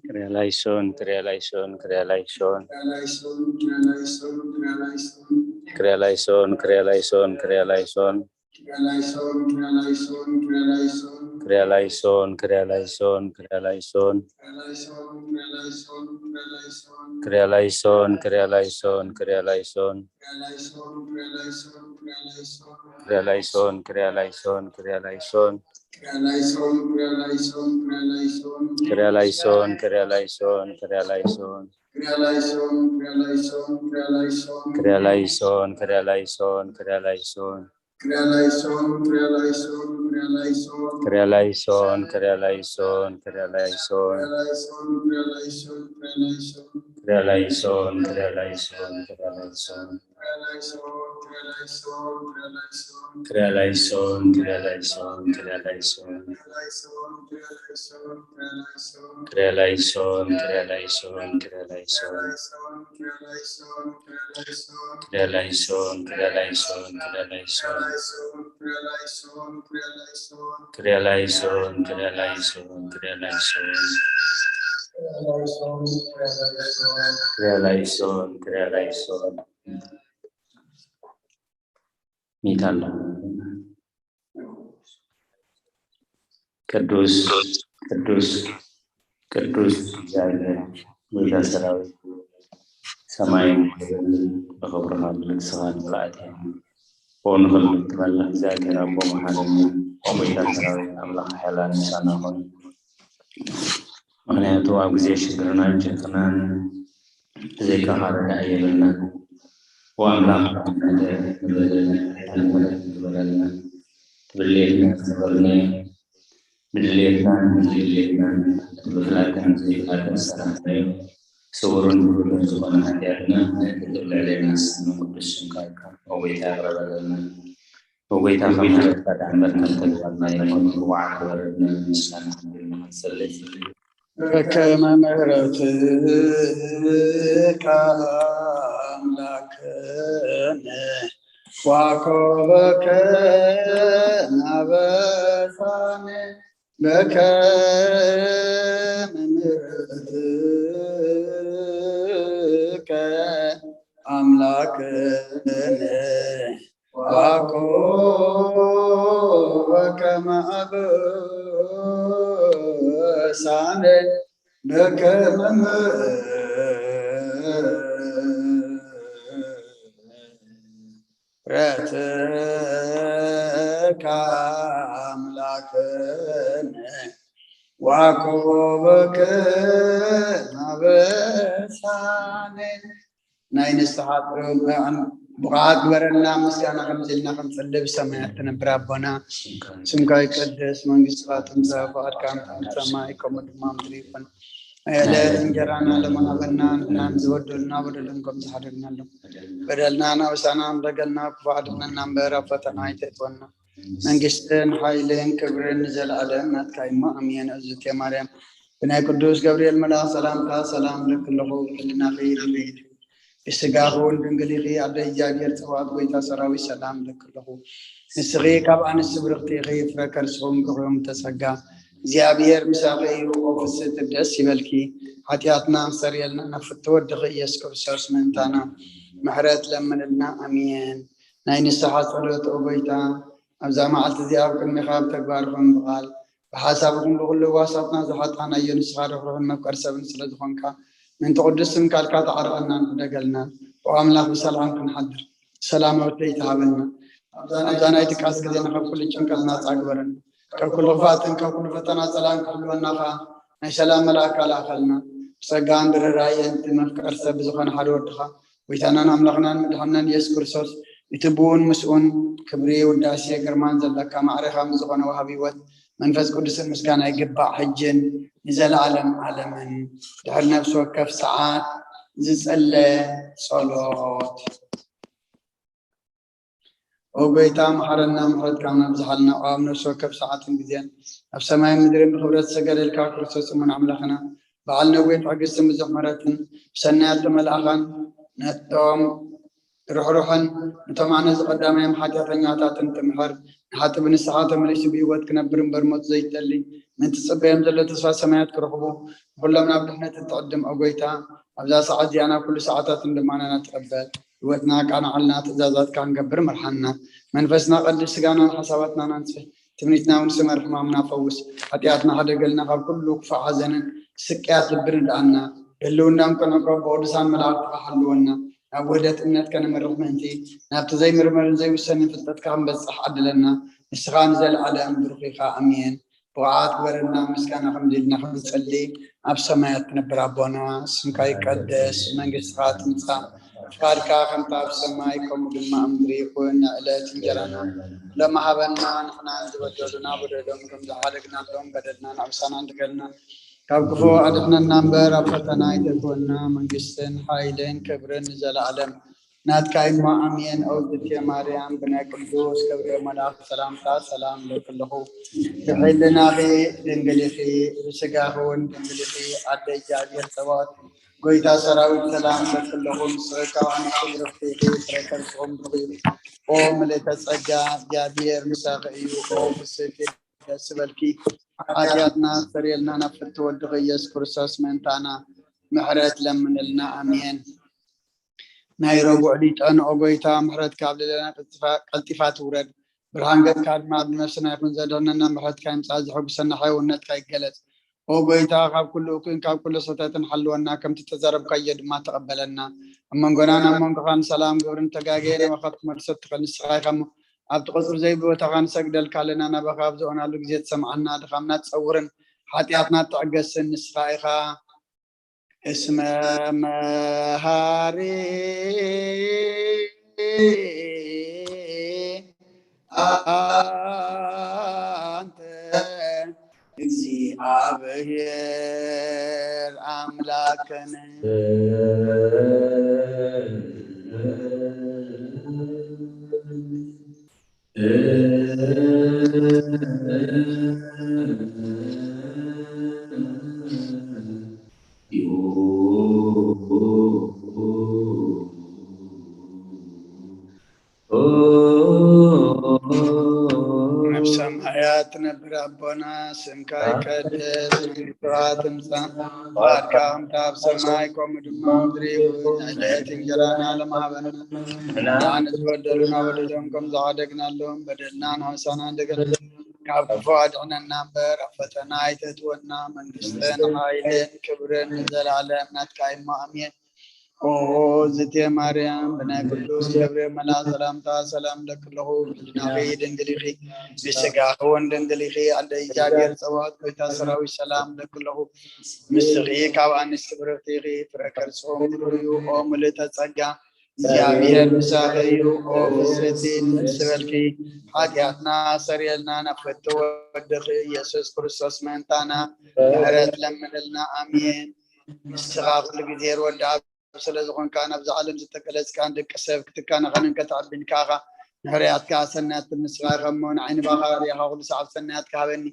ክሪያላይሶን፣ ክሪያላይሶን፣ ክሪያላይሶን። ክሪያላይሶን፣ ክሪያላይሶን፣ ክሪያላይሶን። ክሪያላይሶን፣ ክሪያላይሶን፣ ክሪያላይሶን። ክሪያላይሶን፣ ክሪያላይሶን፣ ክሪያላይሶን። ክሪያላይሶን፣ ክሪያላይሶን፣ ክሪያላይሶን፣ ክሪያላይሶን። ክሪያላይሶን፣ ክሪያላይሶን፣ ክሪያላይሶን። ክሪያላይሶን፣ ክሪያላይሶን፣ ክሪያላይሶን፣ ክሪያላይሶን። ክሪያላይሶን፣ ክሪያላይሶን፣ ክሪያላይሶን። ክሪያላይሶን፣ ክሪያላይሶን፣ ክሪያላይሶን። ክሪያላይሶን፣ ክሪያላይሶን፣ ክሪያላይሶን። ክሪያላይሶን፣ ክሪያላይሶን፣ ክሪያላይሶን። ክሪያላይሶን፣ ክሪያላይሶን፣ ክሪያላይሶን። ክሪያላይሶን፣ ክሪያላይሶን፣ ክሪያላይሶን፣ ክሪያላይሶን። ክሪያላይሶን፣ ክሪያላይሶን፣ ክሪያላይሶን። ክሪያላይሶን፣ ክሪያላይሶን፣ ክሪያላይሶን። ክሪያላይሶን፣ ክሪያላይሶን፣ ክሪያላይሶን። ክሪያላይሶን፣ ክሪያላይሶን፣ ክሪያላይሶን። ክሪያላይሶን፣ ክሪያላይሶን፣ ክሪያላይሶን። ክሪያላይሶን፣ ክሪያላይሶን፣ ክሪያላይሶን። ሚካል ቅዱስ፣ ቅዱስ፣ ቅዱስ እግዚኣብሔር፣ ጌታ ሰራዊት፣ ሰማይን ምድርን ብኽብርኻ ብልግስኻ ንብላዕቲ እዮም። ብእውኑ ክልል ትመልኽ እግዚኣብሔር ኣቦ መሓሪ፣ ጌታ ሰራዊት ኣምላኽ ሓያል ምሳና ይኹን። ምኽንያቱ ኣብ ግዜ ሽግርናን ጭንቅናን ብዘይካኻ ረዳኢ የብልናን። ወኣምላኽ ንበደልና፣ ንበደልና፣ ንበደልና፣ ብድሌትና ዝነበርና፣ ብድሌትናን ብዘይድሌትናን፣ ብፍላጥን ብዘይፍላጥን ዝሰራሕናዮ ስውርን ግሉጽን ዝኾነ ሓጢኣትና፣ ነቲ ልዕሌና ስም ቅዱስ ስምካ ይካ፣ ኦ ጎይታ፣ ይቕረ በለልና። ኦ ጎይታ፣ ካብ ምሕረትካ ደኣ እምበር ካብ ተግባርና ኣይኮነን። ብውዓል ክበረልና ምስጋና ክብርን ንኽንጸልይ። በከመ ምሕረትከ ኣምላክነ ዋኮበከ ናበሳነ በከመ ምሕረትከ ኣምላክነ ዋኮ በከመ አበሳነ በከመ ምሕረትከ አምላክነ ዋኮበከ ናበሳነ ናይ ንስሓ ጥበብ ብቕዓት ግበረልና። ምስጋና ከምዚ ኢልና ክንጽሊ ብሰማያት ትነብር ኣቦና፣ ስምካ ይቀደስ፣ መንግስትኻ ትምጻእ፣ ፍቓድካ ከም ሰማይ ከምኡ ድማ ምድሪ ይኹን። የዕለት እንጀራና ለመሃበና ንሕናን ዝበደሉና በደሎም ከም ዝሓደግናሎም በደልና ናብሳና ንደገልና ክፉእ ኣድሕነና እምበር ኣብ ፈተና ኣይተእትወና። መንግስትን ሓይልን ክብርን ንዘለኣለም ናትካ እሞ ኣሜን። እግዝእትየ ማርያም ብናይ ቅዱስ ገብርኤል መልኣኽ ሰላምታ ሰላም እብለኪ ኣለኹ። ብሕልናኺ ድንግል ኢኺ፣ ብስጋኺ እውን ድንግል ኢኺ። ኣደ እግዚኣብሔር ጸባኦት ጎይታ ሰራዊት ሰላም እብለኪ ኣለኹ። ንስኺ ካብ ኣንስቲ ብርኽቲ ኢኺ፣ ፍረ ከርስኺ እውን ብሩኽ እዩ። እምተ ጸጋ እግዚኣብሔር ምሳኺ እዩ። ኦ ፍስሕቲ ደስ ይበልኪ፣ ሓጢኣትና ኣስተሰርየልና ናብ ፍትው ወድኺ ኢየሱስ ክርስቶስ ምእንታና ምሕረት ለምንልና። ኣሜን። ናይ ንስሓ ጸሎት ኦ ጎይታ ኣብዛ መዓልቲ እዚኣ ኣብ ቅድሜኻ ብተግባር ይኹን ብቓል ብሓሳብ ይኹን ብኹሉ ህዋሳትና ዝሓጣናዮ ንስኻ ርሕሩሕን መፍቀሪ ሰብን ስለ ዝኾንካ ምእንቲ ቅዱስ ስም ቃልካ ተዓርቐና ንሕደገልና። ኦ ኣምላኽ ብሰላም ክንሓድር ሰላማዊት ለይቲ ሃበና። ኣብዛ ናይ ድቃስ ግዜና ካብ ኩሉ ጭንቀት ናጻ ግበረና። ካብ ኩሉ ክፍኣትን ካብ ኩሉ ፈተና ጸላእን ክሕልወና ኸኣ ናይ ሰላም መልኣካ ለኣኸልና። ብጸጋን ብርህራሄን እቲ መፍቀሪ ሰብ ብዝኾነ ሓደ ወድኻ ጎይታናን ኣምላኽናን መድሓንናን ኢየሱስ ክርስቶስ እቲ ብኡን ምስኡን ክብሪ ውዳሴ ግርማን ዘለካ ማዕሬኻ ምስ ዝኾነ ወሃቢ ህይወት መንፈስ ቅዱስን ምስጋና ይግባእ ሕጅን ንዘለዓለም ዓለምን። ድሕሪ ነፍሲ ወከፍ ሰዓት ዝጸለ ጸሎት። ኦ ጎይታ መሓረና፣ ምሕረትካ ምብዝሓልና። ኦ ኣብ ነፍሲ ወከፍ ሰዓትን ግዜን ኣብ ሰማይን ምድርን ብኽብረት ዝሰገደልካ ክርስቶስ እሙን ኣምላኽና፣ በዓል ነዊሕ ትዕግስትን ብዙሕ ምሕረትን ብሰናያት ተመላእኻን ነቶም ርሕሩሕን ነቶም ኣነ ዝቐዳማዮም ሓጢኣተኛታትን ትምሕር፣ ንሓጢ ብንስሓ ተመሊሱ ብህይወት ክነብር እምበር ሞት ዘይደሊ፣ ምእንቲ ጽበዮም ዘሎ ተስፋ ሰማያት ክረኽቡ፣ ንኹሎም ናብ ድሕነት እትዕድም፣ ኦ ጎይታ፣ ኣብዛ ሰዓት እዚኣ ናብ ኩሉ ሰዓታትን ልማናና ትቐበል። ህይወትና ኣቃንዓልና፣ ትእዛዛትካ ክንገብር ምርሓና። መንፈስና ቀድስ፣ ስጋናን ሓሳባትናን ኣንጽህ። ትምኒትና እውን ስመር፣ ሕማምና ፈውስ። ሓጢኣትና ሕደገልና፣ ካብ ኩሉ ክፉእ ሓዘንን ስቅያት ልብን እድኣና። ህልውናን ቅኑዕ ካብ ብቅዱሳን መላእኽትኻ ሓልወና። ናብ ውህደት እምነት ከነምርሕ ምእንቲ፣ ናብቲ ዘይምርመርን ዘይውሰንን ፍልጠትካ ክንበጽሕ ዓድለና። ንስኻ ንዘለኣለም ብሩኽ ኢኻ። ኣሜን። ብቕዓት ግበረና፣ ምስጋና ከምዚ ኢልና ክንጽሊ። ኣብ ሰማያት ትነብር ኣቦና፣ ስምካ ይቀደስ፣ መንግስትኻ ትምጻእ፣ ፍቓድካ ከምታ ኣብ ሰማይ ከምኡ ድማ ኣብ ምድሪ ይኹን። ንዕለት እንጀራና ሎሚ ሃበና፣ ንሕና ንዝበደሉና በደሎም ከም ዝሓደግናሎም በደልና ንዕብሳና እንድገልና፣ ካብ ክፉ ኣድሕነና እምበር፣ ኣብ ፈተና ኣይተእትወና። መንግስትን ሓይልን ክብርን ንዘለኣለም ናትካ እሞ፣ ኣሜን። ኦ እግዝእትየ ማርያም፣ ብናይ ቅዱስ ገብርኤል መልኣክ ሰላምታ ሰላም እለኪ ኣለኹ። ብሕልናኺ ድንግል ኢኺ፣ ብስጋኺ እውን ድንግል ኢኺ። ኣደ እግዚኣብሔር ጸባኦት፣ ጎይታ ሰራዊት፣ ሰላም እለኪ ኣለኹ። ንስኺ ካብ ኣንስቲ ብርኽቲ ኢኺ፣ ፍረ ከርስኹም ብሩኽ እዩ። ኦ ምልእተ ጸጋ፣ እግዚኣብሔር ምሳኺ እዩ። ኦ ፍስሕቲ ደስ ይበልኪ፣ ሓጢኣትና ኣስተሰርየልና፣ ናብ ፍትሒ ወድኺ ኢየሱስ ክርስቶስ ምእንታና ምሕረት ለምንልና። ኣሜን። ናይ ረቡዕ ሊጠን፣ ኦ ጎይታ፣ ምሕረትካ ኣብ ልዕሌና ቀልጢፋ፣ ቀልጢፋ ትውረድ፣ ብርሃን ገጽካ ድማ ኣብ ነፍስና ይኹን። ዘድሕነና ምሕረትካ ይምጻእ፣ ዘሐጉሰና ሕያውነትካ ይገለጽ። ኦ ጎይታ፣ ካብ ኩሉ እኩይን ካብ ኩሉ ስሕተትን ሓልወና፣ ከምቲ ተዛረብካዮ ድማ ተቐበለና። ኣብ መንጎናን ኣብ መንጎኻን ሰላም ግብርን ተጋግየ ናባኻ ክትመልሶ እትኽእል ንስኻ ኢኻ እሞ፣ ኣብቲ ቁጽሪ ዘይብሉ ቦታ ክንሰግደልካ ኣለና። ናባኻ ኣብ ዝኦናሉ ግዜ ትሰምዓና፣ ድኻምና ትጸውርን ሓጢኣትና ትዕገስን ንስኻ ኢኻ። እስመ መሃሪ ኣንተ እግዚኣብሔር ኣምላክነ። ኣብ ሰማያት ትነብር ኣቦና፣ ስምካ ይቀደስ፣ መንግስትኻ ትምጻእ፣ ፍቓድካ ከምታ ኣብ ሰማይ ከምኡ ድማ ኣብ ምድሪ ይኹን። ዕለት እንጀራና ሎም ሃበና፣ ንዓና ዝበደሉና በደሎም ከም ዝሓደግናሎም በደልና ንሕሳና እንደገና ካብ ክፉ ኣድሕነና እምበር፣ ኣብ ፈተና ኣይተእትወና። መንግስትን ሓይልን ክብርን ንዘለኣለም ናትካ እዩ እሞ፣ ኣሜን። ኦ እግዝእትየ ማርያም፣ ብናይ ቅዱስ ገብርኤል መልኣክ ሰላምታ ሰላም እለኪ ኣለኹ። ብሕልናኺ ድንግል ኢኺ፣ ብስጋኺ እውን ድንግል ኢኺ። ኣደ እግዚኣብሔር ጸባኦት፣ ጎይታ ሰራዊት፣ ሰላም እለኪ ኣለኹ። ንስኺ ካብ ኣንስቲ ብርኽቲ ኢኺ፣ ፍረ ከርስኺ እውን ብሩኽ እዩ። ኦ ምልእተ ጸጋ፣ እግዚኣብሔር ምሳኺ እዩ። ኦ ፍስሕቲ ደስ ይበልኪ፣ ሓጢኣትና ኣስተሰርየልና፣ ናብ ፍትሒ ወድኺ ኢየሱስ ክርስቶስ ምእንታና ምሕረት ለምንልና። ኣሜን። ንስኻ ኩሉ ግዜ ወዲ ኣብ ስለ ዝኾንካ፣ ናብዛ ዓለም ዝተገለጽካን ደቂ ሰብ ክትካነኸንን ከተዕብን ከኣኻ፣ ንሕርያትካ ሰናያት ትብል ንስኻ ኢኻ እሞ፣ ንዓይ ንባኻ ርኢኻ ኩሉ ሰዓብ ሰናያትካ ሃበኒ።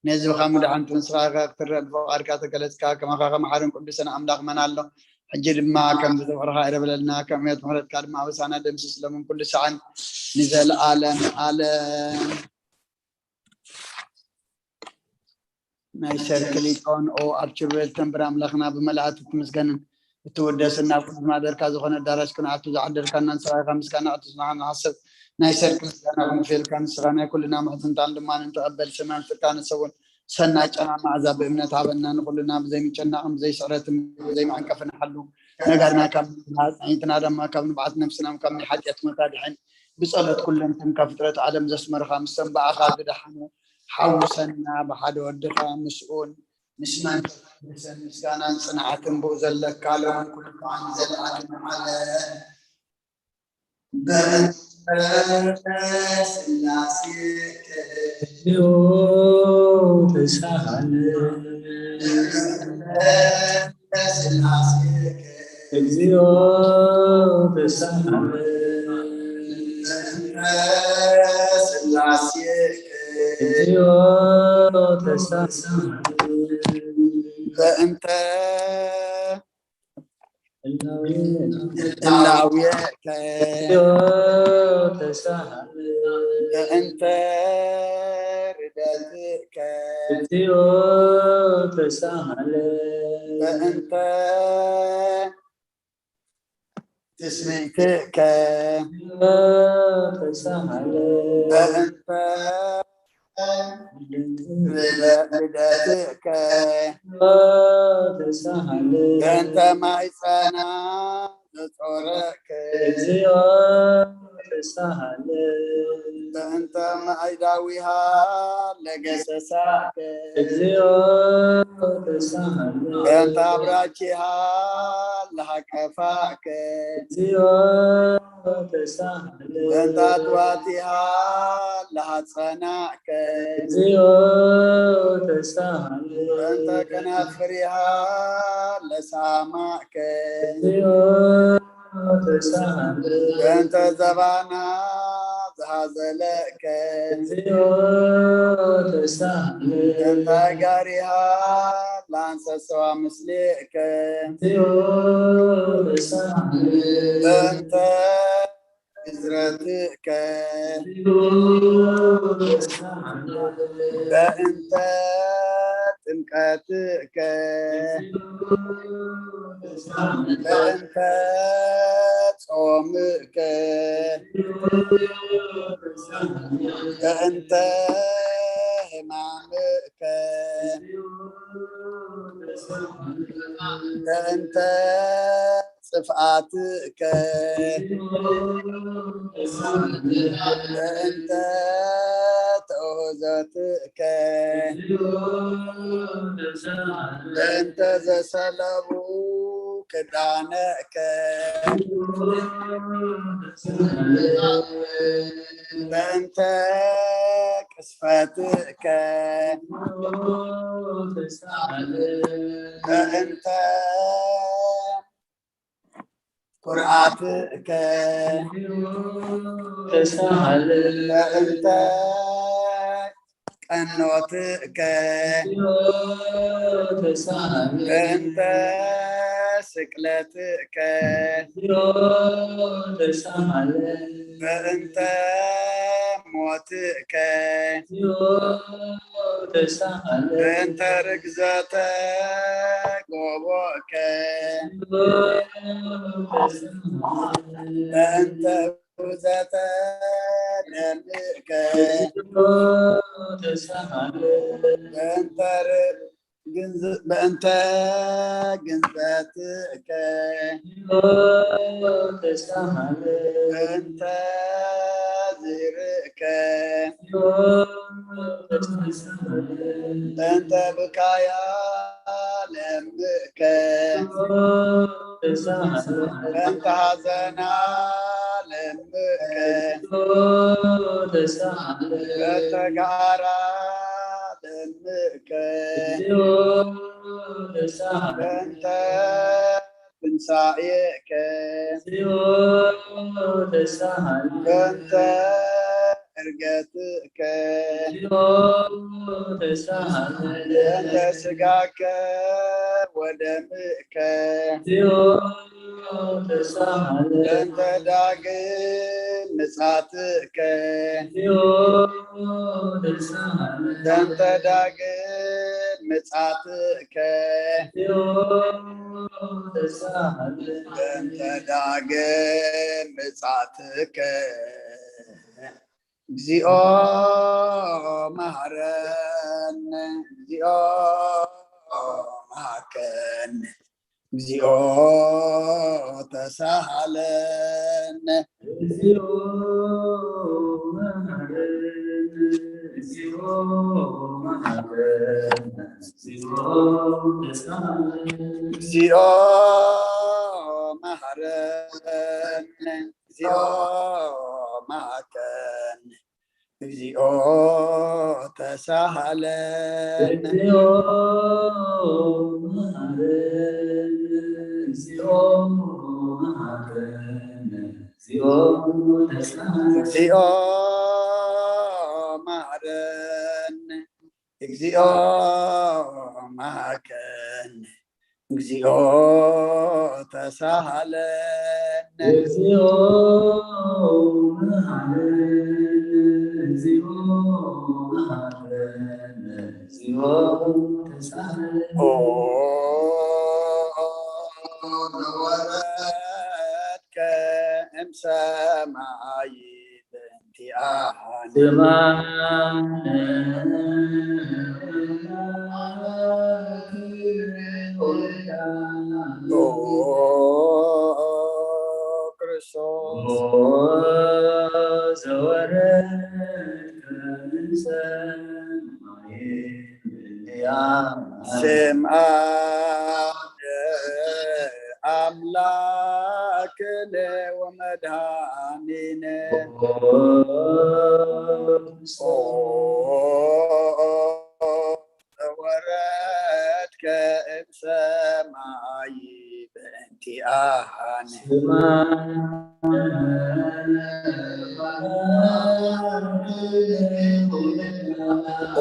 ነህዝብኻ ምድሓን ትብል ንስኻ ኢኻ ክትረአ፣ ብፍቓድካ ተገለጽካ። ከማኻ ከመሓርን ቅዱስን ኣምላኽ መን ኣሎ? ሕጂ ድማ ከምዚ ዝፍቕርኻ ይረብለልና፣ ከም እምነት ምሕረትካ ድማ ኣበሳና ደምስስ፣ ሎምን ኩሉ ሰዓን ንዘለኣለም ዓለም። ናይ ሰርክ ሊጦን ኦ ኣብ ኪሩቤል ተንብር ኣምላኽና ብመላእክት ትምስገንን እትውደስን ናብ ቅዱስ ማደርካ ዝኾነ ኣዳራሽ ክንኣቱ ዝዓደርካና ንስኻ ኢኻ። ምስጋና ቅዱስ ንዓና ንሓስብ ናይ ሰርክ ምስጋና ክንክፈልካ ንስኻ ናይ ኩልና ምሕጽንታን ልማንን ተቐበል። ሰማን ፍታን ሰውን ሰናይ ጨና መዓዛ ብእምነት ሃበና። ንኹልና ብዘይምጭናቕን ብዘይስዕረትን ብዘይመዐንቀፍን ሓሉ። ነጋድና ካብ ምድሓን፣ ኣጽኒትና ድማ ካብ ንብዓት ነፍስና ካብ ናይ ሓጢኣት ሞት ኣድሕን። ብጸሎት ኩለንትንካ ፍጥረት ዓለም ዘስመርኻ፣ ምስቶም ብኣኻ ዝደሓኑ ሓውሰና። ብሓደ ወድኻ ምስኡን ምስ መንፈስ ቅዱስን ምስጋናን ጽንዓትን ብኡ ዘለካ ሎምን ኩሉ ሰዓትን ንዘለኣለም ዓለም። በእንተ ስላሴ ተሳሃለ። በእንተ ስላሴ እግዚኦ ተሳሃለ። በእንተ ስላሴ እግዚኦ ተሳሃለ። በእንተ ህላዌከ ተሳሃለ። በእንተ ርደትከ እግዚኦ ተሳሃለ። በእንተ ትስብእትከ። ተሳሃለ። በእንተ ልደትከ። ተሳሃለ። በእንተ ማይፀና ዘጾረከ። እግዚኦ ተሳሃለ። በእንተ ማይዳዊሃ ለገሰሳከ። እግዚኦ ተሳሃለ። በእንተ አብራኪሃ ለሃቀፋከ። እግዚኦ ተሳሃለ። በእንተ አጥዋቲሃ ለሃጸናከ። እግዚኦ ተሳሃለ። በእንተ ከናፍሪሃ ለሳማከ። እግዚኦ ተሳሃለ። በእንተ ዘባና ዝሃዘለከ። እግዚኦ ተሳሃለ። በእንተ ጋሪሃ ለአንሰሰዋ ምስሌከ። እግዚኦ ተሳሃለ። በእንተ ግዝረትከ። እግዚኦ ተሳሃለ። በእንተ ጥምቀትከ። በእንተ ጾምከ። በእንተ ሕማምከ። በእንተ ጽፍኣትከ። በእንተ ተውህዘትከ። በእንተ ዘሰለቡ ክዳነከ። በእንተ ቅስፈትከ። በእንተ ኩርዓትከ። ተሳሃለ። በእንተ ቀኖትከ። ተሳሃለ። በእንተ ስቅለትከ። ተሳሃለ። በእንተ ሞትከ። ተሳሃለ። በእንተ ርግዘተ ጎቦከ። በእንተ ውዘተ ደምከ። ተሳሃለ። በእንተ ር-፣ ግንዝ-፣ በእንተ ግንዘትከ። ተሳሃለ። በእንተ ዝርእ ከ። በእንተ ብካያ ለምእከ። በእንተ ሐዘና ለምእከ። በእንተ ጋራ ለምእከ። በእንተ ትንሳኤከ። በእንተ ዕርገትከ። በእንተ ስጋከ ወደምከ። በእንተ ዳግም ምጻትከ። በእንተ ዳግም ምጻትከ። በእንተ ዳግም ምጻትከ። እግዚኦ መሐረነ። እግዚኦ መሐከነ። እግዚኦ ተሳሃለነ። እግዚኦ መሐረነ። እግዚኦ መሐረነ። እግዚኦ ተሳሃለነ። እግዚኦ መሐረነ። እግዚኦ መሐከነ። እግዚኦ ተሳሃለነ። እግዚኦ መሐረነ። እግዚኦ መሐረነ። እግዚኦ ተሳሃለነ። እግዚኦ መሐረነ። እግዚኦ መሐከነ። እግዚኦ ተሳሃለነ። እግዚኦ መሐረነ። እግዚኦ መሐረነ እግዚኦ ተሳሃለ። ኦ ዘወረድከ እምሰማይ በእንቲኣነ። ስማነ ኦ ክርስቶስ ዘወረድከ እምሰማይ በእንቲኣነ። ስምዓነ ኣምላክነ ወመድኃኒነ። ኦ ዘወረድከ እምሰማይ በእንቲኣነ። ኦ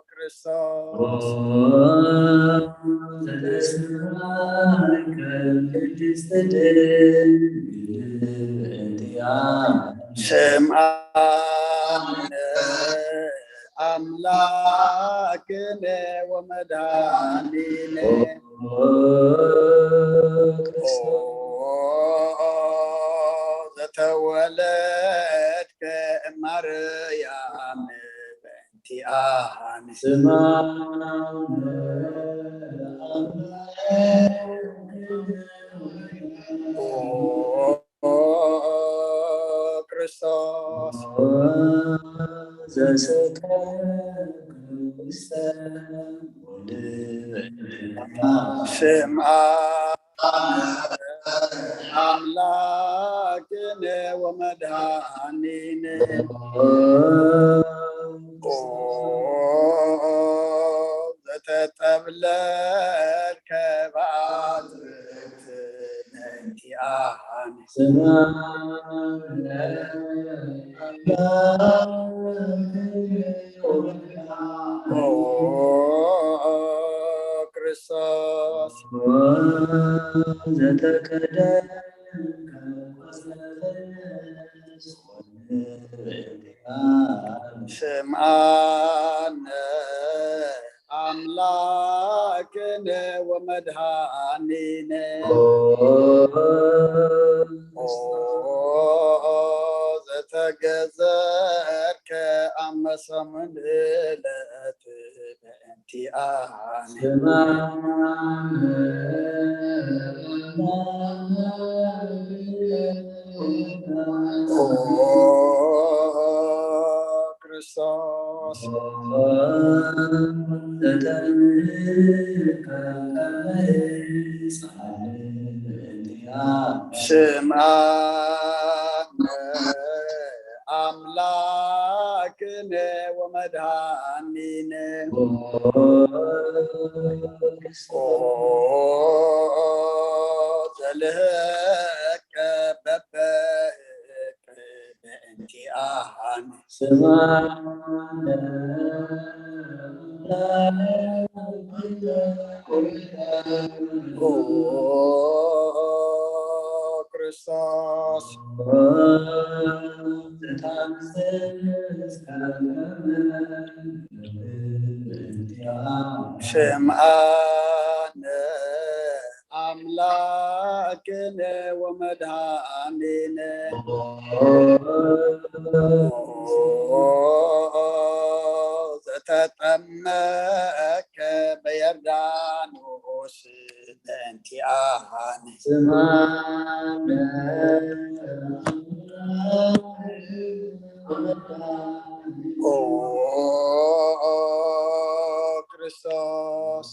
ክርስቶስ ስምዓነ ኣምላክነ ወመድኃኒነ። ኦ ዘተወለድከ እማርያም በእንቲኣነ። ስምዓነ ኦ ክርስቶስ ዘሰከ ውስተ ስምዓነ ኣምላክነ ወመድኃኒነ። ኦ ዘተጠብለልከ በአትክልት በእንቲኣነ። ስምዓነ ኦ ክርስቶስ ዘተከደ ስምዓነ ኣምላክነ ወመድኃኒነ። ኦ ዘተገዘርከ ኣብ መሰሙን ዕለት በእንቲኣነ። ስምዓነ ኦ ክርስቶስ ስምዓነ ኣምላክነ ወመድኃኒነ። ኦ ዘልህቀ በበ በእንቲኣነ። ስምዓነ ኦ ክርስቶስ ስምዓነ ኣምላክነ ወመድኃኒነ። ዘተጠመቀ በዮርዳኖስ በእንቲኣነ። ስምዓነ ኦ ክርስቶስ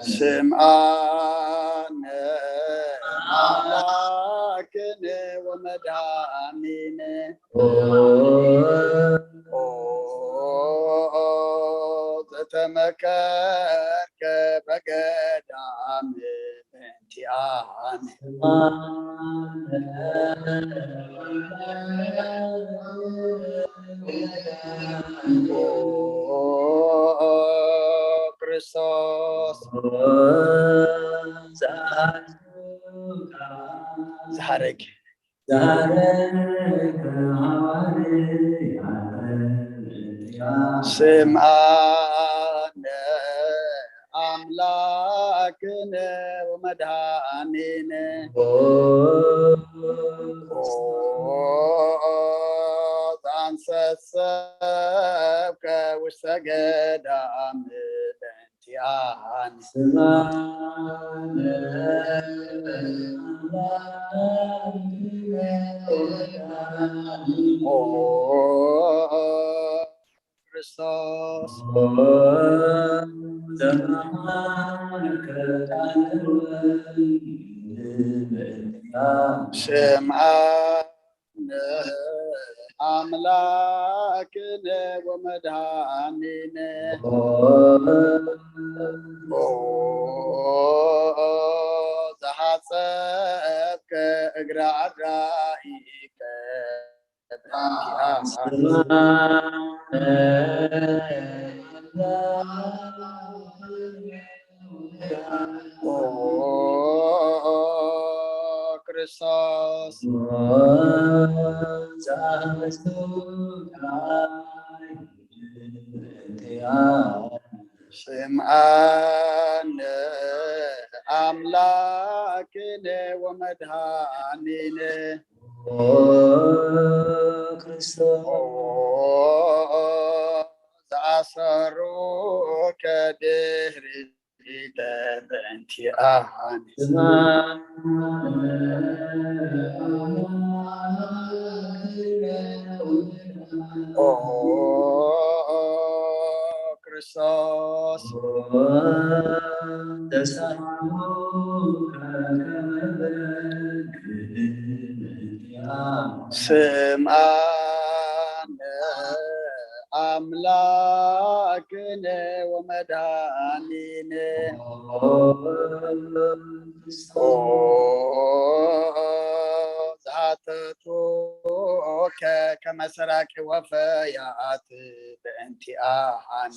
ስምዓነ ኣምላክነ ወመድኃኒነ። ኦ ዘተመከርከ በገዳም በእንቲኣነ። ኦ ክርስቶስ ዝሃረግ ስምዓነ ኣምላክነ ወመድኃኒነ ዘአንሰሰብከ ውስተ ገዳም በእንቲአነ። ክርስቶስ ስምዓነ ኣምላክነ ወመድኃኒነ ዘሓጸብከ እግረ ኣራኢከ ክርስቶስ ስምዓነ ኣምላክነ ወመድኃኒነ ክርስቶስ ዝኣሰሩከ ድህሪተ በእንቲአነ። ኦ ክርስቶስ ስምዓነ ኣምላክነ ወመድኃኒነ ዝሓተቱከ ከመ ሰራቂ ወፈያት በእንቲአነ።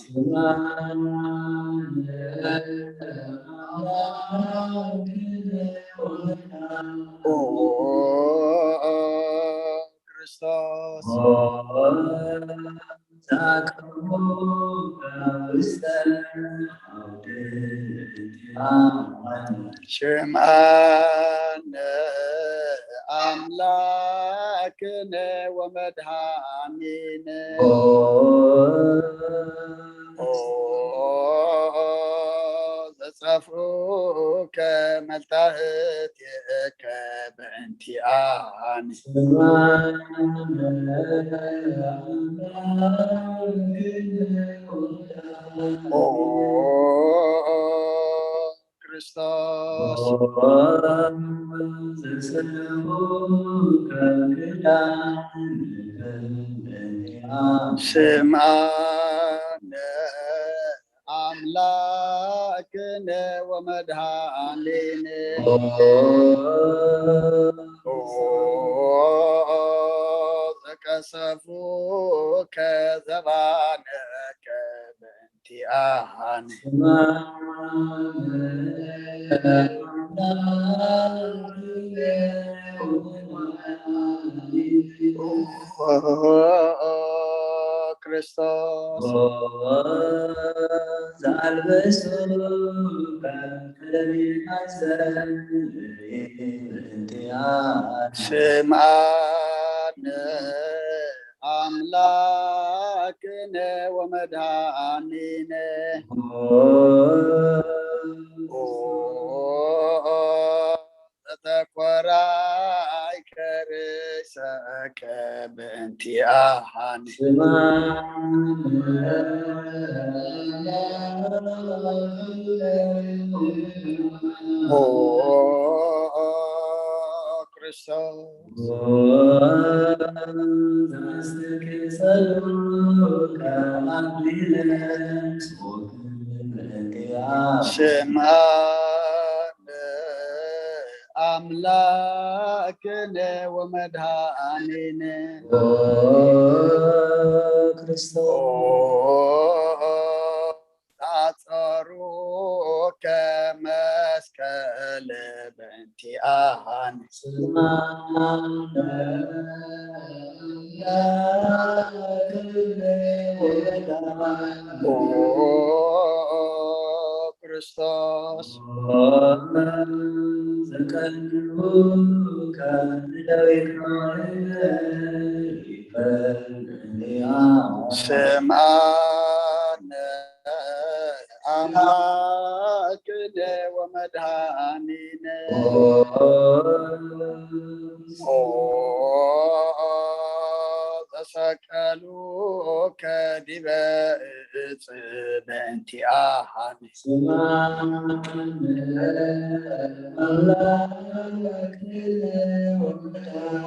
ኦ ክርስቶስ ስምዓነ ኣምላክነ ወመድኃኒነ ዘጸፍኡከ መልታህት የእከ በእንቲአነ። ኦ ክርስቶስ ስምዓነ ኣምላክነ ወመድኃኒነ ዘቀሰፉከ ዘባነከ በእንቲአነ። ክርስቶስ ዝኣልበሱ ስምዓነ ኣምላክነ ወመድኃኒነ ዘተኮራይከ ርእሰከ በእንቲአነ። ኦ ክርስቶስ ስምዓነ ኣምላክነ ወመድኃኒነ ክርስቶስ ጻጸሩ ከመስቀል በእንቲኣነ። ኦ ክርስቶስ። ስምዓነ ኣምላክነ ወመድኃኒነ። ኦ ዘሰቀሉከ ዲበ እጽ በእንቲኣነ።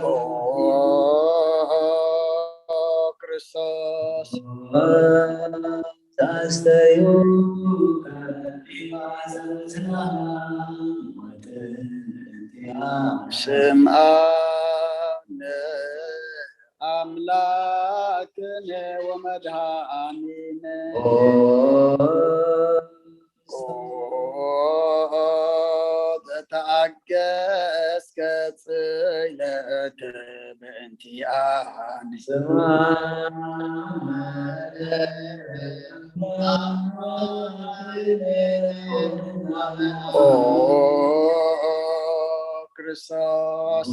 ኦ ክርስቶስ። ስምዓነ ኣምላክነ ወመድኃኒነ። ኦ ዘተኣገስከ ጽለተ በእንቲኣነ። ኦ ክርስቶስ።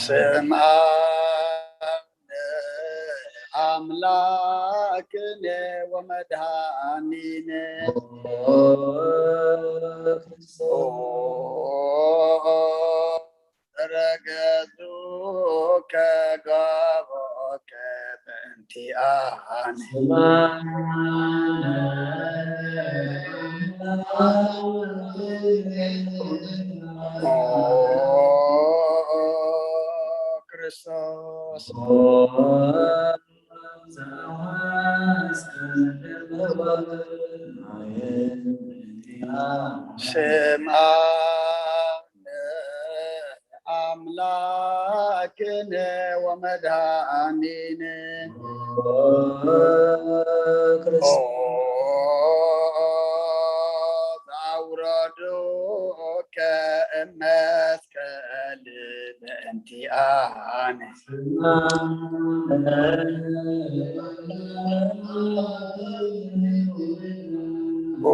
ስምዓነ ኣምላክነ ወመድኃኒነ። ኦ ረገጹ ከጋቦከ በእንቲኣነ። ኦ ክርስቶስ። ስምዓነ ኣምላክነ ወመድኃኒነ። ኦ ዘኣውረዱከ እመስቀል በእንቲኣነ። ኦ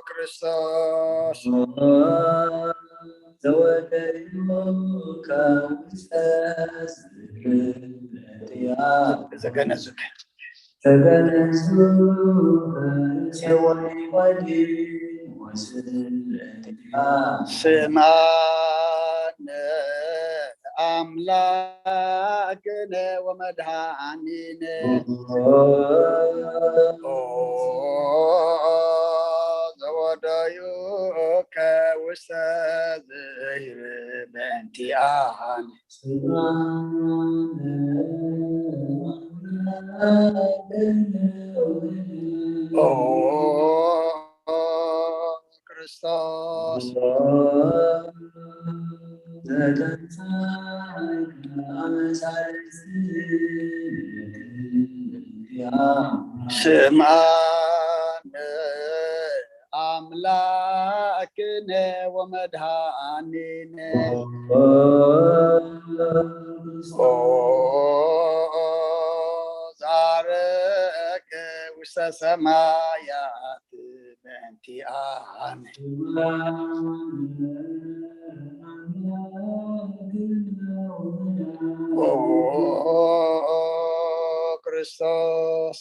ክርስቶስ። ዘወደዩከ ውስተ ስግር በእንቲኣ። ዘገነዙከ። ዘገነዙከ ሴወኒ ወዲ ወስል በእንቲኣ። ስምዓነ ኣምላክነ ወመድኃኒነ። ኦ ዘወደዩከ ውስተ ዝይር በእንቲኣነ። ኦ ክርስቶስ። ስምዓነ ኣምላክነ ወመድኃኒነ። ኦ ዛረከ ውስተ ሰማያት በእንቲኣነ። ኦ ክርስቶስ።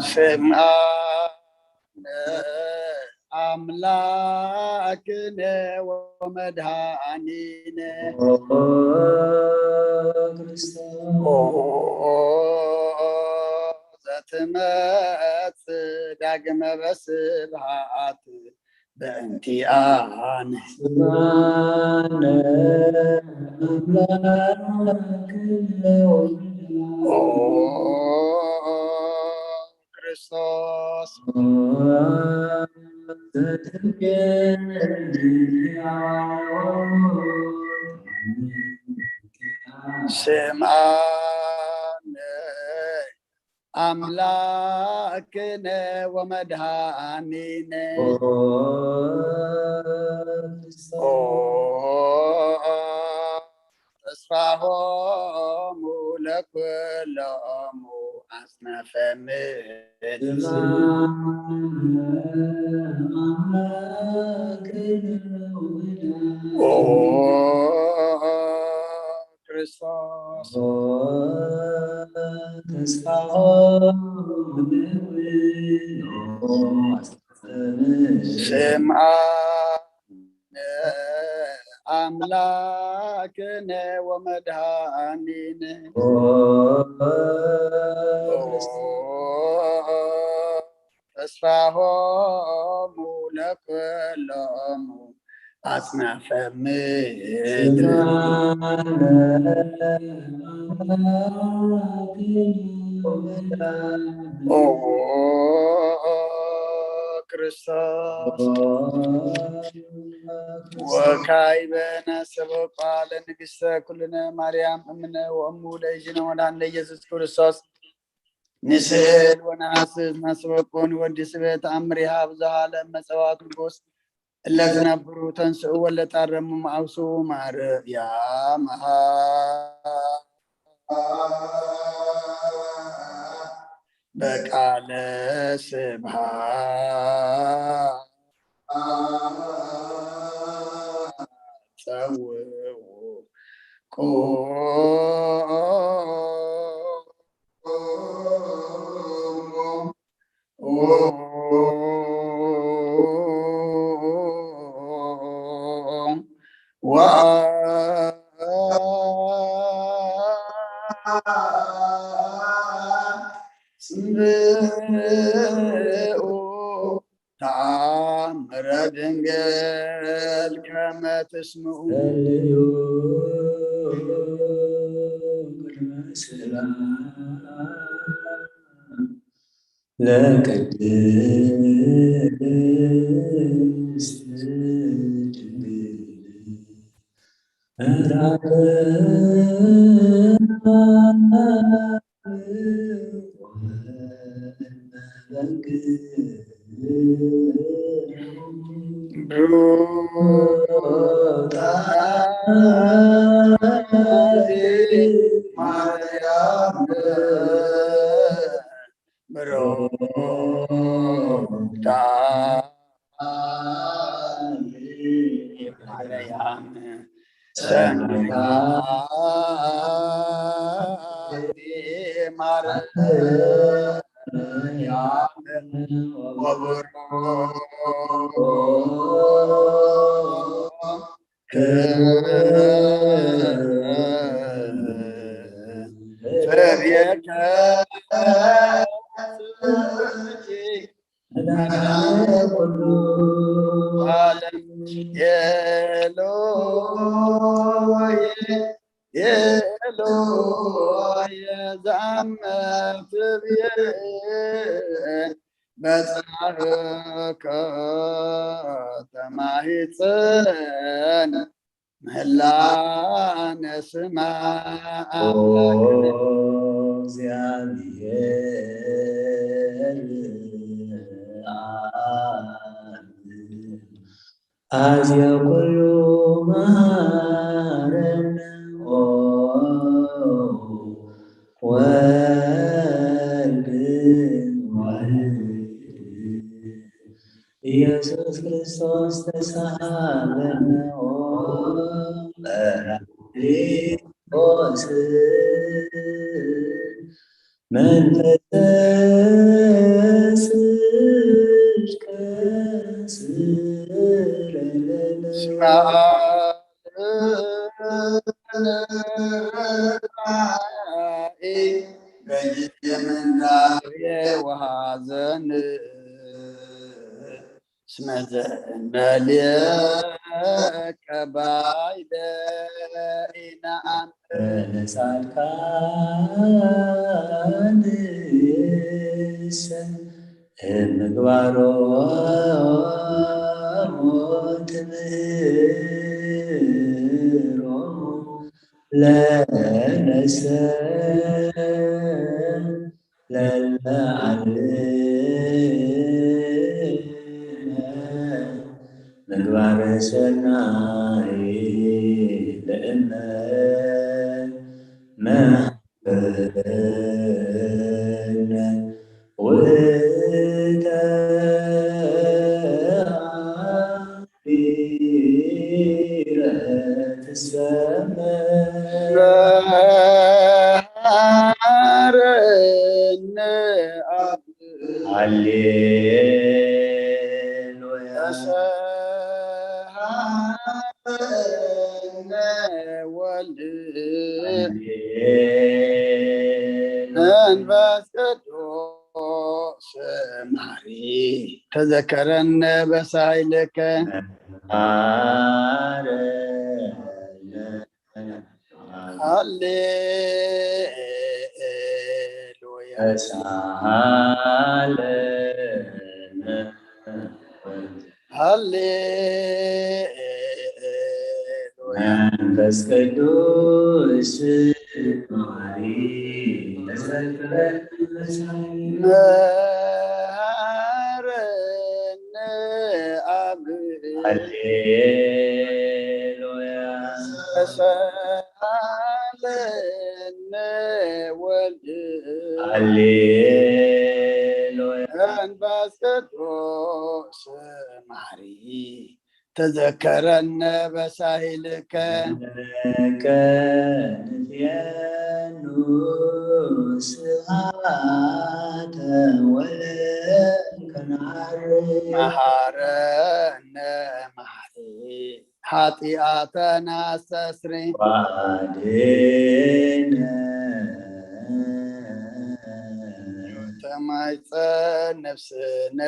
ስምዓነ ኣምላክነ ወመድኃኒነ። ኦ ዘትመጽእ ዳግመ በስብሐት በእንቲኣነ። ኦ ክርስቶስ። ስምዓነ ኣምላክነ ወመድኃኒነ። ኦ ተስፋሆሙ ለኩሎሙ አጽናፈ ምድር። ኦ ክርስቶስ። ተስፋሆሙ ለኩሎሙ አጽናፈ ምድር። ስምዓ አምላክነ ወመድኃኒነ። ተስፋሆሙ ለኩሎሙ አጽናፈ ምድር። ኦ ክርስቶስ። ወካዕበ ነስተብቆ ለንግሥተ ኩልነ ማርያም እምነ ወእሙ ለእግዚእነ ወመድኃኒነ ኢየሱስ ክርስቶስ። ንስእል ወነሐስስ ነስተብቆ ንወዲ ስበ ተአምሪሃ ብዙሃ ለእመ ጸባኦት ንጉሥ እለ ትነብሩ ተንስኡ ወለ ጣረሙ መአብሱ ማርያም። በቃለ ስብሐት ጸውዑ። ቁሙ ወአጽምዑ ተአምረ ድንግል ከመ ትስምዑ። ጸልዩ ቅድመ ስላ ለቅድስት ድንግል ብሩክታ ማርያም ሰማዕቲ ማርያም ወብሩክ ፍሬ ከርሥኪ መድኃኔ ኩሉ ዓለም። ኤሎሄ ኤሎሄ ዛመ ትቤ በጻሕከ ተማሂፀን ምህላነ ስማ ኦ አምላክነ። እግዚአብሔር አብ አዝየ ኩሉ መሃረነ ኦ ወልድ ዋሕድ ኢየሱስ ክርስቶስ ተሳሃለነ ኦ ጳራቅሊጦስ መንፈስ ቅዱስ ስረለነ። በጊዜ ምንዳቤ ወሐዘን እስመ ዘእንበሌከ ባይደ ኢነአምን። ጻድቃን እምግባሮሙ ትምህሮሙ ለነሰ ለለዓልነ ምግባረ ሰናይ ለእመ መሃበነ ውእተ ቢረ ትሰመ መሃረነ አብ ሃሌሉያ። ተሰሃለነ ወልድ ሃሌሉያ። መንፈስ ቅዱስ መሐሪ ተዘከረነ በሳይልከ መሐረነ ሃሌሉያ። ተሳሃለነ ሃሌሉያ። መንፈስ ቅዱስ መሐሪ ተዘከረነ በሳይልከ መሐረነ አብ ሃሌሉያ። ተሳሃለነ ወልድ ሃሌሉያ። መንፈስ ቅዱስ መሐሪ ተዘከረነ በሳይልከ ለከ ንትየኑ ስብሐተ ወለከ ንዓርግ መሐረነ መሐሪ ኃጢአተነ አስተስሪ ወአድኅነነ ተማይፀን ነፍስነ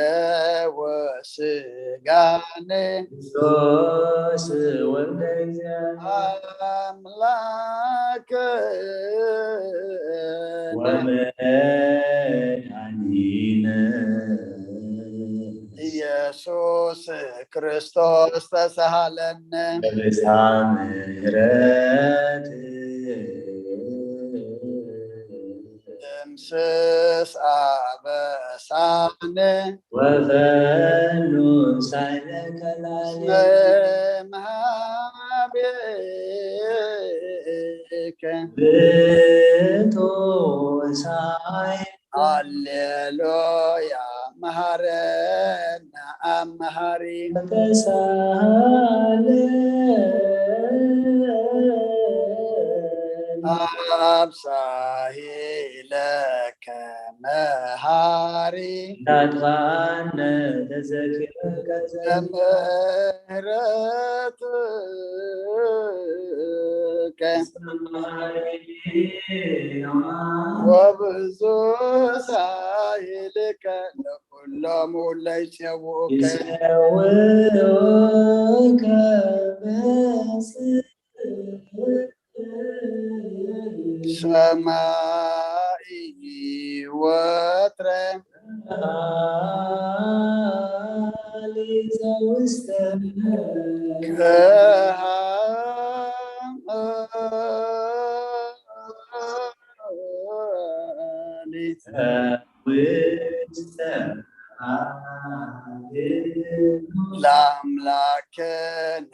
ወስጋነ ክርስቶስ ወልደ እግዚአብሔር አምላክ ወመድኃኒነ ኢየሱስ ክርስቶስ ተሳሃለነ በብዝኃ ምሕረት ደምስስ አበሳነ ወፈኑ ሳይለ ከላሊ መምሃቤከ ብቶ ሳይ ሃሌሉያ መሐረነ አብ መሐሪ ተሳሃለ አብ ሳሂለከ መሐሪ ናትኻነ ተዘኪረከ ዘምህረትከ ወብዙ ሳይልከ ለኩሎም ለይጼውከ ይጼውከ በስምከ ሰማይ ወትረ ለአምላክነ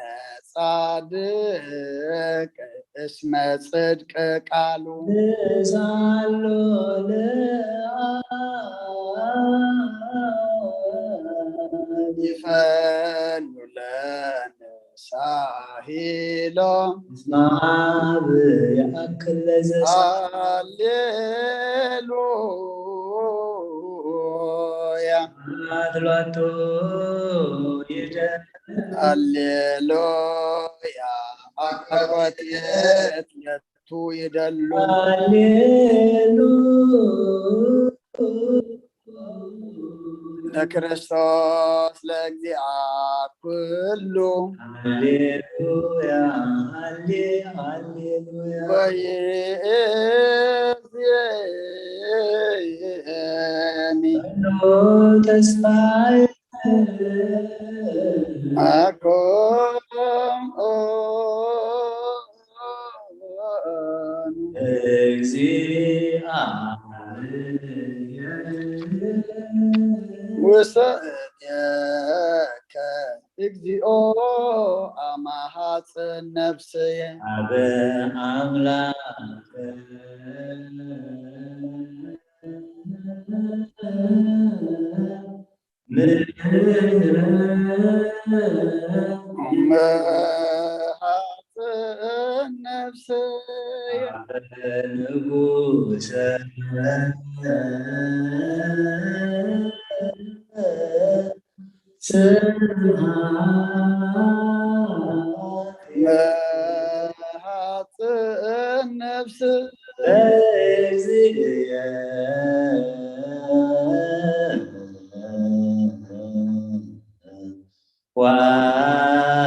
ጻድቅ እስመ ጽድቅ ቃሉ ሳሎ ይፈኑ ለነ ሳሂሎ እስመ አብ ይአክል ለዘ ሃሌሉያ አትሏቶ ይደ ሃሌሉያ አካል ወትየት የቱ ይደሉ ሃሌሉያ ለክርስቶስ ለእግዚአ ኩሉ ሃሌሉያ ሃሌ ሃሌሉያ ወይእዜን ተስፋይ ኣኮም እግዚአ ውሰድየከ እግዚኦ ኣማሃጽን ነፍስየ ኣብ ኣምላክ መሃጽን ነፍስየ ንጉሰ መሃጽን ነፍስ ለእግዚእየ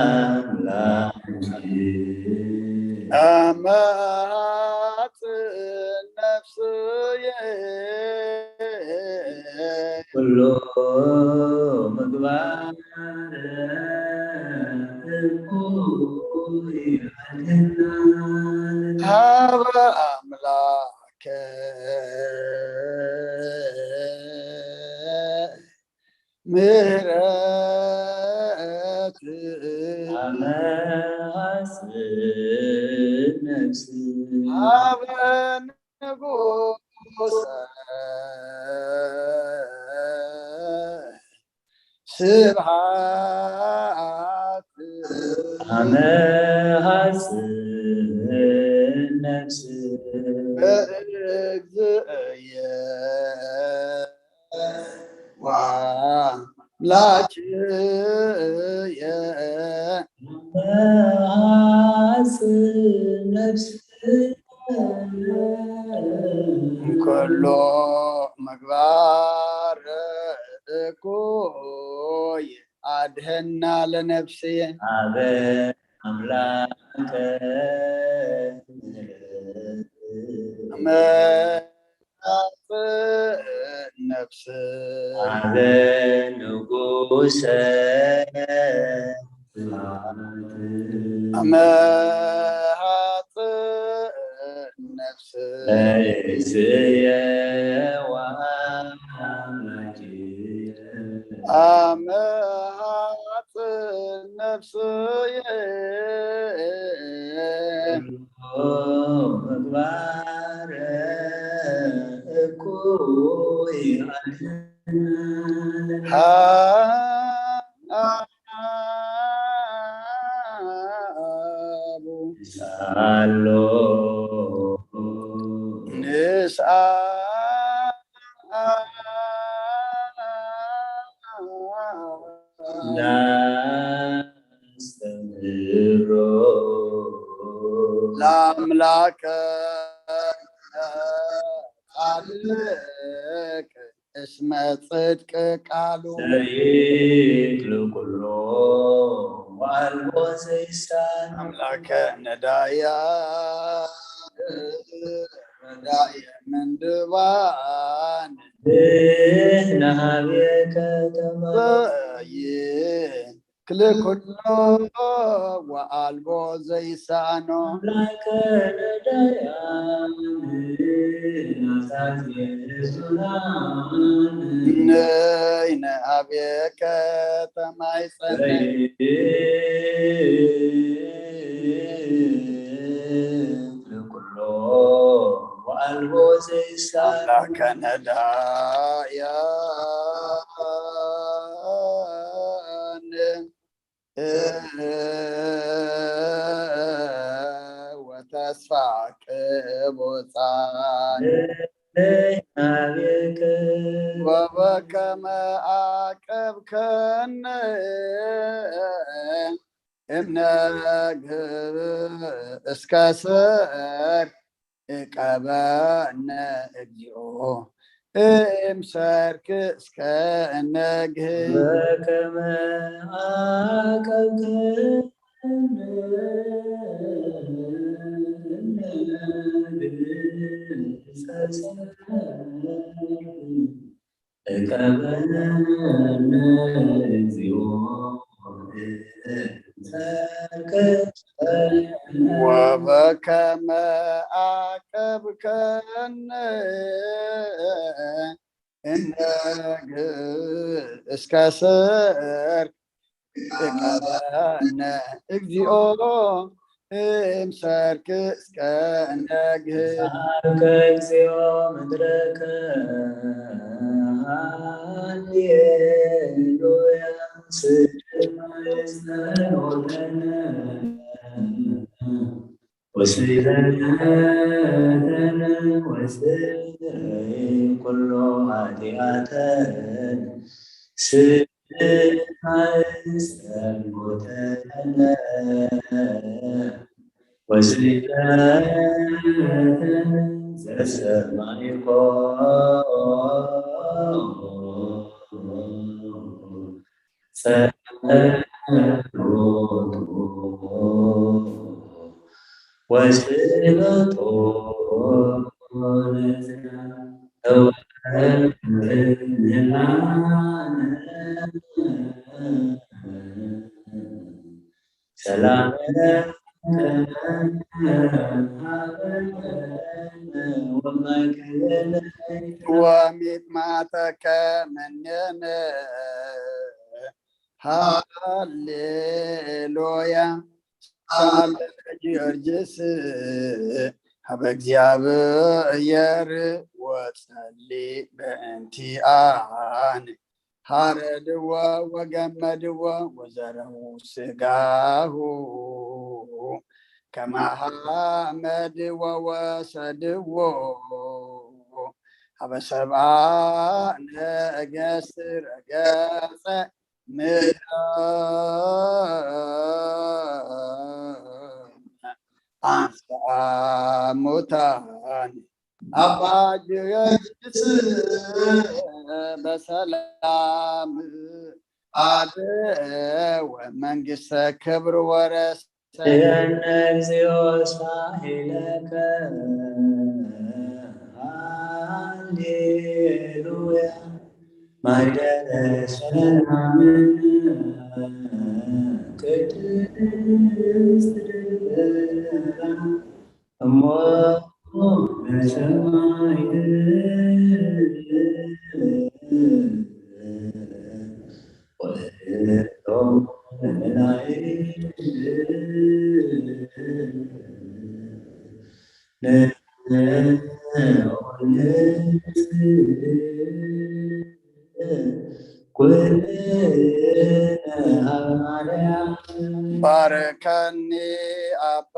ወአምላኪ አማጽን ነፍስየ ኩሉ ምግባር እኩይ ኃጢአት ሀበ አምላከ ምህረት አመ ሐጽን ነፍስ ሀበ ንጉሰ ስብሐት አመ ሐጽን ነፍስ በእግዚእየ ወአምላክየ ሐጽን ነፍስ እንከሎ ምግባር እኩይ አድህና ለነፍስየ አበ አምላከ መጽእ ነፍስ አበ ንጉሰ መሃጽእ ነፍስ ለእግዚእየ ወአምላክየ አመሃጽእ ነፍስየ ምግባር እኩይ ሃ- አቡ ሳሎ ንስአ ናስተምህሮ ለአምላከ ጻድቅ እስመ ጽድቅ ቃሉ ሰይክ ለኩሎ ወአልቦ ዘይሳን አምላከ ነዳያ ረዳየ ምንድባን ንሃቤከ ተመ ክልኩሎ ወአልቦ ዘይሳኖ አምላከ ነዳያን ናሳት የሱናን ነይ ንሃቤከ ተማይጸነ ለኩሎ ወአልቦ ዘይሳን አምላከ ነዳያን ወተስፋ ቅቡፃን ናቤከ ወበከመ አቀብከነ እምነግህ እስከ ስዕር እቀበነ እግዚኦ እምሰርክ እስከ እነግህ በከመ አቀብከ እቀበነ እግዚኦ እንተ ከሰነ። ወበከመ ዓቀብከነ እነግ እስከ ሰርክ እቀበነ እግዚኦ እምሰርክ እስከ ነግህ። ሰርክ እግዚኦ ምድረከ። ሃሌሉያ። ስማ ጸሎተነ ወስእለነ ወስረይ ኩሎ ኃጢአተነ። ስማ ጸሎተነ ወስእለነ ዘሰማይኮ ጸሎቱ ወስእለቱ ለዚአ ተወልድ ምህላነ። ሰላም ወሚጥማተከ ምኔነ። ሃሌሉያ። ሳለ ጊዮርጊስ ሀበ እግዚኣብሔር ወጸሊ በእንቲአን። ሐረድዎ ወገመድዎ ወዘረዉ ሥጋሁ ከመ ሐመድዎ ወሰድዎ ሀበ ሰብአ ነገሥት ረገጸ ምድረ አንሥአ ሙታን። አባ ጊዮርጊስ በሰላም አደወ መንግሥተ ክብር ወረሰ። የነ እግዚኦ ሳይለከ ሃሌሉያ። ማይደረ ሰላምን ቅድስት ድንግል እሞ ለሰማዕት ወለመላእክት ኩልነ ሐዋርያት። ባርከኒ አባ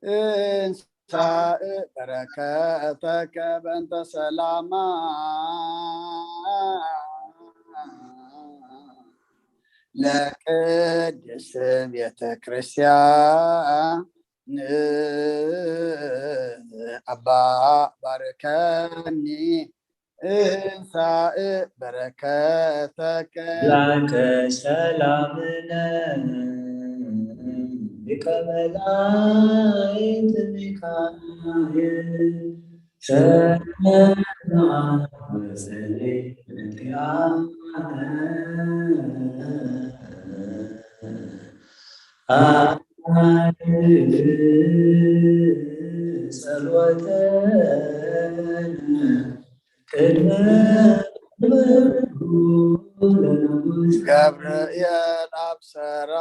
እንሳእ በረከተከ በእንተ ሰላማ ለቅድስት ቤተ ክርስቲያን። አባ ባርከኒ እንሳእ በረከተከ። ላከ ሰላምነ ሊቀ መላእክት ሚካኤል ሰላም ወሰሌ እንቲአነ ጸሎተነ ቅድመ ገብርኤል አብሰራ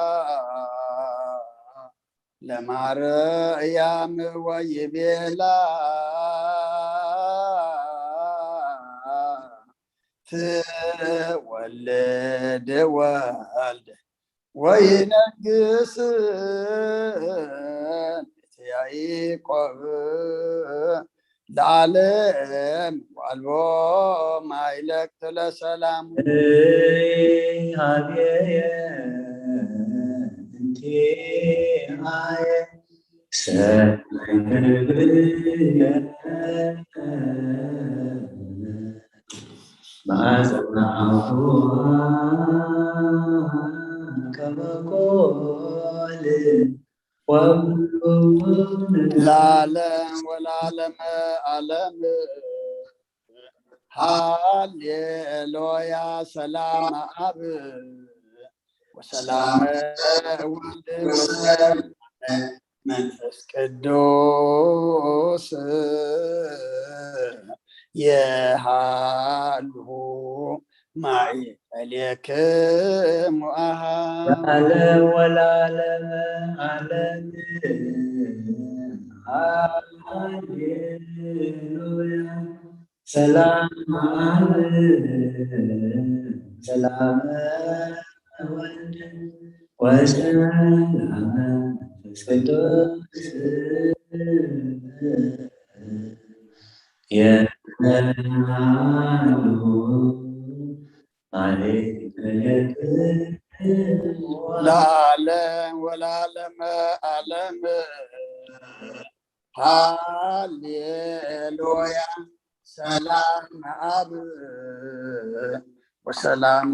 ለማርያም ወይቤላ ትወልድ ወልድ ወይነግስ ቤተ ያዕቆብ ለዓለም ወአልቦ ማይለክት ለሰላሙ። ሀብየ እንቲአየ ሰናይ ክብርየ ማጸናዕኩዋ ከመ ኮል ወኩሉ ለዓለም ወለዓለመ ዓለም። ሃሌሉያ። ሰላም ኣብ ወሰላም ወልድ ወሰላም መንፈስ ቅዱስ የሃሉ ማእከሌክሙ አሃ። ለዓለም ወለዓለመ ዓለም። ሃሌሉያ። ሰላም አብ ሰላም ወልድ ወሰላም መንፈስ ቅዱስ የሃሉ ማእከሌክሙ። ለዓለም ወለዓለመ ዓለም። ሃሌሉያ። ሰላም አብ ወሰላም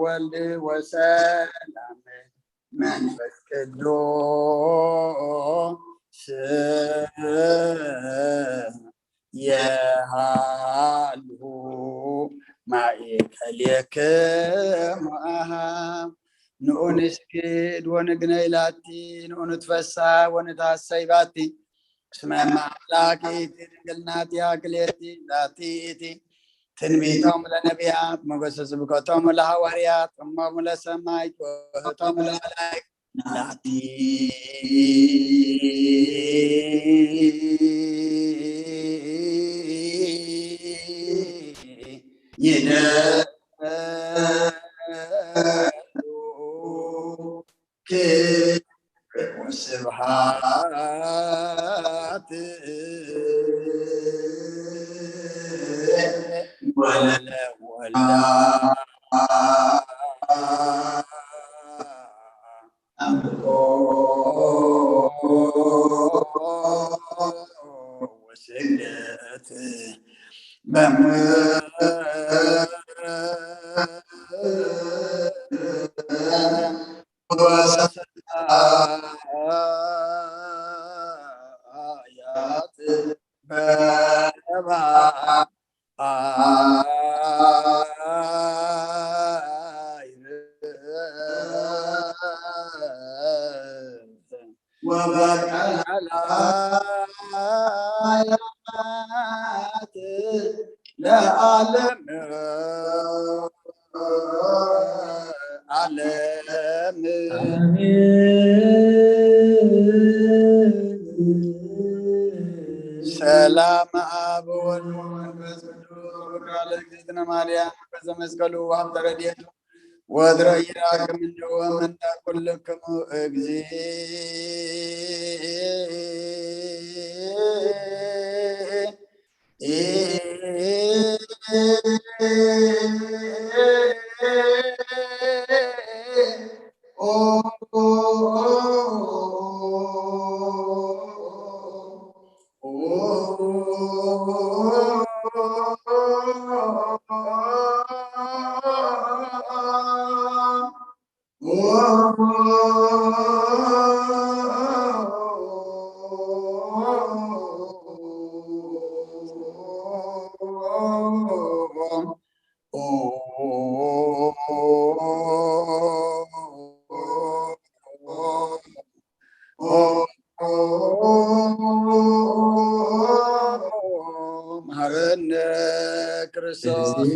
ወልድ ወሰላም መንፈስ ቅዱስ የሃሉ ማእከሌክሙ አሃ። ንኡ ንስግድ ወንግነይ ላቲ፣ ንኡ ንትፈሳ ወንትሃሰይ ባቲ። እስመ እመ አምላክ ይእቲ ድንግል ናቲሃ ክልኤቲ ዛቲ ይእቲ። ትንቢቶም ለነቢያት፣ ሞገሰ ስብከቶም ለሐዋርያት፣ ጽሞም ለሰማይ፣ ጩኸቶም ለመላእክት ናቲ። ይደሉ ክብር ወስብሐት ወለወልዳ ወስግደት በምድር ወሰማያት በባ ወበቃላት ለዓለም ዓለም። ሰላም አብ ወወልድ ወመንፈስ ቅዱስ። ወብርሃነ ለእግዝእትነ ማርያም በዘመስቀሉ ወሀብተ ረድኤቱ ወትረ ይራክም እንዲሁ እምነ ኩልክሙ እግዚእ። መሐረነ ክርስቶስ።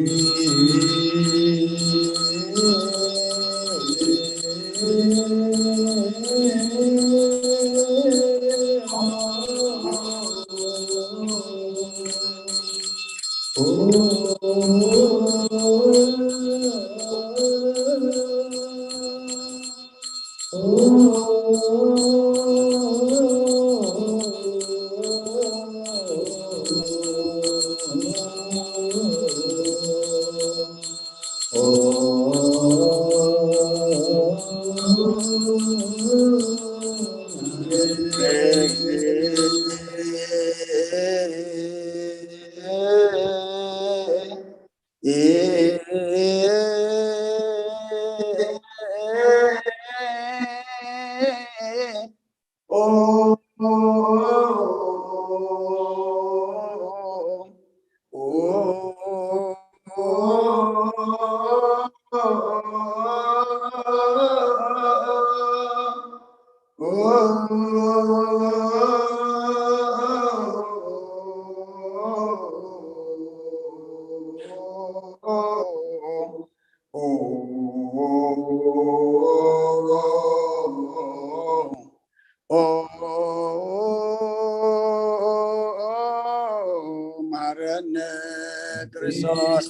ክርስቶስ።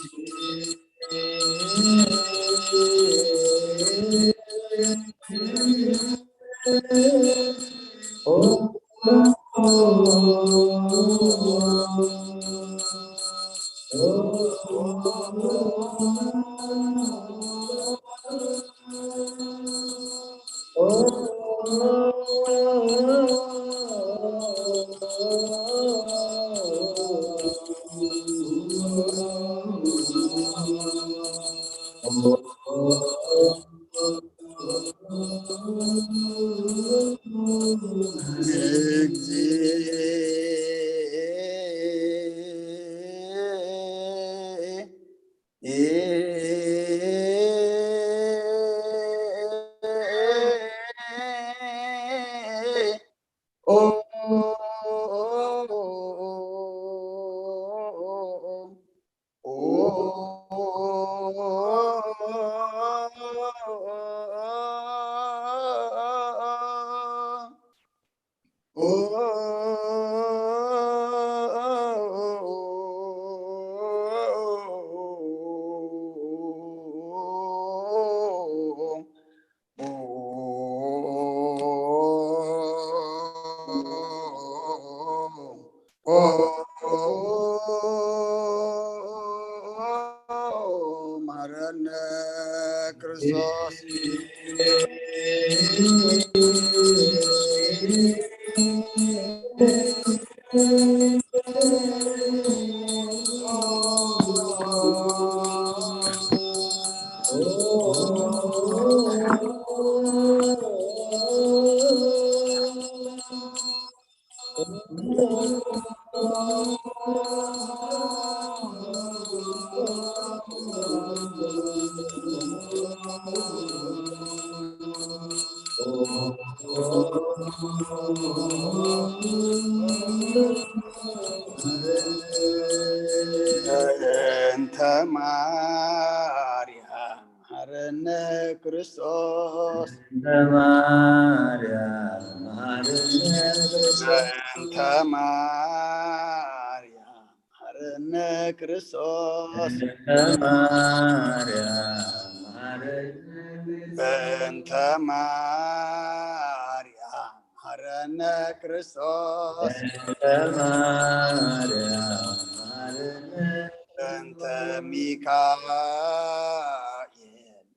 መሐረነ ክርስቶስ። በእንተ ማርያም መሐረነ ክርስቶስ። በእንተ ማርያም መሐረነ ክርስቶስ። በእንተ ማርያም መሐረነ ክርስቶስ። በእንተ ማርያም መሐረነ በእንተ ማርያም መሐረነ ክርስቶስ። በእንተ ማርያም መሐረነ በእንተ ሚካኤል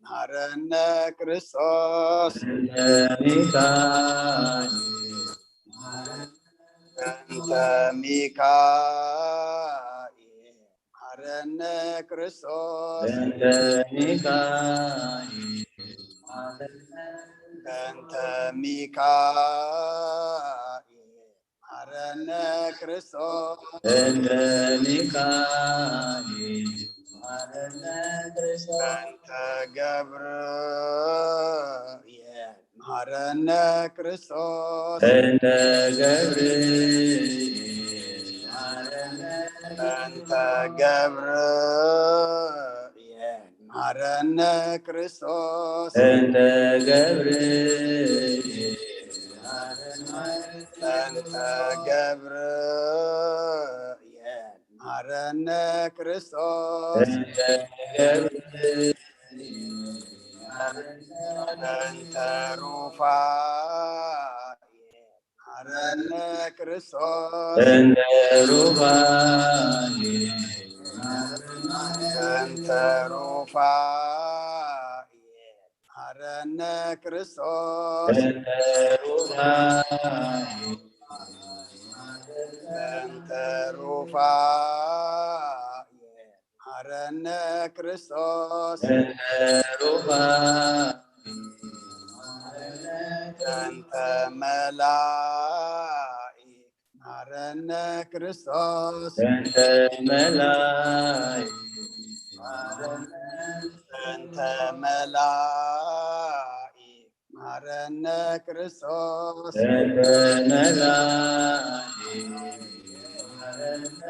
መሐረነ ክርስቶስ። በእንተ ሚካኤል በእንተ ሚካኤል መሐረነ ክርስቶስ። በእንተ ሚካኤል በእንተ ሚካኤል መሐረነ ክርስቶስ። በእንተ ሚካኤል መሐረነ ክርስቶስ። በእንተ ገብርኤል መሐረነ ክርስቶስ። በእንተ ገብርኤል መሐረነ በእንተ ገብርኤል መሐረነ ክርስቶስ። በእንተ ገብርኤል መሐረነ በእንተ ገብርኤል መሐረነ ክርስቶስ። በእንተ ገብርኤል በእንተ ሩፋኤል መሐረነ ክርስቶስ። በእንተ ሩፋኤል በእንተ ሩፋኤል መሐረነ ክርስቶስ። በእንተ ሩፋኤል በእንተ ሩፋኤል መሐረነ ክርስቶስ። በእንተ ሩፋኤል በእንተ መላእክት መሐረነ ክርስቶስ። በእንተ መላእክት መሐረነ በእንተ መላእክት መሐረነ ክርስቶስ። በእንተ መላእክት በእንተ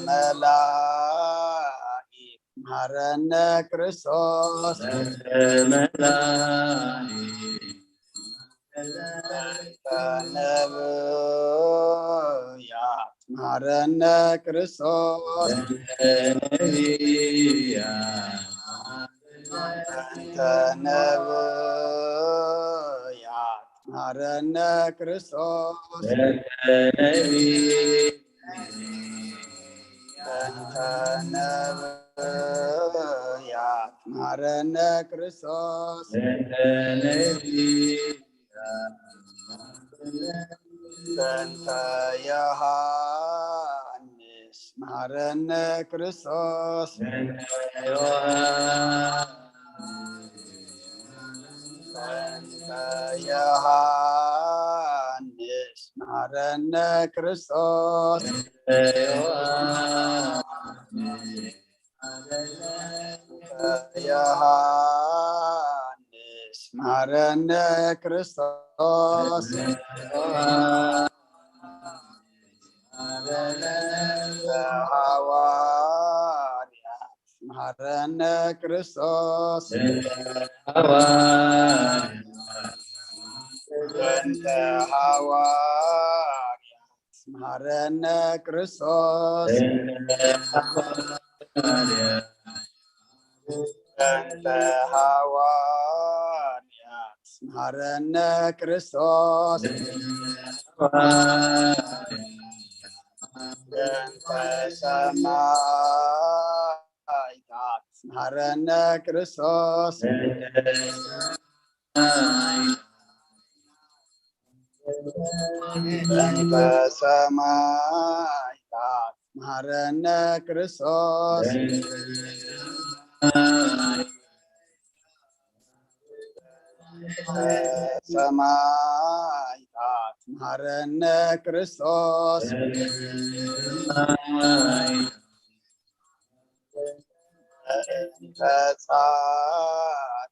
መላእክት መሐረነ ክርስቶስ። በእንተ መላእክት በእንተ ነብያት መሐረነ ክርስቶስ። በእንተ ነቢያት መሐረነ ክርስቶስ። በእንተ ነቢያት መሐረነ ክርስቶስ። በእንተ ዮሐንስ መሐረነ ክርስቶስ። በእንተ ዮሐንስ መሐረነ ክርስቶስ። ዮሐንስ መሐረነ ክርስቶስ። ሐዋርያት መሐረነ ክርስቶስ። በእንተ ሐዋርያት መሐረነ ክርስቶስ። በእንተ ሐዋርያት መሐረነ ክርስቶስ። በእንተ ሰማዕታት መሐረነ ክርስቶስ። በእንተ ሰማዕታት መሐረነ ክርስቶስ። ሰማዕታት መሐረነ ክርስቶስ። በእንተ ጻድቃን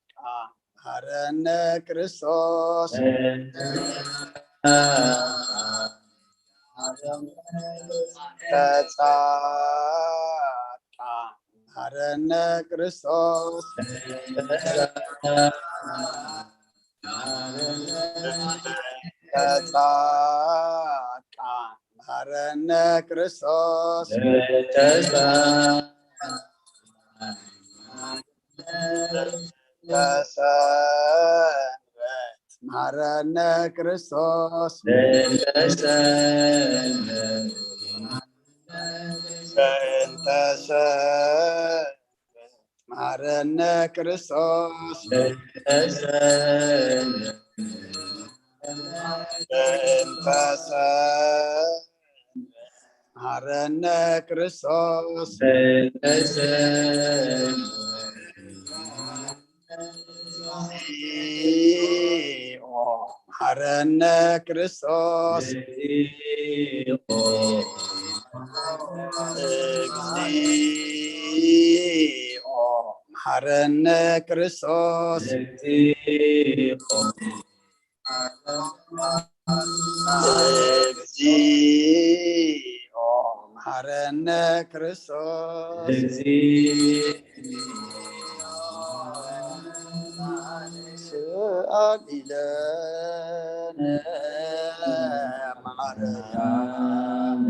መሐረነ ክርስቶስ። በእንተ ጻድቃን መሐረነ ክርስቶስ። በእንተ ጻድቃን መሐረነ ክርስቶስ። በእንተ ሰንበት መሐረነ ክርስቶስ። በእንተ ሰንበት መሐረነ ክርስቶስ። በእንተ ሰንበት መሐረነ ክርስቶስ። በእንተ ሰንበት መሐረነ ክርስቶስ። እግዚኦ መሐረነ ክርስቶስ። እግዚኦ መሐረነ ክርስቶስ። ስአል ኢለነ ማርያም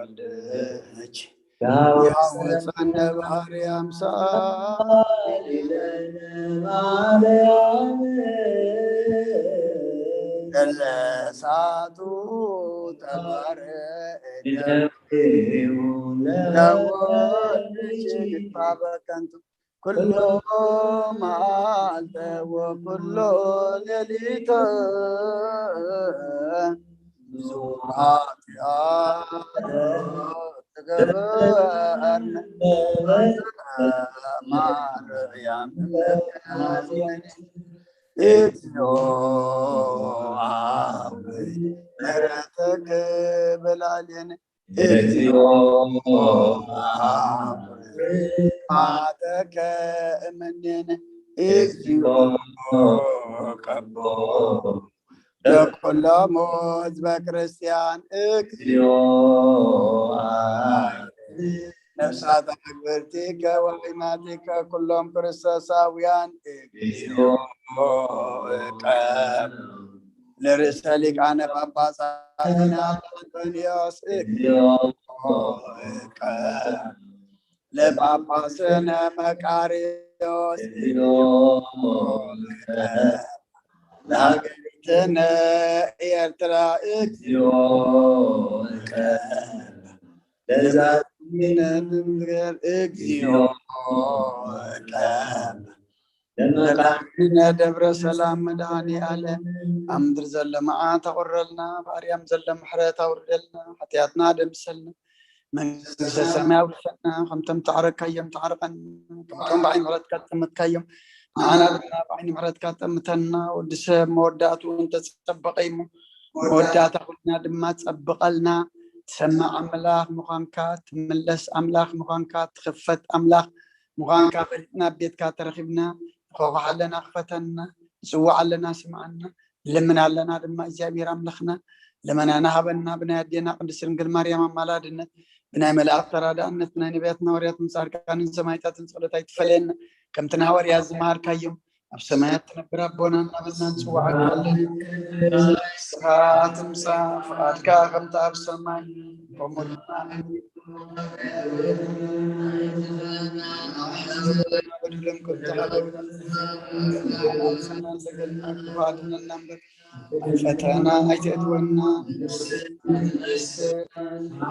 ተወልደች። ያወፀነ ባህሪ አምሳል ለሳቱ ጠባረ ለወልጅ በከንቱ ኩሎ መዓልተ ወኩሎ ሌሊተ ብዙ ኃጢአት ትገበርነ ማርያም። እግዚኦ አብ ምሕረትክ በላሌነ። እግዚኦ አብ ኃጢአትከ እምኔነ። እግዚኦ ቀቦ ለኩሎሙ ህዝበ ክርስቲያን። እግዚኦ ነፍሳት አግብርቲከ ወአይማቲከ ኩሎም ክርስቶሳውያን። እግዚኦ ቀቦ ለርእሰ ሊቃነ ጳጳሳትና ኣንቶንዮስ እግዚኦ እቀብ። ለጳጳስነ መቃርዮስ እግዚኦ እቀብ። ለሃገሪትነ ኤርትራ እግዚኦ እቀብ። ለዛቲ ነብር እግዚኦ እቀብ። ለመካነ ደብረ ሰላም መድኃኔ ዓለም። ኣብ ምድሪ ዘሎ መዓት ኣቑረልና፣ ኣብ ኣርያም ዘሎ ምሕረት ኣውርደልና፣ ሓጢኣትና ደምሰልና፣ መንግስተ ሰማይ ኣውርሰና፣ ከምቶም ተዓረካዮም ተዓረቀና፣ ከምቶም ብዓይኒ ምሕረትካ ዝጠመትካዮም ንዓና ድማ ብዓይኒ ምሕረትካ ጠምተና። ወዲ ሰብ መወዳእትኡ እንተጸበቐ እሞ መወዳእታ ኩልና ድማ ጸብቐልና። ትሰምዕ ኣምላኽ ምዃንካ፣ ትምለስ ኣምላኽ ምዃንካ፣ ትኽፈት ኣምላኽ ምዃንካ ፈሊጥና ኣብ ቤትካ ተረኺብና። ንኾኾሕ ኣለና ክፈተና፣ ንጽዋዕ ኣለና ስምዓና፣ ንልምን ኣለና ድማ እግዚኣብሔር ኣምላኽና። ልመናና ሃበና፣ ብናይ ኣዴና ቅድስት ድንግል ማርያም ኣማላድነት፣ ብናይ መላእኽት ተራዳእነት፣ ብናይ ነቢያትን ሃዋርያትን ጻድቃንን ሰማዕታትን ጸሎት ኣይትፈለየና። ከምቲ ንሃዋርያት ዝመሃርካዮም ኣብ ሰማያት ትነብር ኣቦና እናበልና ንጽውዓካ ኣለና። ስኻ ትምጻእ፣ ፍቓድካ ከምቲ ኣብ ሰማይ ከምኡ ድማ ኣብ ምድሪ። በደሎም ከምቲ ሓደ ኣድነና እምበር ኣብ ፈተና ኣይተእትወና።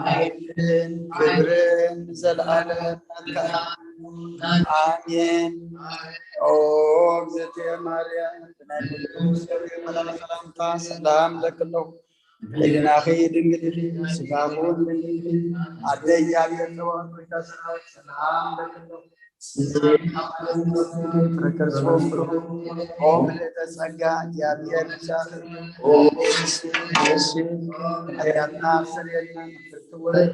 ክብርን ክብርን ንዘለኣለም ናትካ። ኣሜን። ኦ እግዝእትየ ማርያም፣ ብናይ ቅዱስ ገብርኤል መልኣክ ሰላምታ ሰላም እለኪ ኣለኹ። ሕሊናኺ ድንግል ኢኺ፣ ስጋኺ እውን ድንግል ኢኺ። ኣደ እግዚኣብሔር ዘወሃብ ጸጋ ሰላም እለኪ ኣለኹ። ፍረ ከርስኺ እውን ብሩኽ። ኦ ምልእተ ጸጋ፣ እግዚኣብሔር ምሳኺ። ኦ ንስቲ ሓጢኣትና ኣስተሰርየልና፣ ንፍትወት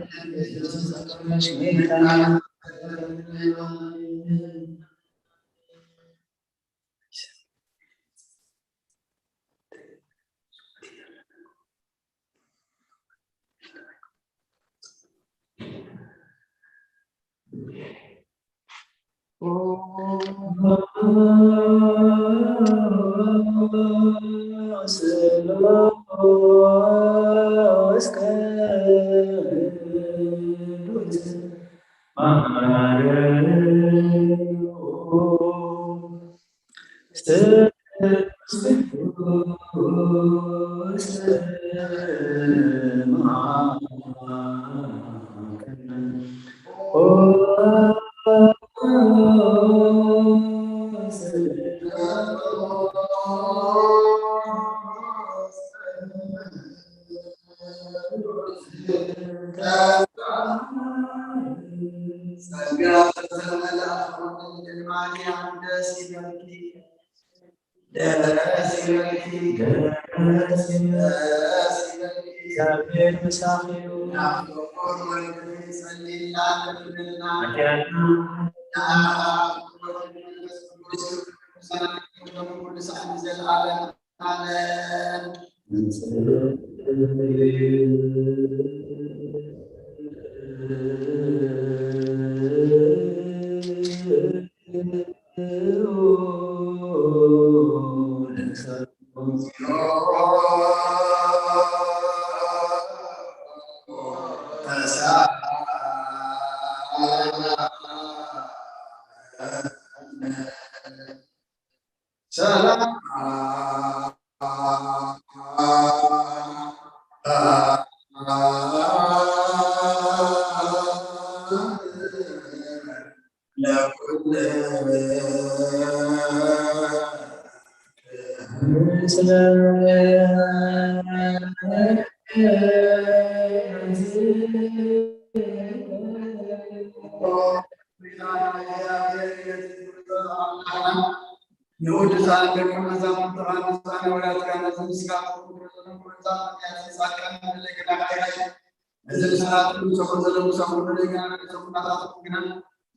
ጸጋ ዝተመልኣ ድንግል ማርያም ደስ ይበልኪ፣ ደስ ይበልኪ፣ ደስ ይበልኪ። እግዚኣብሔር ምሳኺ እዩ። ናብ ፍቁር ወልድኺ ጸልይልና፣ ለምንልና። ሓጢኣትና። ንኣብ ወወልድ ወመንፈስ ቅዱስ ቅዱሳን ንዘለዓለም ሰላም። ንቅዱሳን ደቀ መዛሙርትኻ፣ ንቅዱሳን ሃዋርያትካ፣ ነዚ ምስጋና ክብሩ ዘለዎም ቅዱሳን ነቢያትን ጻድቃንን፣ በደለይና ይቕረ በል። ነዚ ምስጋና ክብሩ ዘለዎም ሰብኡን በደለይና፣ ነዚ ሰብኡን ናታትኩም ግና፣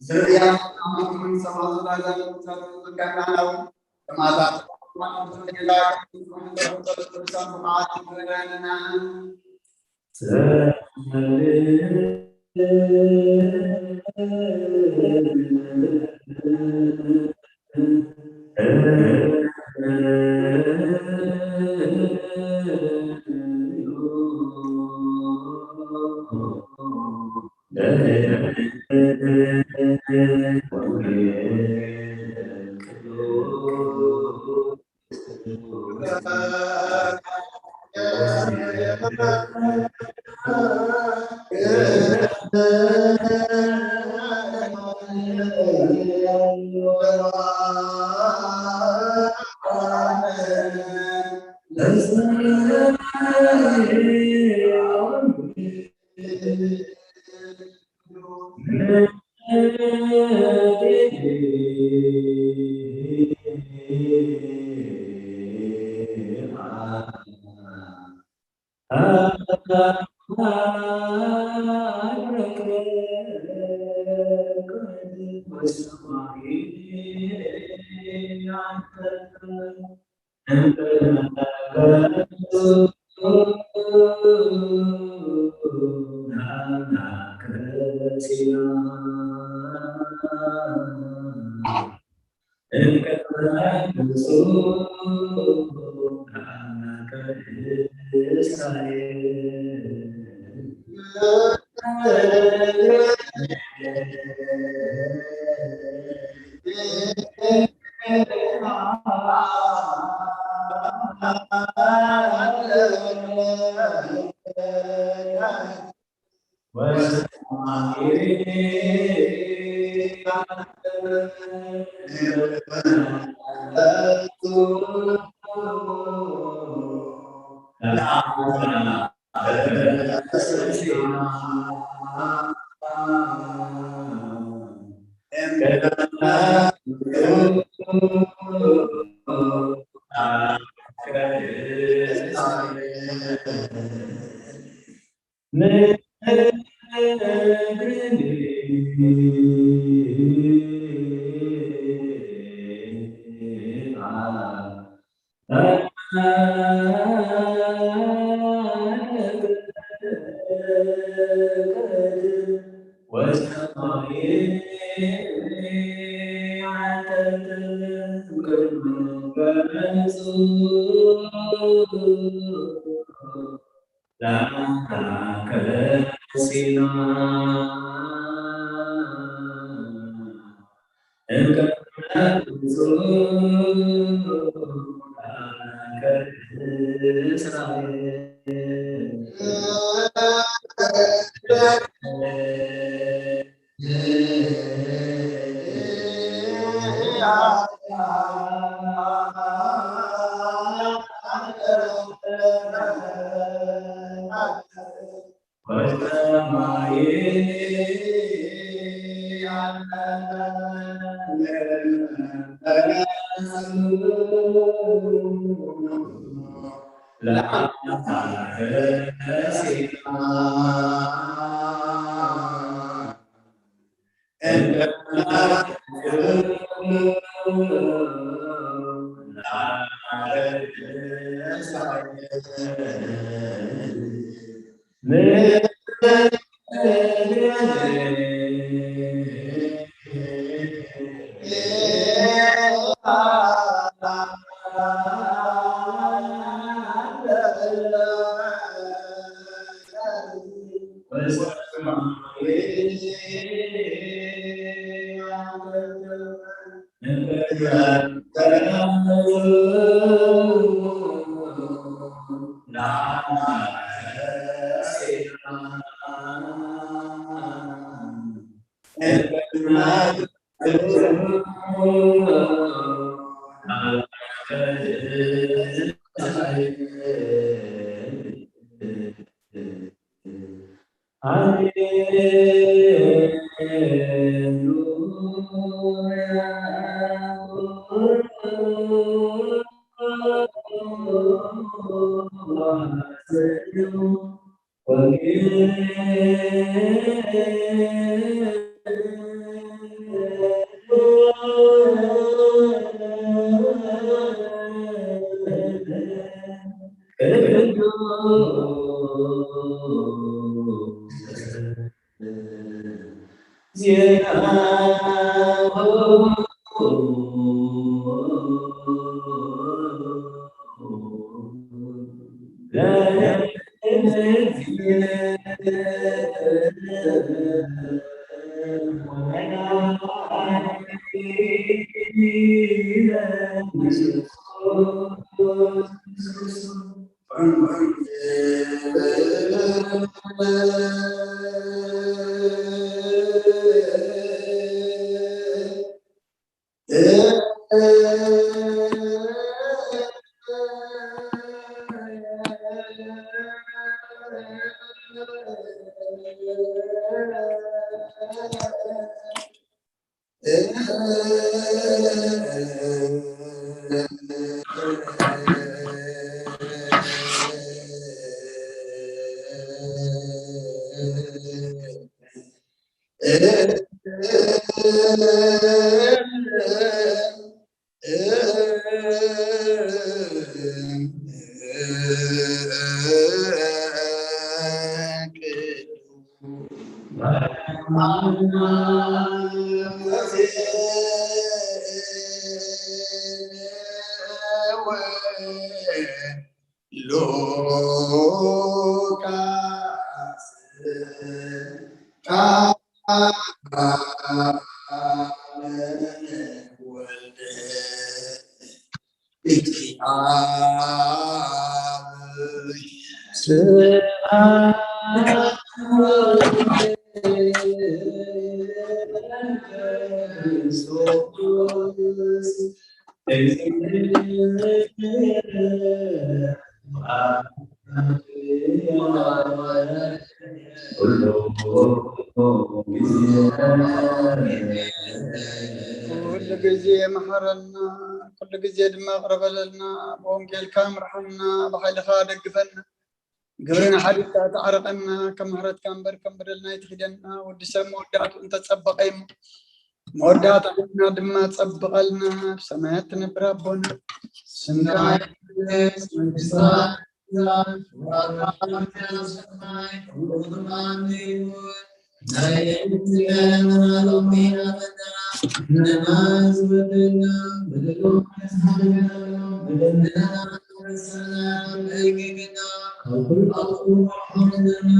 ዝርእያ ኣምላኽን ሰብኣ ዘራዛ ቅዱሳን ጸጋና ናው ከማታት ቅዱሳን ሰማዕታት ይግበረና። ሉቃስ ቃል ወልድ እቲ ኣብ ስብሐት መንፈስ ቅዱስ ኩሉ ግዜ መሓረና፣ ኩሉ ግዜ ድማ ቅረበለልና፣ ብወንጌልካ ምርሓና፣ ብሓይልኻ ደግፈና፣ ግብርና ሓዲግካ ተዓረቐና፣ ከም ምሕረትካ እምበር ከም በደልና ኣይትኺደና። ወዲ ሰብ መወዳእቱ እንተጸበቐ እዩ፣ መወዳእታና ድማ ጸብቐልና። ብሰማያት ትነብር ኣቦና፣ ስምካ ይትቀደስ፣ መንግስትኻ ትምጻእ፣ ፍቓድካ ኣብ ሰማይ ከምኡ ድማ ኣብ ምድሪ ይኹን። ናይ ዕለትና ሎሚ ሃበና፣ ንሕና ዝበደልና በደልና ንስሓልና፣ በደልና ንስሓልና፣ ካብ ኩሉ ኣጥፍኡ፣ ሓጥያትና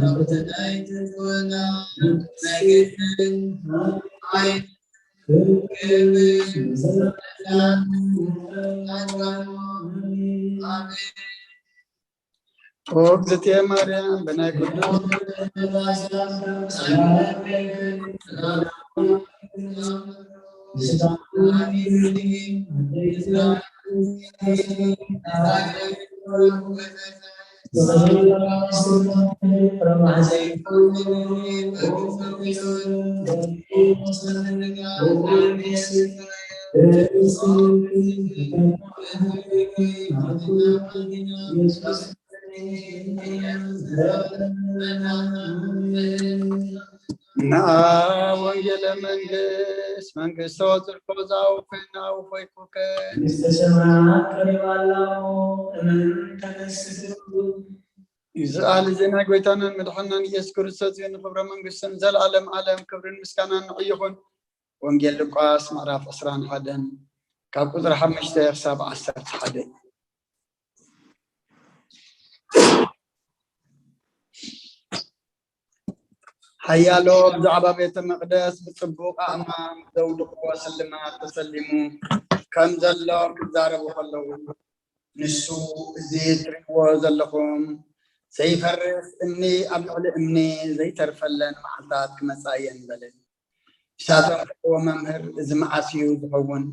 ናብ ፈተና ኣይተእትወና፣ ናይ ገድልን ሓይልን ኦ እግዝእትየ ማርያም፣ ብናይ ቅዱስ ንኣ ወንጌለ መንግስት መንግስቶ ዝርኮ ዛውፈና ውፎይኩከ መንግስተ ሰማያት ቀሪባ ኣላ እሞ እመን ተነስእ። እዚ ቃል እዚ ናይ ጎይታናን መድሓናን ኢየሱስ ክርስቶስ እዩ። ንኽብረ መንግስትን ዘልኣለም ኣለም ክብርን ምስጋናን ንዑ ይኹን። ወንጌል ሉቃስ ምዕራፍ ዕስራን ሓደን ካብ ቁፅሪ ሓሙሽተ ክሳብ ዓሰርተ ሓደ። ሓያሎ ብዛዕባ ቤተ መቕደስ ብጽቡቕ ኣእማን ዘውድቕዎ ስልማት ተሰሊሙ ከም ዘሎ ክዛረቡ ከለዉ፣ ንሱ፣ እዚ ትርእይዎ ዘለኹም ዘይፈርስ እምኒ ኣብ ልዕሊ እምኒ ዘይተርፈለን መዓልታት ክመጻ እየን በለ። ንሳቶም ከለዎ፣ መምህር፣ እዚ መዓስ እዩ ዝኸውን?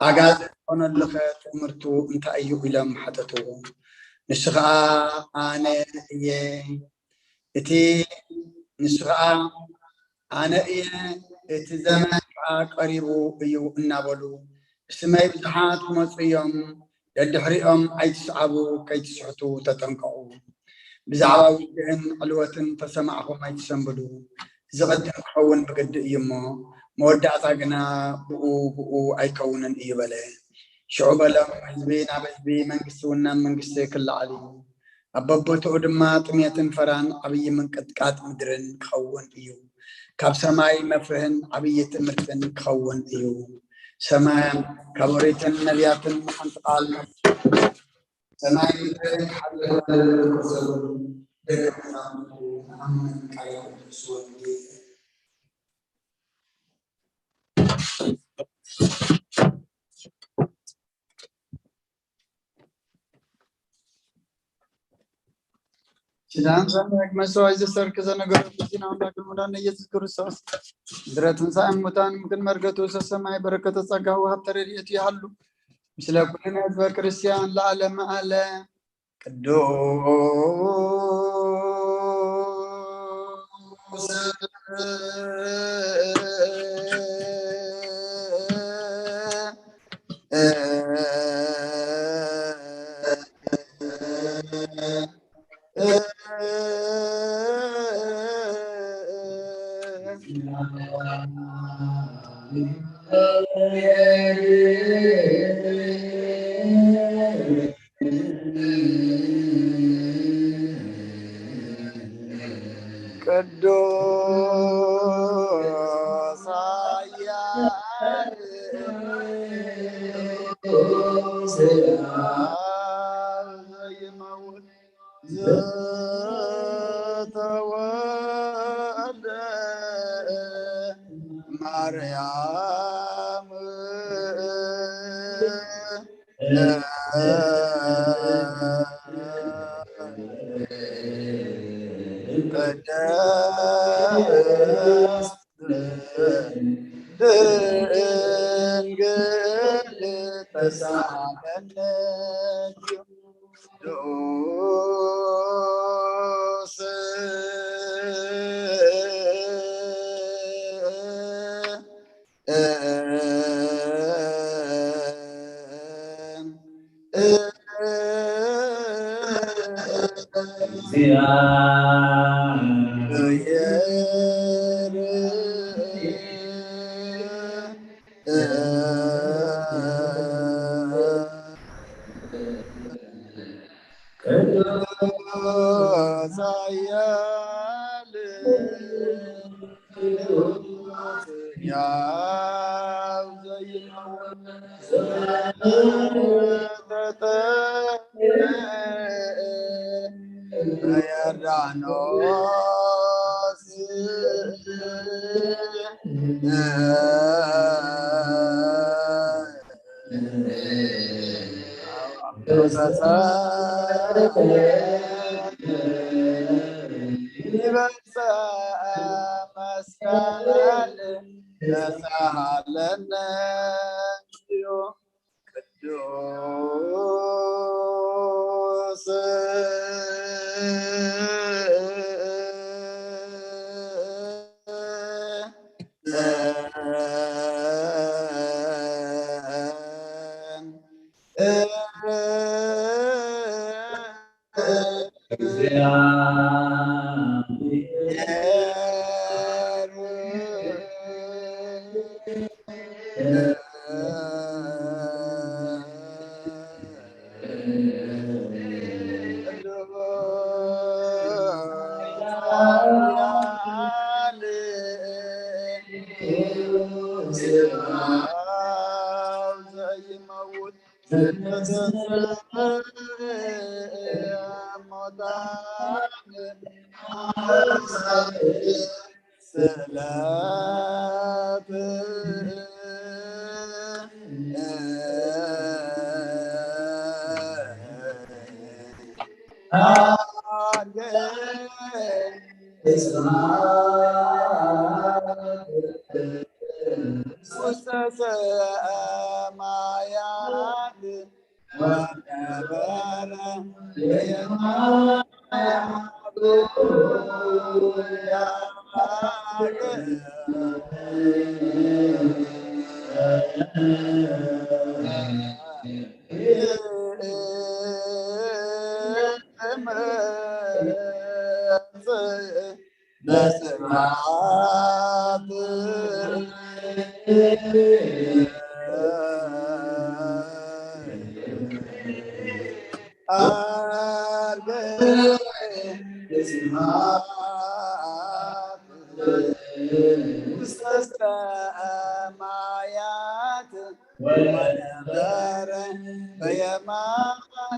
ኣጋዚ ዝኾነሉኸ ትእምርቱ እንታይ እዩ? ኢሎም ሓተትዎ። ንሱ ኸኣ፣ ኣነ እየ እቲ፣ ንሱ ኸኣ፣ ኣነ እየ፣ እቲ ዘመን ከኣ ቀሪቡ እዩ እናበሉ፣ ብስመይ ብዙሓት ክመጹ እዮም፣ ደድሕሪኦም ኣይትስዓቡ፣ ከይትስሕቱ ተጠንቀቑ። ብዛዕባ ውግእን ዕልወትን ተሰማዕኹም ኣይትሰንብዱ። ዝቕድም ክኸውን ብግዲ እዩ እሞ፣ መወዳእታ ግና ብኡ ብኡ ኣይከውንን እዩ በለ። ሽዑ በሎም፣ ህዝቢ ናብ ህዝቢ፣ መንግስቲ እውን ናብ መንግስቲ ክለዓል እዩ። ኣብ በቦትኡ ድማ ጥሜትን ፈራን ዓብዪ ምንቅጥቃጥ ምድርን ክኸውን እዩ። ካብ ሰማይ መፍርህን ዓብዪ ትእምርትን ክኸውን እዩ። ሰማይ ካብ ኦሪትን ነቢያትን ሓንቲ ቃል ሰማይ ምድርን ክሓልፍ ማለት ምርኮ ዘብሉ ደቀ መዛሙርቱ ንኣምን ቃል ቅዱስ ወንጌል። ኪዳን ዘምሕግ መስዋዕት ዘሰርክ ዘነገሮ ብዚና ኣምላክ ልሙዳን ኢየሱስ ክርስቶስ ምድረ ትንሳኤ ሙታን ምክን መርገቱ ሰሰማይ በረከተ ጸጋ ወሃብተ ረድኤቱ ይሃሉ ምስለ ኩልነ ህዝበ ክርስቲያን ለዓለመ ዓለም። ቅዱስ ቅዱስ ኃያል ዘይመውት ዘተወልደ ማርያም ቅድስት ድንግል ተሳለነ። ቅዱስ ቅዱስ ኃያል ሕያው ዘይመውት በዮርዳኖስ ይበልፀ መስቀል ተሳሃለነ። ቅዱስ ውስተ ሰማያት ወነበረ በየማነ በስብሐት አርገ ስብሐት ውስተ ሰማያት ወነበረ በየማነ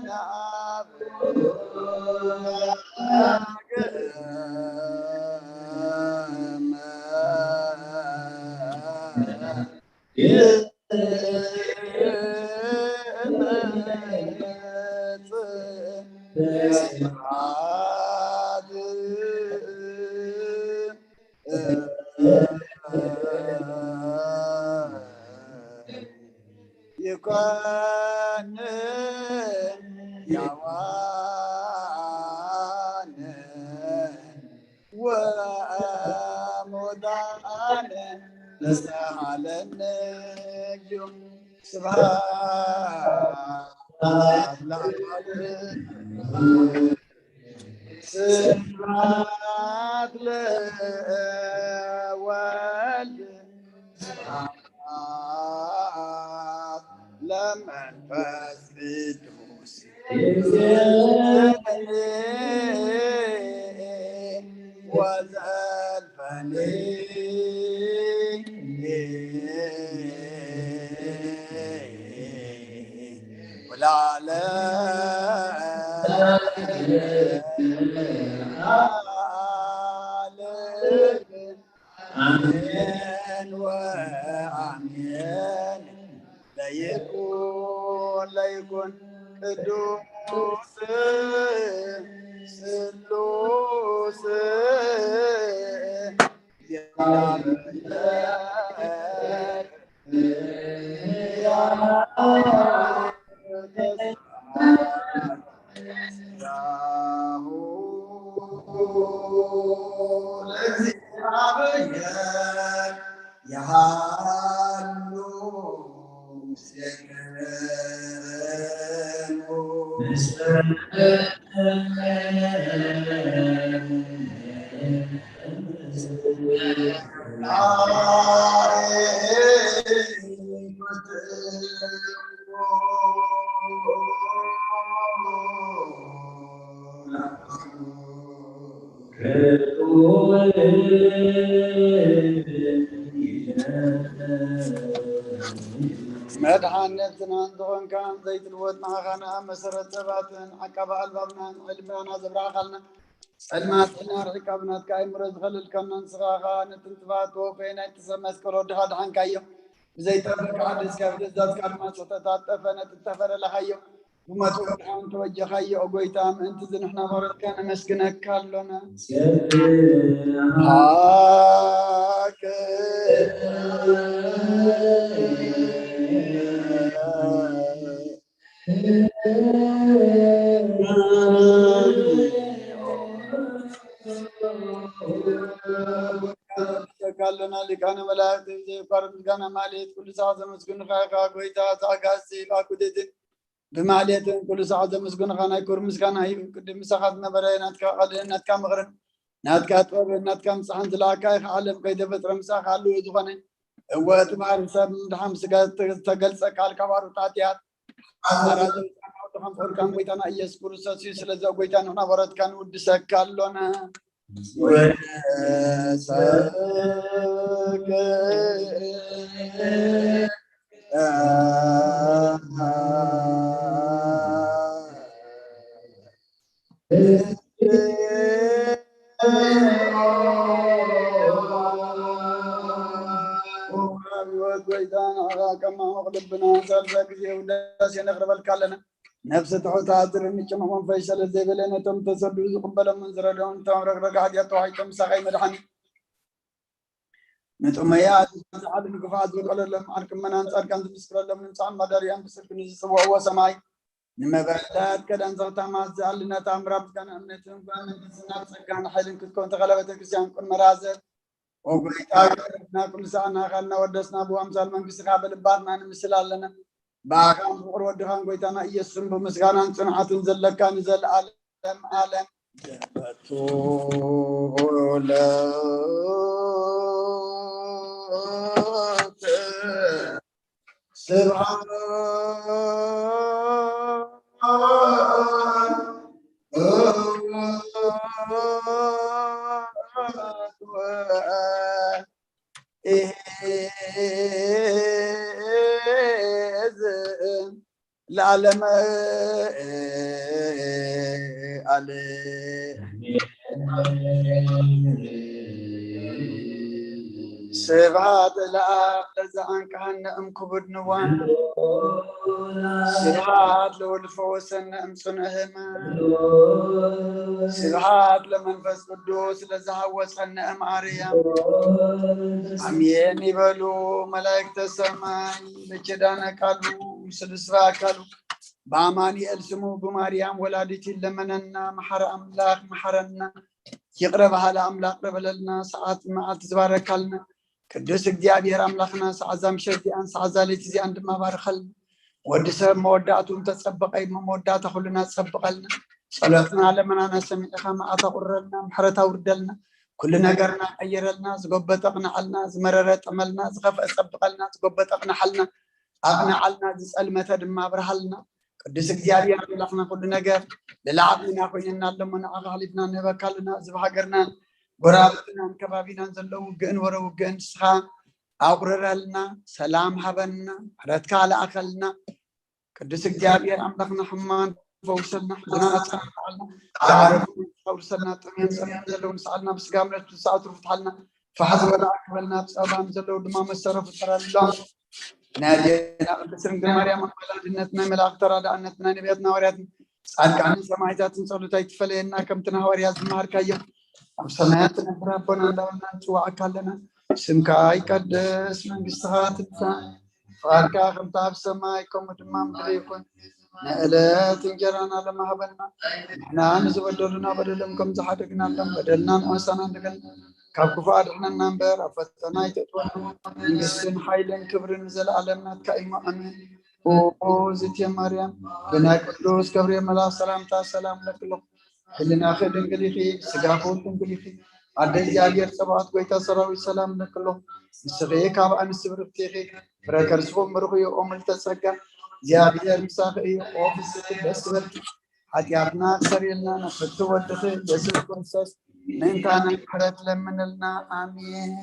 ይኮን ያዋን ወሙዳን ተሳሃለን እዩ። ስብሐት ለአብ። ስብሐት ለወልድ፣ ስብሐት ለመንፈስ ቅዱስ፣ ወዘልፈኒ ወለዓለመ ዓለም። አሜን ወአሜን። ለይኩን ለይኩን ቅዱስ ስሉስ መድሓን ነፍስና እንተኾንካ ዘይትልወጥ ንዓኻ ንኣብ መሰረት ሰባትን ዓቃቢ ኣልባብናን ዕልምና ዘብራህኻልና ጸልማትና ርሒቃ ብናትካ ኣእምሮ ዝኸለልካና ንስኻ ኸኣ ነቲ ንጥፋኣት ተወፈየ ናይቲ ሰብ መስቀል ወድኻ ድሓንካዮ። ብዘይጠፍእ ክሓድስ ካብ ትእዛዝካ ድማ ስሕተታት ጠፈ ነቲ እተፈለለኻዮ ብሞት ወድኻ እንተወጀኻዮ። ኦ ጐይታ፣ ምእንቲ እዚ ንሕና ባሮትካ ነመስግነካ ኣሎና። ሃከ ኣለና ሊቃነ መላእክት ብዘየቋርጥ ምስጋና ማሌት ኩሉ ሰዓት ዘመስግኑኻ ኢኻ ጐይታ። እቲ ኣጋእዝቲ ብኣኩቴትን ብማሌትን ኩሉ ሰዓት ዘመስግኑኻ ናይ ክብሪ ምስጋና እዩ። ቅድም ምሳኻ ዝነበረ ናትካ ቃልን ናትካ ምኽርን ናትካ ጥበብን ናትካ ምጽሓን ዝለኣካ ኢኻ። ዓለም ከይተፈጥረ ምሳኻ ኣለዎ ዝኾነ እወ እቲ ባህሪ ሰብ ምድሓን ስጋ ዝተገልጸ ቃል ካብ ኣርዑት ኣትያት ኣራዘ ጻማውቲ ከም ፍቕርካን ጐይታና ኢየሱስ ክርስቶስ እዩ። ስለዚ ኦ ጐይታ ንሕና ባሮትካ ንውድሰካ ኣሎና። ወሰከ ህይወት ጐይታ ንዓኻ ከማሙቕ ልብና ሳልሳ ግዜ ውዳሴ ነቕርበልካ ኣለና። ነፍሲ ትሑት ኣዝርን ጭኑቕ መንፈስ ሰለ ዘይበለ ነቶም ተሰዱ ዝቕበሎምን ዝረድኦምን ተምረግረጋ ሓጢኣት ተዋሒጦም ምሳኻ ይመድሓኒ። ንጥሙያት ዝዓልን ክፉኣት ዝውቀለሎም ዓርቂ እመናን ጻድቃን ዝምስክረሎም ንንጹሓን ማደርያም ብስልኪ ንዝጽውዕዎ ሰማይ ንመበለት ከዳን ዘኽታማት ዝኣልነት ኣምራ ምስጋና እምነትን ጓምን ትስናት ጸጋን ሓይልን ክትከውን ተኸለ ቤተክርስትያን ቅድመ ራዘት ኦ ጐይታ ክብርትና ኩሉ ሰዓና ኻልና ወደስና ብኣምሳል መንግስትኻ ብልባትና ንምስል ኣለና። ብኣኻን ብፍቕሪ ወድኻን ጐይታና ኢየሱስን ብምስጋናን ጽንዓትን ዘለካ ንዘለኣለም ዓለም። ስብሐት ለዓለመ ለዓለም። ስብሐት ለአብ ለዘአንቅሐነ እምክቡድ ንዋን። ስብሐት ለወልድ ፈወሰነ እምጽኑዕ ሕማም። ስብሐት ለመንፈስ ቅዱስ ለዘሐወሰነ እምአርያም። አሜን ይበሉ መላእክተ ሰማይ። በኪዳነ ቃሉ ስልስባ አካሉ በአማኑኤል ስሙ ብማርያም ወላዲት ይለመነና። መሐረ አምላክ መሐረና። ይቅረ በሃሊ ኣምላኽ ቅረ በለልና። ሰዓት መዓልቲ ዝባረካልና ቅዱስ እግዚኣብሔር ኣምላኽና፣ ሰዓት እዛ ምሸት እዚኣን ሰዓት እዛ ለይቲ እዚኣን ድማ ባርኸልና። ወዲ ሰብ መወዳእቱ እንተጸበቐ እሞ መወዳእታ ኩልና ጸብቐልና። ጸሎትና ለመናና ሰሚዕኻ መዓት ኣቑርረልና፣ ምሕረት ኣውርደልና፣ ኩሉ ነገርና ቀይረልና፣ ዝጎበጠ ኣቕንዓልና፣ ዝመረረ ጥዕመልና፣ ዝኸፍአ ጸብቐልና፣ ዝጎበጠ ኣቕንዓልና፣ ኣቕንዓልና፣ ዝጸልመተ ድማ ኣብርሃልና። ቅዱስ እግዚኣብሔር ኣምላኽና ኩሉ ነገር ልዕሊ ዓቕምና ኮይንና ኣለሞ ንዓኻ ኣሕሊፍና ንህበካ ኣለና። እዚ ብሃገርናን ጎረባብትናን ከባቢናን ዘሎ ውግእን ወረ ውግእን ንስኻ ኣቑርረልና፣ ሰላም ሃበና፣ ምሕረትካ ልኣኸልና። ቅዱስ እግዚኣብሔር ኣምላኽና ሕማን ፈውሰልና፣ ሕዝና ኣጽናንዓልና፣ ዝዓረፉ ኣውርሰልና፣ ጠምዮም ጸምዮም ዘለዉ ንስዓልና፣ ብስጋ ምረት ብዝሰዓቱ ፍትሓልና፣ ፋሕ ዝበለ ኣክበልና፣ ኣብ ጸባም ዘለዉ ድማ መሰረፉ ተራልሎም። ናይ ኣዴና ቅድስት ድንግል ማርያም ኣማላድነት፣ ናይ መላእክት ተራዳእነት፣ ናይ ነቢያትን ሃዋርያትን ጻድቃንን ሰማዕታትን ጸሎት ኣይትፈለየና። ከምቲ ንሃዋርያት ዝመሃርካዮ ኣብ ሰማያት ትነብር ኣቦና እንዳበልና ንጽዋዓካ ኣለና። ስምካ ይቀደስ፣ መንግስትኻ ትምጻእ፣ ፍቓድካ ከምቲ ኣብ ሰማይ ከምኡ ድማ ምድሪ ይኹን። ንዕለት እንጀራና ሎሚ ሃበና። ንሕና ንዝበደሉና በደሎም ከም ዝሓደግናሎም በደልና ንዓሳና ንገን ካብ ክፉእ ኣድሕነና እምበር ኣብ ፈተና ኣይተእትወና። መንግስትን ሓይልን ክብርን ንዘለኣለም ናትካ እዩ። ኣሜን። ኦ ዝትየ ማርያም፣ ብናይ ቅዱስ ገብርኤል መልኣክ ሰላምታ ሰላም እለክሎ። ሕልናኺ ድንግል ኢኺ፣ ስጋኺ እውን ድንግል ኢኺ። ኣደ እግዚኣብሔር ጸባኦት፣ ጎይታ ሰራዊት ሰላም እለክሎ። ንስኺ ካብ ኣንስቲ ብርክቲ ኢኺ፣ ፍረ ከርስኹም ብሩኽ እዩ። ኦ ምልዕተ ጸጋ፣ እግዚኣብሔር ምሳኺ እዩ። ኦ ፍስሕቲ ደስ ይበልኪ፣ ሓጢኣትና ክሰርየልና ንፍቲ ወድኺ ኢየሱስ ክርስቶስ ምእንታና ምሕረት ለምንልና። ኣሜን።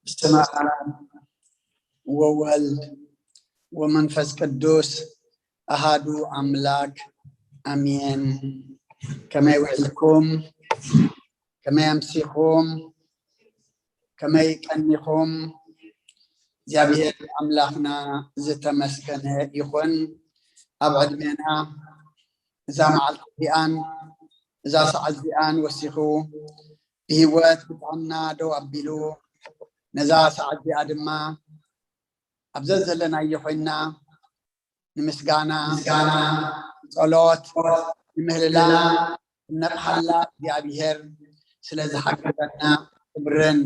በስመ አብ ወወልድ ወመንፈስ ቅዱስ አሃዱ አምላክ አሜን። ከመይ ውዒልኩም? ከመይ ኣምሲኹም? ከመይ ቀኒኹም? እግዚኣብሔር ኣምላኽና ዝተመስገነ ይኹን። ኣብ ዕድሜና እዛ መዓልቲ እዚኣን እዛ ሰዓት እዚኣን ወሲኹ ብህይወት ብጥዕና ደው ኣቢሉ ነዛ ሰዓት እዚኣ ድማ ኣብ ዘዘለናዮ ኮይንና ንምስጋና፣ ጸሎት፣ ንምህልላ፣ እነቕሓላ እግዚኣብሔር ስለ ዝሓገዘና ክብርን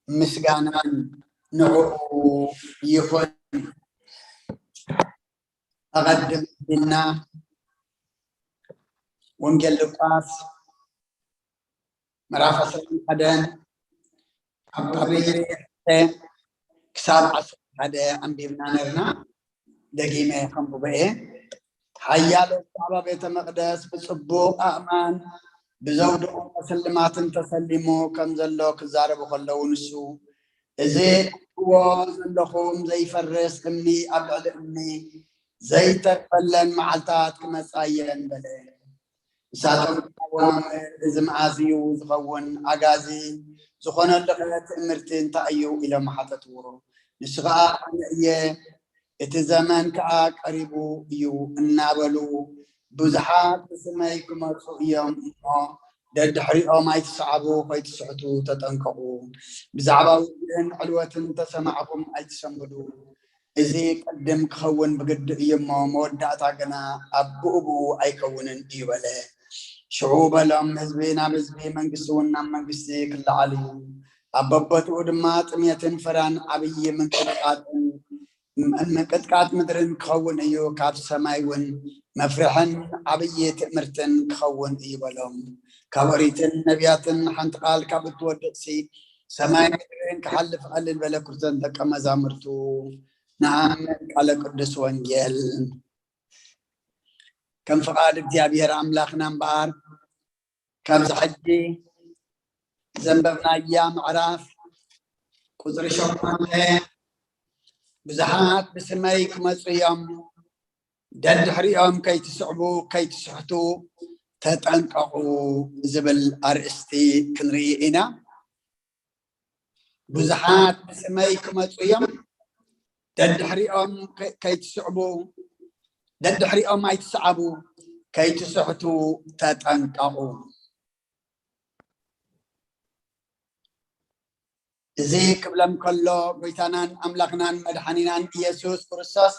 ምስጋናን ንዕኡ ይኹን። ኣቐድም ኢልና ወንጌል ሉቃስ ምዕራፍ ዓሰርተ ሓደ ካብ ቁጽሪ ክሳብ ዓሰርተ ሓደ ኣንቢብና ነርና። ደጊመ ከንብቦ እየ። ሓያሎ ብዛዕባ ቤተ መቕደስ ብጽቡቕ ኣእማን ብዘውድቖ ስልማትን ተሰሊሙ ከም ዘሎ ክዛረቡ ከለዉ ንሱ፣ "እዚ ትብልዎ ዘለኹም ዘይፈርስ እምኒ ኣብ ልዕሊ እምኒ ዘይተርፈለን መዓልታት ክመጻ እየን" በለ። ንሳቶም ድማ፣ "ወመምህር፣ እዚ መዓስ እዩ ዝኸውን? ኣጋዚ ዝኾነሉ ኸ ትእምርቲ እንታይ እዩ?" ኢሎም ሓተትዎ። ንሱ ኸዓ፣ "ኣነ እየ፣ እቲ ዘመን ከኣ ቀሪቡ እዩ" እናበሉ ብዙሓት ብስመይ ክመጹ እዮም እሞ፣ ደድሕሪኦም ኣይትስዓቡ፣ ከይትስሕቱ ተጠንቀቑ። ብዛዕባ ውግእን ዕልወትን ተሰማዕኹም ኣይትሰንብዱ። እዚ ቅድም ክኸውን ብግዲ እዩ እሞ፣ መወዳእታ ግና ኣብ ብኡ ብኡ ኣይከውንን እዩ በለ። ሽዑ በሎም፣ ህዝቢ ናብ ህዝቢ፣ መንግስቲ እውን ናብ መንግስቲ ክለዓል እዩ። ኣብ በቦትኡ ድማ ጥሜትን ፈራን ዓብዪ ምንቅጥቃጥን ምንቅጥቃጥ ምድርን ክኸውን እዩ፣ ካብ ሰማይ እውን መፍርሕን ዓብዪ ትእምርትን ክኸውን እዩ በሎም። ካብ ኦሪትን ነቢያትን ሓንቲ ቃል ካብ እትወድቕሲ፣ ሰማይ ምድርን ክሓልፍ ቀልል በለ። ክርተን ደቀ መዛሙርቱ። ንኣምን ቃለ ቅዱስ ወንጌል። ከም ፍቓድ እግዚኣብሔር ኣምላኽና እምበኣር፣ ካብዚ ሕጂ ዘንበብናያ ምዕራፍ ቁፅሪ ሸሞንተ፣ ብዙሓት ብስመይ ክመፁ እዮም፣ ደድሕሪኦም ከይትስዕቡ፣ ከይትስሕቱ ተጠንቀቑ ዝብል ኣርእስቲ ክንርኢ ኢና። ብዙሓት ብስመይ ክመፁ እዮም፣ ደድሕሪኦም ከ-፣ ከይትስዕቡ፣ ደድሕሪኦም ኣይትስዓቡ፣ ከይትስሕቱ ተጠንቀቑ። እዚ ክብለም ከሎ፣ ጎይታናን ኣምላኽናን መድሓኒናን ኢየሱስ ክርስቶስ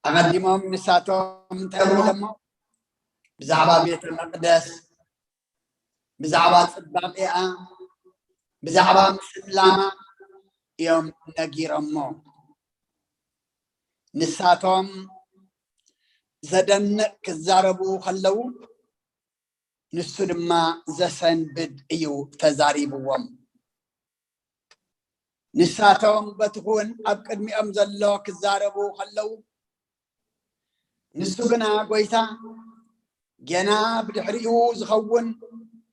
ኣቐዲሞም ንሳቶም እንታይ ኢሎሞ? ብዛዕባ ቤተ መቕደስ፣ ብዛዕባ ጽባቄኣ፣ ብዛዕባ ምስላማ እዮም ነጊሮሞ። ንሳቶም ዘደንቕ ክዛረቡ ከለዉ፣ ንሱ ድማ ዘሰንብድ እዩ ተዛሪብዎም። ንሳቶም በቲ ኹን ኣብ ቅድሚኦም ዘሎ ክዛረቡ ከለዉ፣ ንሱ ግና ጎይታ ገና ብድሕሪኡ ዝኸውን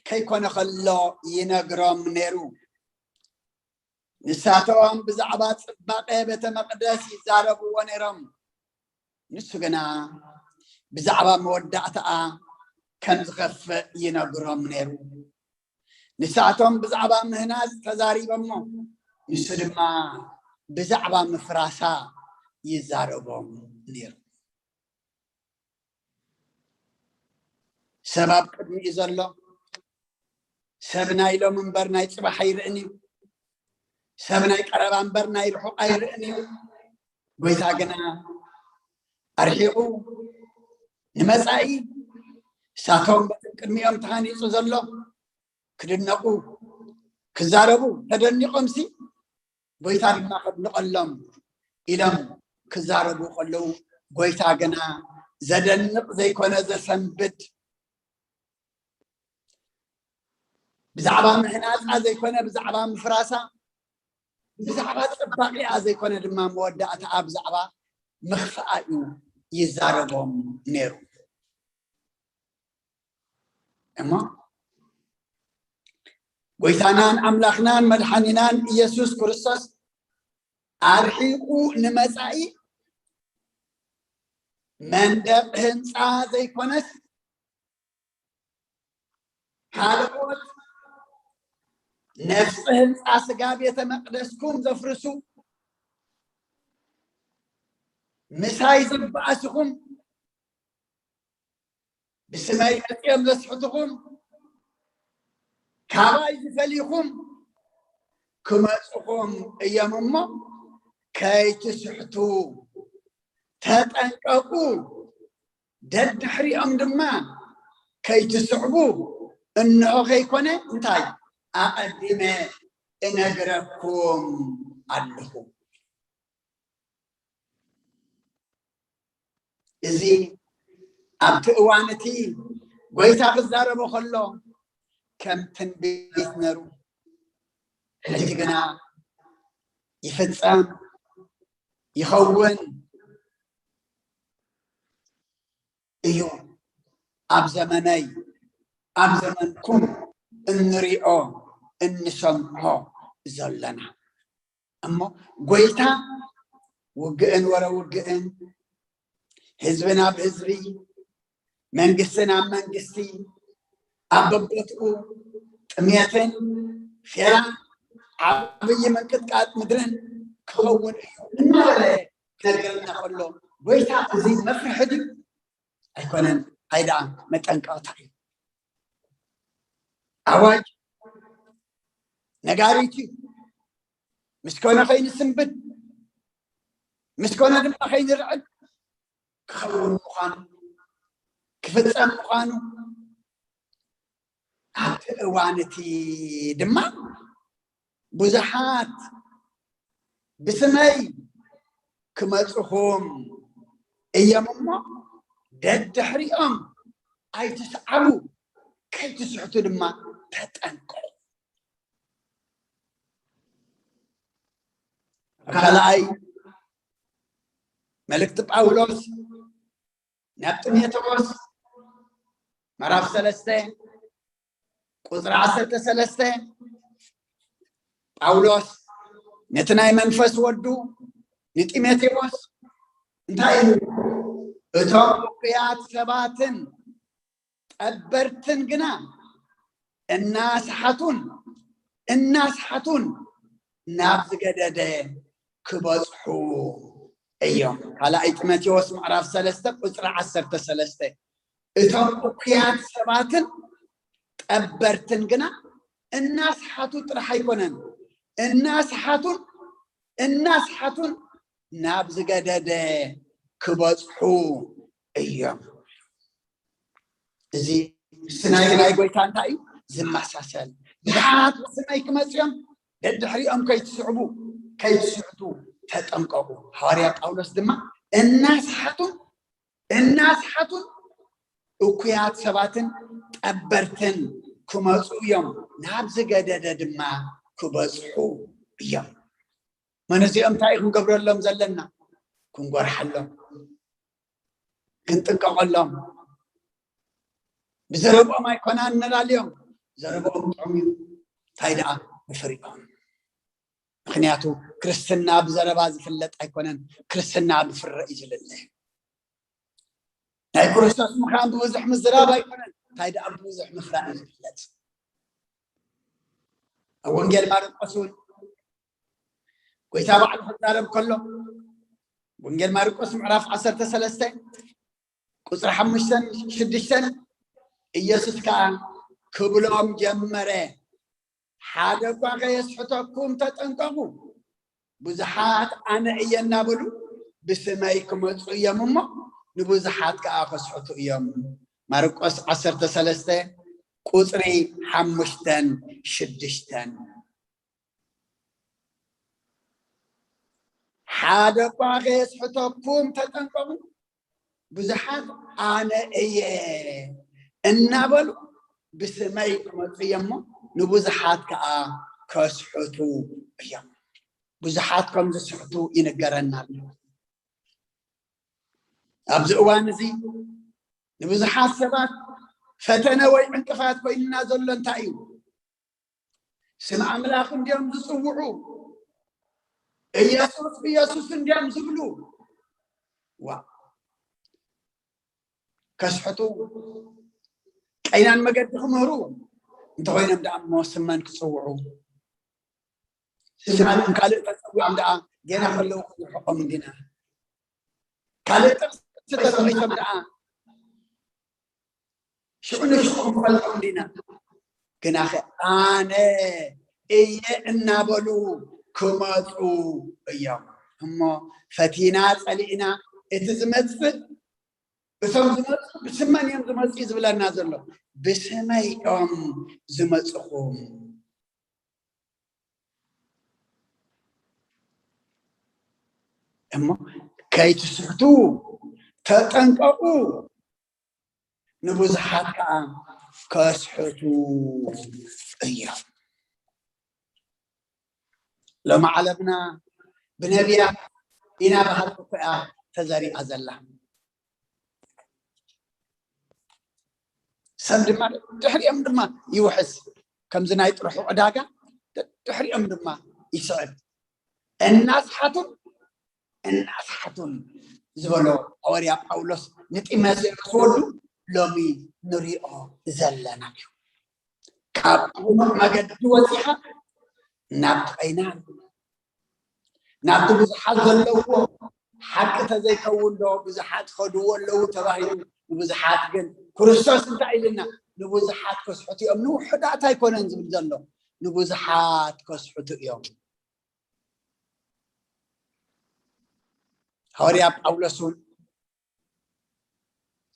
ከይኮነ ከሎ ይነግሮም ነይሩ። ንሳቶም ብዛዕባ ጽባቐ ቤተ መቕደስ ይዛረብዎ ነይሮም። ንሱ ግና ብዛዕባ መወዳእታኣ ከም ዝኸፍእ ይነግሮም ነይሩ። ንሳቶም ብዛዕባ ምህናጽ ተዛሪቦሞ፣ ንሱ ድማ ብዛዕባ ምፍራሳ ይዛረቦም ነይሩ። ሰብ ኣብ ቅድሚኡ ዘሎ፣ ሰብ ናይ ሎም እምበር ናይ ጽባሕ ኣይርእን እዩ። ሰብ ናይ ቀረባ እምበር ናይ ርሑቕ ኣይርእን እዩ። ጎይታ ግና ኣርሒቑ ንመጻኢ፣ እሳቶም በቲ ቅድሚኦም ተሃኒጹ ዘሎ ክድነቑ፣ ክዛረቡ፣ ተደኒቖምሲ ጎይታ ድማ ከድንቐሎም ኢሎም ክዛረቡ ከለዉ፣ ጎይታ ግና ዘደንቕ ዘይኮነ ዘሰንብድ፣ ብዛዕባ ምህናጻ ዘይኮነ ብዛዕባ ምፍራሳ፣ ብዛዕባ ጽባቂኣ ዘይኮነ ድማ መወዳእታኣ ብዛዕባ ምኽፍኣ እዩ ይዛረቦም ነይሩ። እሞ ጎይታናን ኣምላኽናን መድሓኒናን ኢየሱስ ክርስቶስ ኣርሒቑ ንመጻኢ መንደቕ ህንጻ ዘይኮነስ፣ ካልኦት ነፍሲ ህንጻ ስጋ ቤተ መቕደስኩም ዘፍርሱ፣ ምሳይ ዘባእስኹም፣ ብስመይ መጺኦም ዘስሕትኹም፣ ካባይ ዝፈልይኹም ክመጹኹም እዮም እሞ ከይትስሕቱ ተጠንቀቁ። ደድሕሪኦም ድማ ከይትስዕቡ እንሆ ከይኮነ እንታይ ኣቐዲመ እነግረኩም ኣለኹ። እዚ ኣብቲ እዋን እቲ ጎይታ ክዛረቦ ከሎ ከም ትንቢት ነሩ። ሕጂ ግና ይፍጸም ይኸውን እዩ። ኣብ ዘመነይ፣ ኣብ ዘመንኩም እንሪኦ እንሰምዖ ዘለና። እሞ ጎይታ ውግእን ወረ ውግእን፣ ህዝቢ ናብ ህዝቢ፣ መንግስቲ ናብ መንግስቲ፣ ኣብ በቦትኡ ጥሜትን ፌራን ዓብዪ ምንቅጥቃጥ ምድርን ክኸውን እዩ እናበለ ክነግረና ከሎ፣ ጎይታ እዚ መፍርሒ ድዩ? ኣይኮነን። እንታይ ደኣ መጠንቀቕታ እዩ። ኣዋጅ ነጋሪት እዩ። ምስ ኮነ ከይንስንብድ፣ ምስ ኮነ ድማ ከይንርዕድ ክኸውን ምዃኑ፣ ክፍጸም ምዃኑ፣ ኣብቲ እዋን እቲ ድማ ብዙሓት ብስመይ ክመጽኹም እዮም እሞ፣ ደድሕሪኦም ኣይትስዓቡ፣ ከይትስሕቱ ድማ ተጠንቀቑ። ካልኣይ መልእክቲ ጳውሎስ ናብ ጢሞቴዎስ ምዕራፍ ሰለስተ ቁጽሪ ዓሰርተ ሰለስተ፣ ጳውሎስ ነቲ ናይ መንፈስ ወዱ ንጢሞቴዎስ እንታይ ኢሉ? እቶም እኩያት ሰባትን ጠበርትን ግና እናስሓቱን እናስሓቱን ናብ ዝገደደ ክበጽሑ እዮም። ካልኣይ ጢሞቴዎስ ምዕራፍ ሰለስተ ቁጽሪ ዓሰርተ ሰለስተ፣ እቶም እኩያት ሰባትን ጠበርትን ግና እናስሓቱ ጥራሕ ኣይኮነን፣ እናስሓቱን እናስሓቱን ናብ ዝገደደ ክበጽሑ እዮም። እዚ ስናይ ናይ ጎይታ እንታይ እዩ ዝመሳሰል? ብዙሓት ብስመይ ክመጽኦም፣ ደድሕሪኦም ከይትስዕቡ፣ ከይትስሕቱ ተጠንቀቑ። ሃዋርያ ጳውሎስ ድማ እናስሓቱን እናስሓቱን እኩያት ሰባትን ጠበርትን ክመጹ እዮም፣ ናብ ዝገደደ ድማ ክበጽሑ እዮም። መነዚኦም እንታይ እዩ ክንገብረሎም ዘለና? ክንጎርሓሎም፣ ክንጥንቀቐሎም። ብዘረብኦም ኣይኮናን ነላልዮም፣ ዘረብኦም ጥዑም እዩ፣ እንታይ ደኣ ብፍሪኦም። ምክንያቱ ክርስትና ብዘረባ ዝፍለጥ ኣይኮነን፣ ክርስትና ብፍረ እዩ ዝልለ። ናይ ክርስቶስ ምዃን ብብዙሕ ምዝራብ ኣይኮነን፣ እንታይ ደኣ ብብዙሕ ምፍራድ እዩ ዝፍለጥ። ኣብ ወንጌል ማርቆስ እውን ጎይታ ባዕሉ ክዛረብ ከሎ፣ ወንጌል ማርቆስ ምዕራፍ ዓሰርተ ሰለስተ ቁጽሪ ሓሙሽተን ሽዱሽተን፣ ኢየሱስ ከኣ ክብሎም ጀመረ፣ ሓደ እኳ ከየስሕተኩም ተጠንቀቑ። ብዙሓት ኣነ እየ እናበሉ ብስመይ ክመጹ እዮም እሞ፣ ንብዙሓት ከኣ ከስሕቱ እዮም። ማርቆስ ዓሰርተ ሰለስተ ቁጽሪ ሓሙሽተን ሽዱሽተን። ሓደ እኳ ከየስሕተኩም ተጠንቀቑ። ብዙሓት ኣነ እየ እናበሉ ብስመይ ክመጹ እዮም እሞ፣ ንብዙሓት ከኣ ከስሕቱ እዮም። ብዙሓት ከም ዝስሕቱ ይንገረና ኣሎ። ኣብዚ እዋን እዚ ንብዙሓት ሰባት ፈተነ ወይ ዕንቅፋት ኮይንና ዘሎ እንታይ እዩ? ስም ኣምላኽ እንድዮም ዝጽውዑ፣ ኢየሱስ ኢየሱስ እንድዮም ዝብሉ። ዋ፣ ከስሕቱ፣ ቀይናን መገዲ ክምህሩ እንተኾይኖም ደኣ እሞ ስመን ክጽውዑ፣ ስም ካልእ ተጸዊዖም ደኣ ጌና ከለዉ ክንርሕቆም እንዲና። ካልእ ጥቕሲ ተጸዊዖም ደኣ ሽዑ ንሽዑ ክንፈልጦም እንዲና። ግናኸ ኣነ እየ እናበሉ ክመጹ እዮም። እሞ ፈቲና ጸሊእና፣ እቲ ዝመጽእ፣ እቶም ዝመጹ ብስመን እዮም ዝመጹ እዩ ዝብለና ዘሎ። ብስመይ እዮም ዝመጽኹም። እሞ ከይትስሕቱ ተጠንቀቑ፣ ንብዙሓት ከኣ ከስሕቱ እዮም። ሎሚ ዓለምና ብነቢያት ኢና በሃልቲ እኮ እያ ተዘሪኣ ዘላ። ሰብ ድማ ድሕሪኦም ድማ ይውሕዝ። ከምዚ ናይ ጥርሑ ዕዳጋ ድሕሪኦም ድማ ይስዕብ። እናስሓቱን እናስሓቱን ዝበሎ ሃዋርያ ጳውሎስ ንጢሞቴዎስ ወዱ ሎሚ ንሪኦ ዘለና እዩ። ካብ ቅኑዕ መገዲ ወፂኻ ናብ ቀይናን ናብቲ ብዙሓት ዘለዎ ሓቂ ተዘይከውን ዶ ብዙሓት ኸድዎ ኣለዉ ተባሂሉ፣ ንብዙሓት ግን ክርስቶስ እንታይ ኢልና? ንብዙሓት ከስሕቱ እዮም። ንውሑዳት ኣይኮነን ዝብል ዘሎ፣ ንብዙሓት ከስሕቱ እዮም። ሃዋርያ ጳውሎስ እውን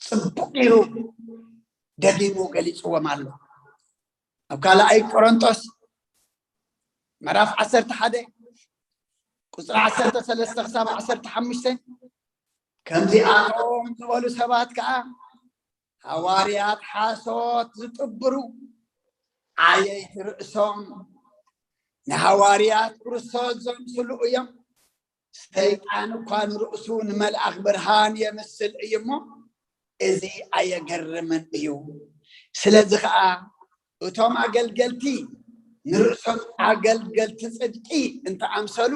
ጽቡቕ ገይሩ ደጊሙ ገሊጽዎም ኣሎ። ኣብ ካልኣይ ቆሮንቶስ ምዕራፍ ዓሰርተ ሓደ ቁፅሪ ዓሰርተ ሰለስተ ክሳብ ዓሰርተ ሓሙሽተ፣ ከምዚኣቶም ዝበሉ ሰባት ከዓ ሃዋርያት ሓሶት ዝጥብሩ፣ ዓየይቲ ርእሶም፣ ንሃዋርያት ክርስቶስ ዘምስሉ እዮም። ሰይጣን እኳ ንርእሱ ንመልኣኽ ብርሃን የምስል እዩ እሞ፣ እዚ ኣየገርምን እዩ። ስለዚ ኸዓ እቶም ኣገልገልቲ ንርእሶም ኣገልገልቲ ጽድቂ እንተኣምሰሉ፣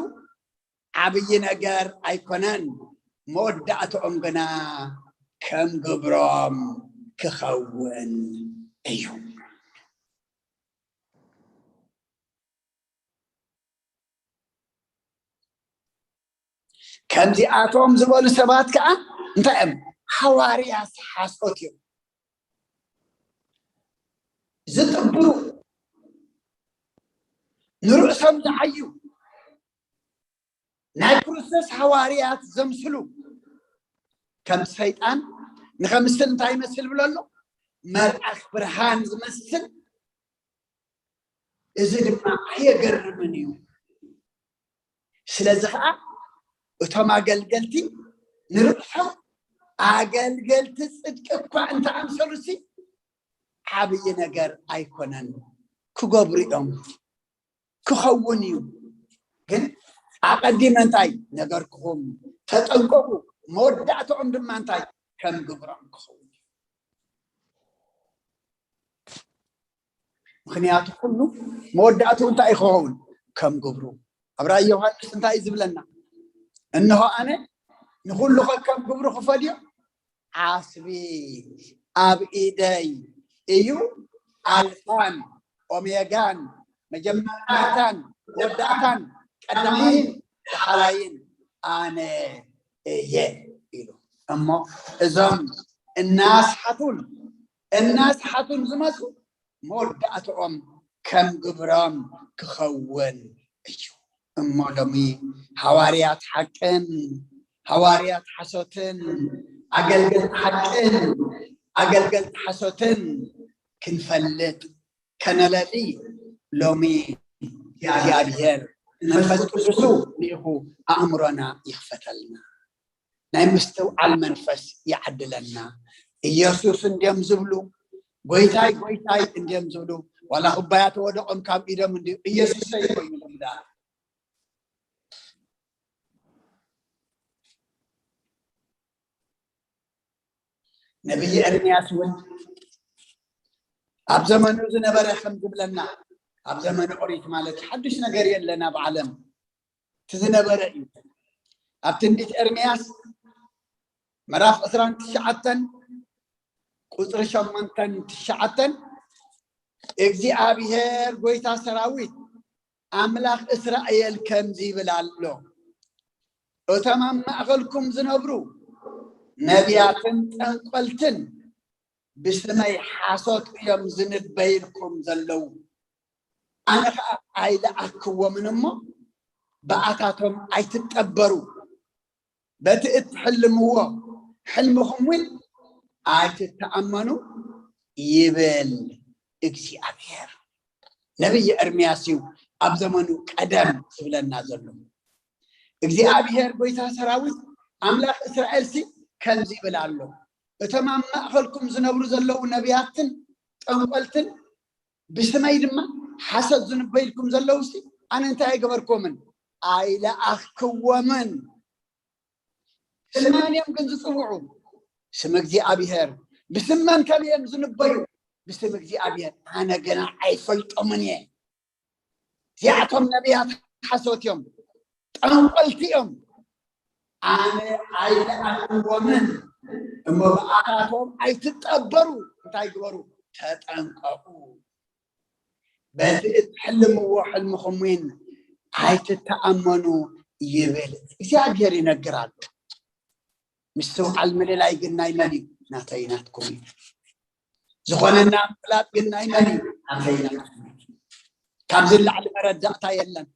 ዓብዪ ነገር ኣይኮነን፣ መወዳእትኦም ግና ከም ግብሮም ክኸውን እዩ። ከምዚኣቶም ዝበሉ ሰባት ከዓ እንታይ እዮም? ሃዋርያት ሓሶት እዮም። ዝጥብሩ፣ ንርእሶም ዝዓዩ፣ ናይ ክርስቶስ ሃዋርያት ዘምስሉ፣ ከም ሰይጣን ንኸምስል እንታይ ይመስል ብሎ ኣሎ? መልኣኽ ብርሃን ዝመስል። እዚ ድማ ኣየገርምን እዩ። ስለዚ ኸዓ እቶም ኣገልገልቲ ንርእሶም ኣገልገልቲ ጽድቂ እኳ እንተኣምሰሉሲ ዓብዪ ነገር ኣይኮነን። ክገብሩ እዮም፣ ክኸውን እዩ። ግን ኣቐዲመ እንታይ ነገርኩኹም? ተጠንቀቑ። መወዳእትኦም ድማ እንታይ ከም ግብሮም ክኸውን እዩ። ምኽንያቱ ኩሉ መወዳእትኡ እንታይ እዩ ክኸውን? ከም ግብሩ። ኣብ ራእይ ዮሃንስ እንታይ እዩ ዝብለና? እንሆ ኣነ ንኹሉ ከከም ግብሩ ክፈድዮ፣ ዓስቢ ኣብ ኢደይ እዩ። ኣልፋን ኦሜጋን፣ መጀመርታን መወዳእታን፣ ቀዳማይን ዳሕራይን ኣነ እየ ኢሉ። እሞ እዞም እናስሓቱን እናስሓቱን ዝመፁ መወዳእትኦም ከም ግብሮም ክኸውን እዩ። እሞ ሎሚ ሃዋርያት ሓቅን ሃዋርያት ሓሶትን፣ ኣገልገልቲ ሓቅን ኣገልገልቲ ሓሶትን ክንፈልጥ ከነለሊ ሎሚ እግዚኣብሔር መንፈስ ቅዱሱ ልኢኹ ኣእምሮና ይኽፈተልና፣ ናይ ምስትውዓል መንፈስ ይዓድለና። ኢየሱስ እንድዮም ዝብሉ፣ ጎይታይ ጎይታይ እንድዮም ዝብሉ፣ ዋላ ኩባያ ተወደቖም ካብ ኢዶም እንድዩ ኢየሱሰይ ኮይኑ ዝብላ። ነቢይ ኤርምያስ እውን ኣብ ዘመኑ ዝነበረ ከም ዝብለና፣ ኣብ ዘመነ ኦሪት ማለት ሓዱሽ ነገር የለን ኣብ ዓለም፣ እቲ ዝነበረ እዩ። ኣብ ትንቢት ኤርምያስ ምዕራፍ ዕስራን ትሽዓተን ቁፅሪ ሸሞንተን ትሽዓተን፣ እግዚኣብሔር ጎይታ ሰራዊት ኣምላኽ እስራኤል ከምዚ ይብል ኣሎ፣ እቶም ኣብ ማእኸልኩም ዝነብሩ ነቢያትን ጠንቆልትን ብስመይ ሓሶት እዮም ዝንበይልኩም ዘለዉ። ኣነ ኸዓ ኣይለኣክዎምን እሞ ብኣታቶም ኣይትጠበሩ። በቲ እትሕልምዎ ሕልምኹም እውን ኣይትተኣመኑ ይብል እግዚኣብሔር። ነቢይ ኤርምያስ እዩ ኣብ ዘመኑ ቀደም ዝብለና ዘሎ። እግዚኣብሔር ጎይታ ሰራዊት ኣምላኽ እስራኤልሲ ከምዚ ይብል ኣሎ፣ እቶም ኣብ ማእኸልኩም ዝነብሩ ዘለዉ ነቢያትን ጠንቆልትን ብስመይ ድማ ሓሰት ዝንበይልኩም ዘለዉሲ ኣነ እንታይ ኣይገበርኩምን? ኣይለኣኽክዎምን። ስመን እዮም ግን ዝፅውዑ፣ ስም እግዚኣብሔር። ብስመን ከም እዮም ዝንበዩ? ብስም እግዚኣብሔር። ኣነ ገና ኣይፈልጦምን እየ። እዚኣቶም ነቢያት ሓሶት እዮም፣ ጠንቆልቲ እዮም። ኣነ ኣይለኣኽዎምን እሞ ብኣታቶም ኣይትጠበሩ። እንታይ ግበሩ? ተጠንቀቑ። በቲ እትሕልምዎ ሕልምኹም እውን ኣይትተኣመኑ ይብል እግዚኣብሔር ይነግር ኣሎ። ምስትውዓል ምልላይ ግን ናይ መን እዩ? ናተይ ናትኩም እዩ። ዝኾነና ምፍላጥ ግን ናይ መን እዩ? ናተይ ናትኩም እዩ። ካብዚ ላዕሊ መረዳእታ የለን።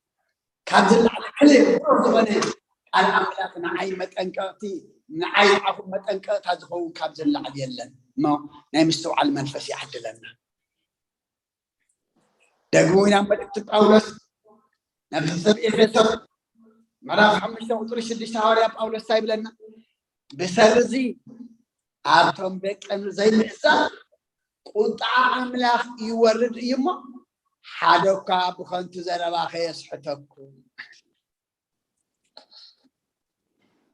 ካብዚ ላዕሊ ክልል ዝኾነ ቃል ኣምላኽ ንዓይ መጠንቀቕቲ፣ ንዓይ ንዓኹም መጠንቀቕታ ዝኸውን ካብዚ ላዕሊ የለን። እሞ ናይ ምስትውዓል መንፈስ ይዓድለና። ደግሞ ናብ መልእክቲ ጳውሎስ ናብ ሰብ ኤፌሶን ምዕራፍ ሓሙሽተ ቁፅሪ ሽዱሽተ ሃዋርያ ጳውሎስ እንታይ ይብለና? ብሰሪ እዚ ኣብቶም ደቀ ዘይምእዛዝ ቁጣ ኣምላኽ ይወርድ እዩ እሞ፣ ሓደ እኳ ብኸንቱ ዘረባ ከየስሕተኩም።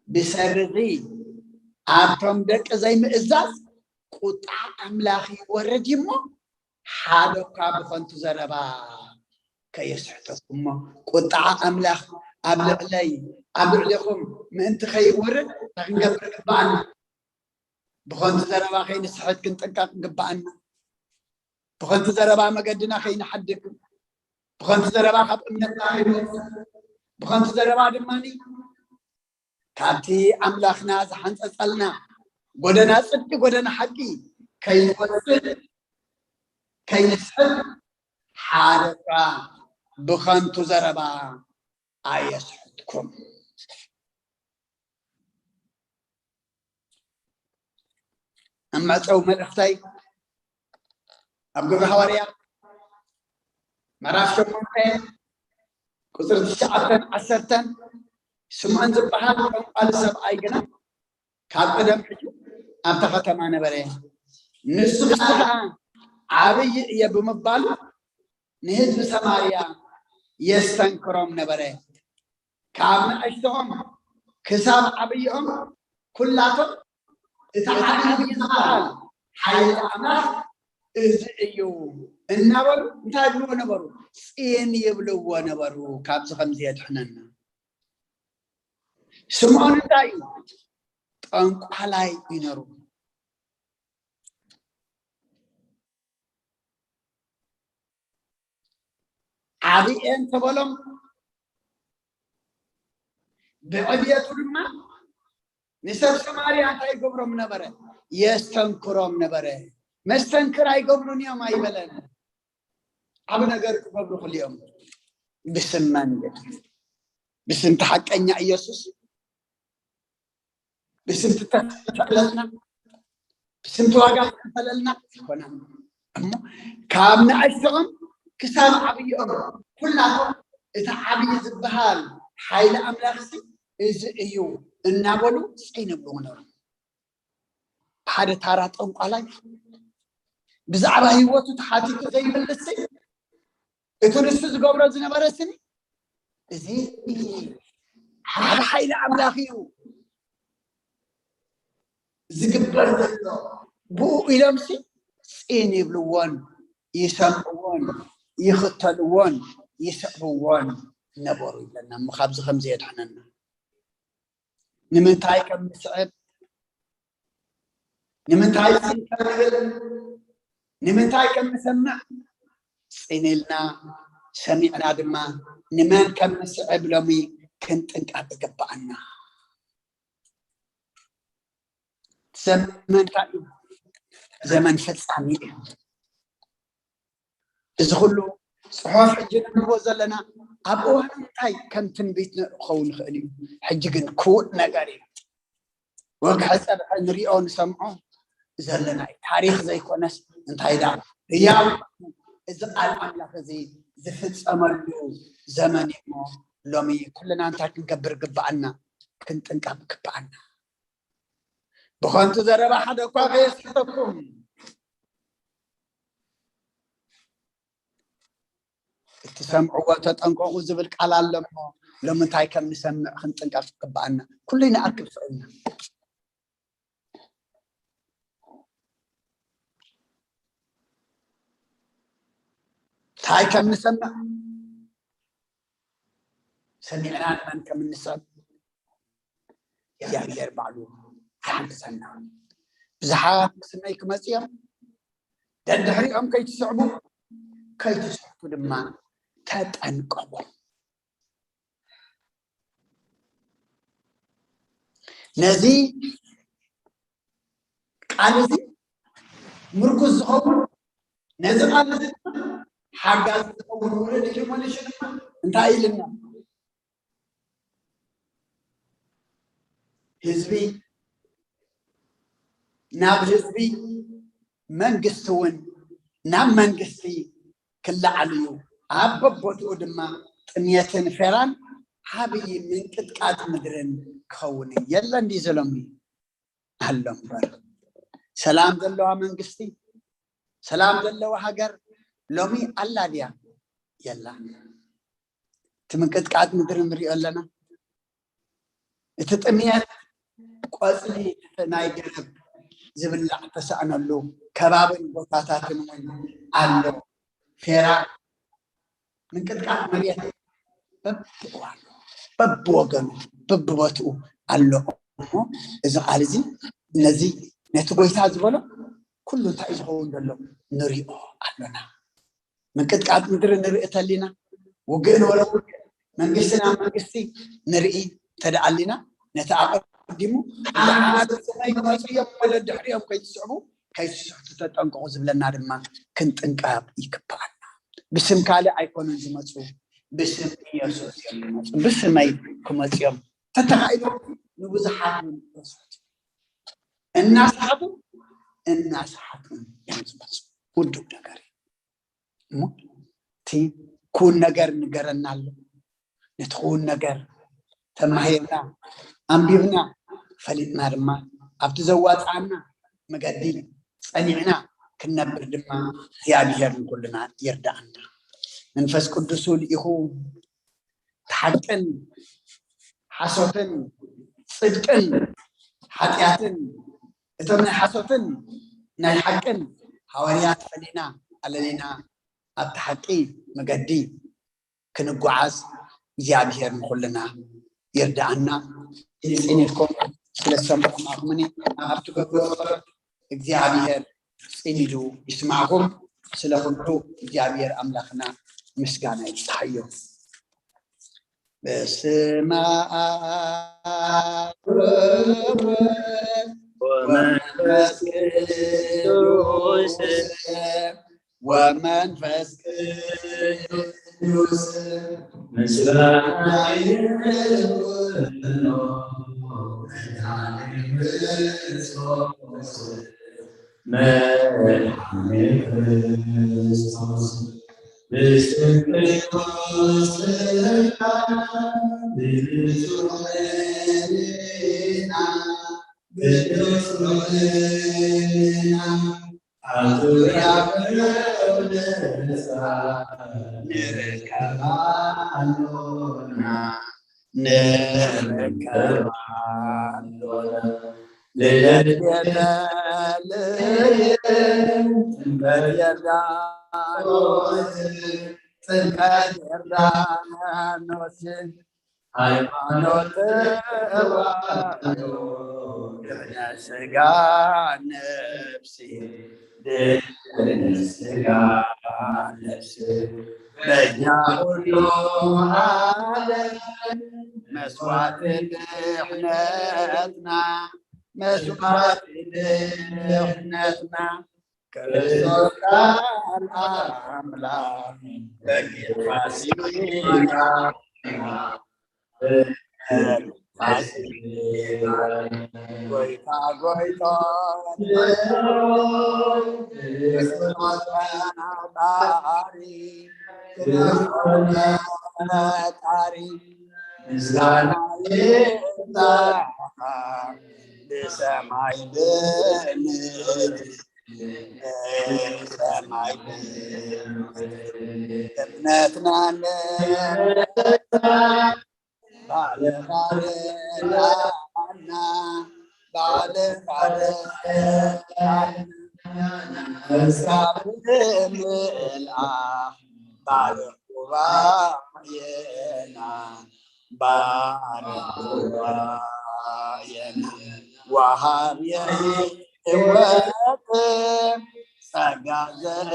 ብሰሪ እዚ ኣብቶም ደቂ ዘይምእዛዝ ቁጣ ኣምላኽ ይወርድ እዩ እሞ፣ ሓደ እኳ ብኸንቱ ዘረባ ከየስሕተኩም እሞ፣ ቁጣ ኣምላኽ ኣብ ልዕለይ፣ ኣብ ልዕሌኹም ምእንቲ ከይወርድ እንታይ ክንገብር ይግባኣና? ብኸንቱ ዘረባ ከይንስሕት ክንጥንቀቕ ይግባኣና። ብኸንቱ ዘረባ መገድና ከይንሓድግ፣ ብኸንቱ ዘረባ ካብ እምነትና ከይንወፅእ፣ ብኸንቱ ዘረባ ድማ ካብቲ ኣምላኽና ዝሓንፀፀልና ጎደና ጽድቂ፣ ጎደና ሓቂ ከይንወፅእ፣ ከይንስሕት፣ ሓደ እኳ ብኸንቱ ዘረባ ኣየስሕትኩም። ኣብ መዕጸዊ መልእኽተይ ኣብ ግብሪ ሃዋርያ ምዕራፍ ሸሞንተ ቁፅሪ ትሽዓተን ዓሰርተን፣ ስምዖን ዝበሃል ጠንቋሊ ሰብኣይ ግና ካብ ቀደም ሕጂ ኣብታ ከተማ ነበረ። ንሱ ከዓ ዓብዪ እየ ብምባሉ ንህዝቢ ሰማርያ የስተንክሮም ነበረ። ካብ ንእሽቶኦም ክሳብ ዓብይኦም ኩላቶም እቲ ዓብዪ ዝበሃል ሓይሊ ኣምላኽ እዚ እዩ እናበሉ እንታይ ይብልዎ ነበሩ? ፂን ይብልዎ ነበሩ። ካብዚ ከምዚ የድሕነና። ስምዖን እንታይ እዩ? ጠንቋላይ እዩ ነሩ። ዓብየ እንተበሎም ብዕብየቱ ድማ ንሰብ ሰማርያ እንታይ ይገብሮም ነበረ? የስተንክሮም ነበረ። መስተንክር ኣይገብሩን እዮም ኣይበለን። ዓብ ነገር ክገብሩ ክልኦም ብስም መን? ብስም እቲ ሓቀኛ ኢየሱስ፣ ብስም እቲ ተስፋ ዝኸፈለልና፣ ብስም እቲ ዋጋ ዝኸፈለልና ኣይኮነን። እሞ ካብ ንኣሽቶኦም ክሳብ ዓብይኦም ኩላቶም እቲ ዓብዪ ዝበሃል ሓይሊ ኣምላኽሲ እዚ እዩ እናበሉ ፂን ይብሉ ነበሩ። ሓደ ታራ ጠንቋላይ ብዛዕባ ህይወቱ ተሓቲቱ ዘይምልስሲ፣ እቲ ንሱ ዝገብሮ ዝነበረ ስኒ እዚ ዓቢ ሓይሊ ኣምላኽ እዩ ዝግበር ዘሎ። ብኡ ኢሎምሲ ፂን ይብልዎን ይሰምዕዎን ይኽተልዎን ይስዕብዎን ነበሩ ይብለና። እሞ ካብዚ ከምዚ የድሕነና። ንምንታይ ከም ንስዕብ፣ ንምንታይ ፂን ከም ንብል፣ ንምንታይ ከም ንሰምዕ ፂን ኢልና ሰሚዕና ድማ ንመን ከም ንስዕብ ሎሚ ክንጥንቀቕ ይግብኣና። ዘመን እንታይ እዩ? ዘመን ፈጻሚ እዩ። እዚ ኩሉ ጽሑፍ ሕጂ ነንብቦ ዘለና ኣብ እዋኑ እንታይ ከም ትንቢት ክኸውን ይኽእል እዩ። ሕጂ ግን ክውእ ነገር እዩ። ወግሐ ጸብሐ ንሪኦ ንሰምዖ ዘለና እዩ። ታሪኽ ዘይኮነስ እንታይ ደኣ ህያው እዚ ቃል ኣምላኽ እዚ ዝፍጸመሉ ዘመን እዩ እሞ ሎሚ ኩልና እንታይ ክንገብር ግብኣና? ክንጥንቀቕ ግብኣና። ብኸንቱ ዘረባ ሓደ እኳ ከየስሕተኩም እትሰምዕዎ ተጠንቀቑ ዝብል ቃል ኣሎ እሞ ሎሚ እንታይ ከም ንሰምዕ ክንጥንቀቕ ይግብኣና። ኩሉ ይንኣክል ስእልና እንታይ ከም ንሰምዕ ሰሚዕና ንመን ከም እንስዕብ እግዚኣብሔር ባዕሉ ይሓግዘና። ብዙሓት ክስመይ ክመፅኦም ደድሕሪኦም ከይትስዕቡ ከይትስሕቱ ድማ ተጠንቀቑ። ነዚ ቃል እዚ ምርኩስ ዝኸውን ነዚ ቃል እዚ ድማ ሓጋዚ ዝኸውን ውረድ ኢሉ መሊሱ ድማ እንታይ ኢልና? ህዝቢ ናብ ህዝቢ፣ መንግስቲ እውን ናብ መንግስቲ ክለዓል እዩ። ኣብ በቦትኡ ድማ ጥሜትን ፌራን ዓብዪ ምንቅጥቃጥ ምድርን ክኸውን እዩ። የለን ድዩ ዘሎሚ? ኣሎ እምበር። ሰላም ዘለዋ መንግስቲ፣ ሰላም ዘለዋ ሃገር ሎሚ ኣላ ድያ? የላን። እቲ ምንቅጥቃጥ ምድሪ ንሪኦ ኣለና። እቲ ጥምየት ቆፅሊ ናይ ገረብ ዝብላዕ ተሳእነሉ ከባብን ቦታታትን እውን ኣሎ። ፌራ ምንቅጥቃጥ መሬት በብእዋኑ በብወገኑ በብቦትኡ ኣሎ። እሞ እዚ ቃል እዚ ነዚ ነቲ ጎይታ ዝበሎ ኩሉ እንታይ እዩ ዝኸውን ዘሎ ንሪኦ ኣሎና። ምንቅጥቃጥ ምድሪ ንርኢ ተሊና፣ ውግእ ንወረ ውግእ፣ መንግስቲ ናብ መንግስቲ ንርኢ ተደኣሊና፣ ነቲ ኣቐዲሙ ሓደ ሰማይ ክመፁ እዮም፣ ወለድ ድሕሪኦም ከይትስዕቡ ከይትስሕቱ ተጠንቀቑ ዝብለና ድማ ክንጥንቀቕ ይግባኣና። ብስም ካልእ ኣይኮኑን ዝመፁ፣ ብስም ኢየሱስ እዮም ዝመፁ። ብስመይ ክመፁ እዮም። ተተኻኢሉ ንብዙሓት እውን ይወስዱ። እናሰሓቱ እናሰሓቱ እዮም ዝመፁ። ውዱእ ነገር እዩ። እሞ እቲ ክውን ነገር ንገረና ኣሎ። ነቲ ክውን ነገር ተማሂርና፣ ኣንቢብና፣ ፈሊጥና ድማ ኣብቲ ዘዋፅኣና መገዲ ጸኒዕና ክንነብር ድማ እግዚኣብሔር ንኩልና ይርዳኣና። መንፈስ ቅዱሱ ልኢኹ ሓቅን ሓሶትን ጽድቅን ሓጢኣትን እቶም ናይ ሓሶትን ናይ ሓቅን ሃዋርያት ፈሊና ኣለሊና ኣብቲ ሓቂ መገዲ ክንጓዓዝ እግዚኣብሔር ንኩልና ይርዳኣና። ጽን ኢልኩም ስለ ዝሰማዕኩምኒ ኣብ ትገብርዎ ጸሎት እግዚኣብሔር ጽን ኢሉ ይስማዕኩም። ስለ ኩሉ እግዚኣብሔር ኣምላኽና ምስጋና ይብጽሓዮ። በስመ ኣብ ወወልድ ወመንፈስ ቅዱስ ወመንፈስ ቅዱስ ምስጋና ይሁን መድኃኔ ክርስቶስ። መድኃኔ ክርስቶስ ብስም ቅዱስ ስጋ ብንጹሕ ሕሊና ቅዱስ ርሑስና ኣብ ዙርያ ቅዱስ ንርከብ ኣሎና፣ ንርከብ ኣሎና። ልደት ቤተልሔም፣ ጥምቀት ዮርዳኖስ፣ ጥምቀት ዮርዳኖስ፣ ሃይማኖት ተዋህዶ ድሕነ ስጋ ነፍሲ፣ ድሕነ ስጋ ነፍሲ፣ በጃ ኩሉ ዓለም መስዋዕቲ ድሕነትና፣ መስዋዕቲ ድሕነትና፣ ክርስቶስ ቃል ኣምላኽ በጊዕ ፋሲካ፣ በጊዕ ፋሲካ፣ ጎይታ ጎይታ፣ ክርስቶስ ፈጣሪ፣ ክርስቶስ ፈጣሪ፣ ምስጋና ይብጻሕካ ብሰማይ ብምድሪ። ሰማይ እምነትና ነታ ባለ ፋረዳና፣ ባለ ፋረዳና፣ እስካብ ምልኣኽ ባለ ጉባኤና፣ ባለ ጉባኤና፣ ወሃቢ ሕይወት ጸጋ ዘእም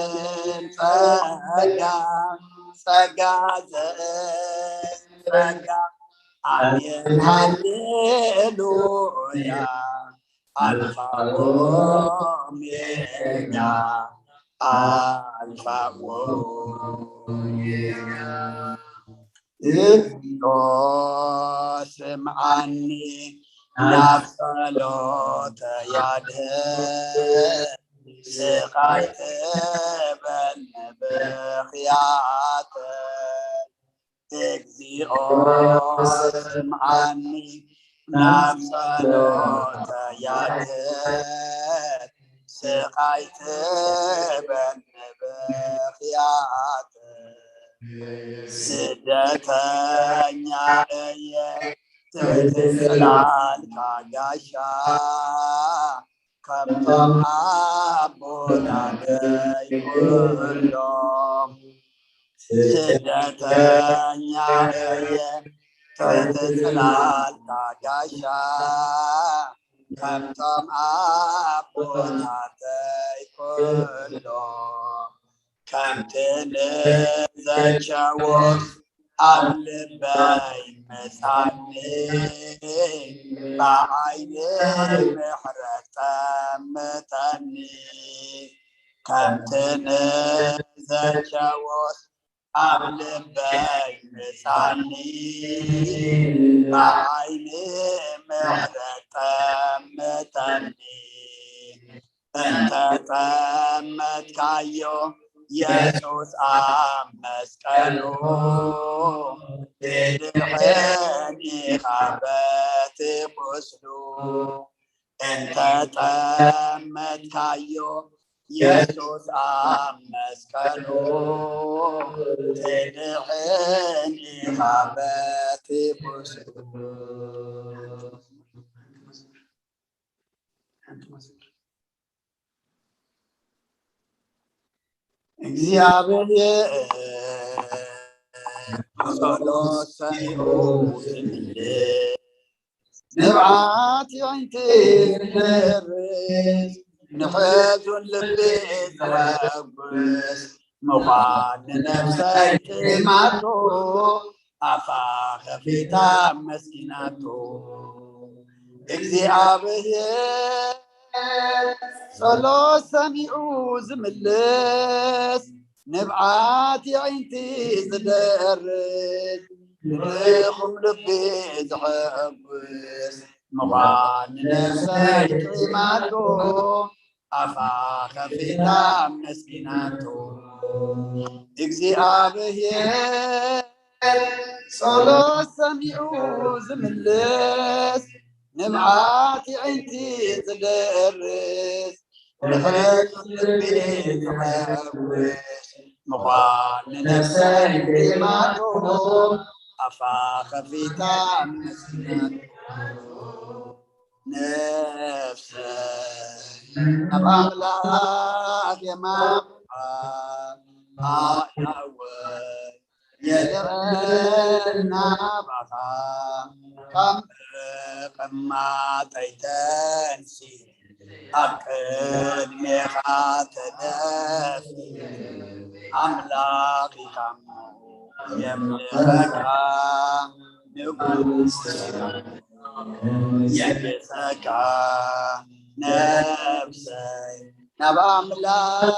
ጸጋ፣ ጸጋ ዘእም ጸጋ። ኣሜን ሃሌሉያ። ኣልፋ ኦሜጋ፣ ኣልፋ ኦሜጋ። እግዚኦ ስምዓኒ ናብ ጸሎተይ ኣድህብ፣ ስቓይ ትበል ብኽያተይ። ኦ ስምዓኒ፣ ናብ ጸሎተይ ኣድህብ፣ ስቓይ ትበኒ ብኽያት። ስደተኛ እየ፣ ትሕቲ ጽላልካ ጋሻ፣ ከምቶም ኣቦታተይ ኩሎም። ስደተኛ እየ፣ ትሕቲ ጽላልካ ጋሻ፣ ከምቶም ኣቦታተይ ኩሎም። ከምቲ ንዘቸዎስ ኣብ ልበይ ምጻኒ፣ ብዓይኒ ምሕረት ጠምተኒ። ከምቲ ንዘቸዎስ ኣብ ልበይ ምጻኒ፣ ብዓይኒ ምሕረት ጠምተኒ። እንተ ጠመትካዮ የሱስ ኣብ መስቀሉ፣ ትድሕን ኢኻ በቲ ቁስሉ። እንተ ጠመትካዮ የሱስ ኣብ መስቀሉ፣ ትድሕን ኢኻ በቲ ቁስሉ። እግዚኣብሔር ጸሎት ሰሚዑ ዝምልስ፣ ንብዓት የዒንቲ ዝደርስ፣ ንሕዙን ልቢ ዘሐጉስ፣ ምዃን ንነፍሰይ ጥማቶ፣ ኣፋ ከፊታ መስኪናቶ። እግዚኣብሔር ጸሎት ሰሚዑ ዝምልስ፣ ንብዓት የዒንቲ ዝደርስ፣ ንድኹም ልቢ ዘሐጉስ፣ ምዃን ንነፍሰይ ጥማቶ፣ ኣፋ ከፊታ መስኪናቶ። እግዚኣብሔር ጸሎት ሰሚዑ ዝምልስ፣ ንብዓት የዒንቲ ዝደርስ፣ ንሕዙን ልቢ ዘሐጉስ፣ ምዃን ንነፍሰይ ጥማቶ፣ ኣፋ ከፊታ መስኪናቶ። ነፍሰይ ናብ ኣምላኽ የማምዓ፣ ኣእዳወይ የልዕል ናባኻ፣ ካብ ምቕማጠይ ተንሲእ፣ ኣብ ቅድሜኻ ተደፊእ፣ ኣምላኽ ኢኻ እሞ የምልኸካ፣ ንጉስ ኢኻ እሞ የንግሰካ። ነፍሰይ ናብ ኣምላኽ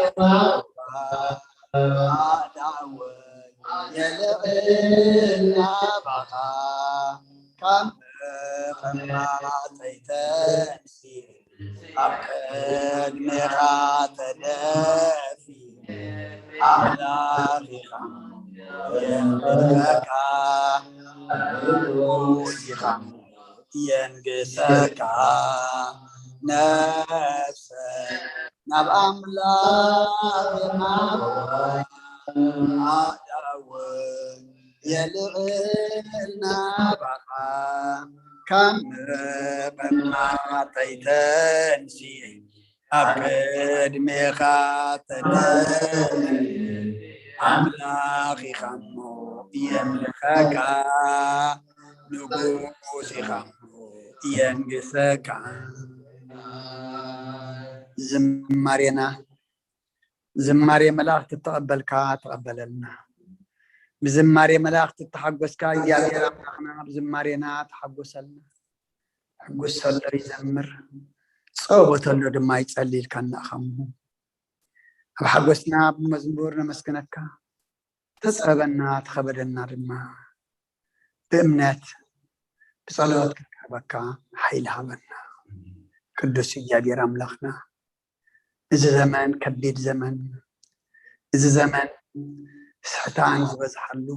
የማምዓ፣ ኣእዳወይ የልዕል ናባኻ፣ ካብ ምቕማጠይ ተንሲእ፣ ኣብ ቅድሜኻ ተደፊእ፣ ኣምላኽ ኢኻ የምልኸካ፣ ንጉስ ኢኻ የንግሰካ። ነፍሰይ ናብ ኣምላኽ የማምዓ፣ ኣእዳወይ የልዕል ናባኻ፣ ካብ ምቕማጠይ ተንሲእ፣ ኣብ ቅድሜኻ ተደፊእ፣ ኣምላኽ ኢኻ እሞ የምልኸካ፣ ንጉስ ኢኻ እሞ የንግሰካ። ዝማሬና ዝማሬ መላእክቲ እተቐበልካ ተቐበለልና። ብዝማሬ መላእክቲ እተሓጎስካ እግዚኣብሔር ኣምላኽና፣ ብዝማሬና ተሓጎሰልና። ሕጉስ ተሎ ይዘምር፣ ጸወ ተሎ ድማ ይጸሊ ኢልካ እናእኸሙ፣ ኣብ ሓጎስና ብመዝሙር ነመስግነካ። ተጸበና፣ ተኸበደና ድማ ብእምነት ብጸሎት ክንረኽበካ ሓይሊ ሃበና። ቅዱስ እግዚኣብሔር ኣምላኽና፣ እዚ ዘመን ከቢድ ዘመን፣ እዚ ዘመን ስሕታን ዝበዝሓሉ፣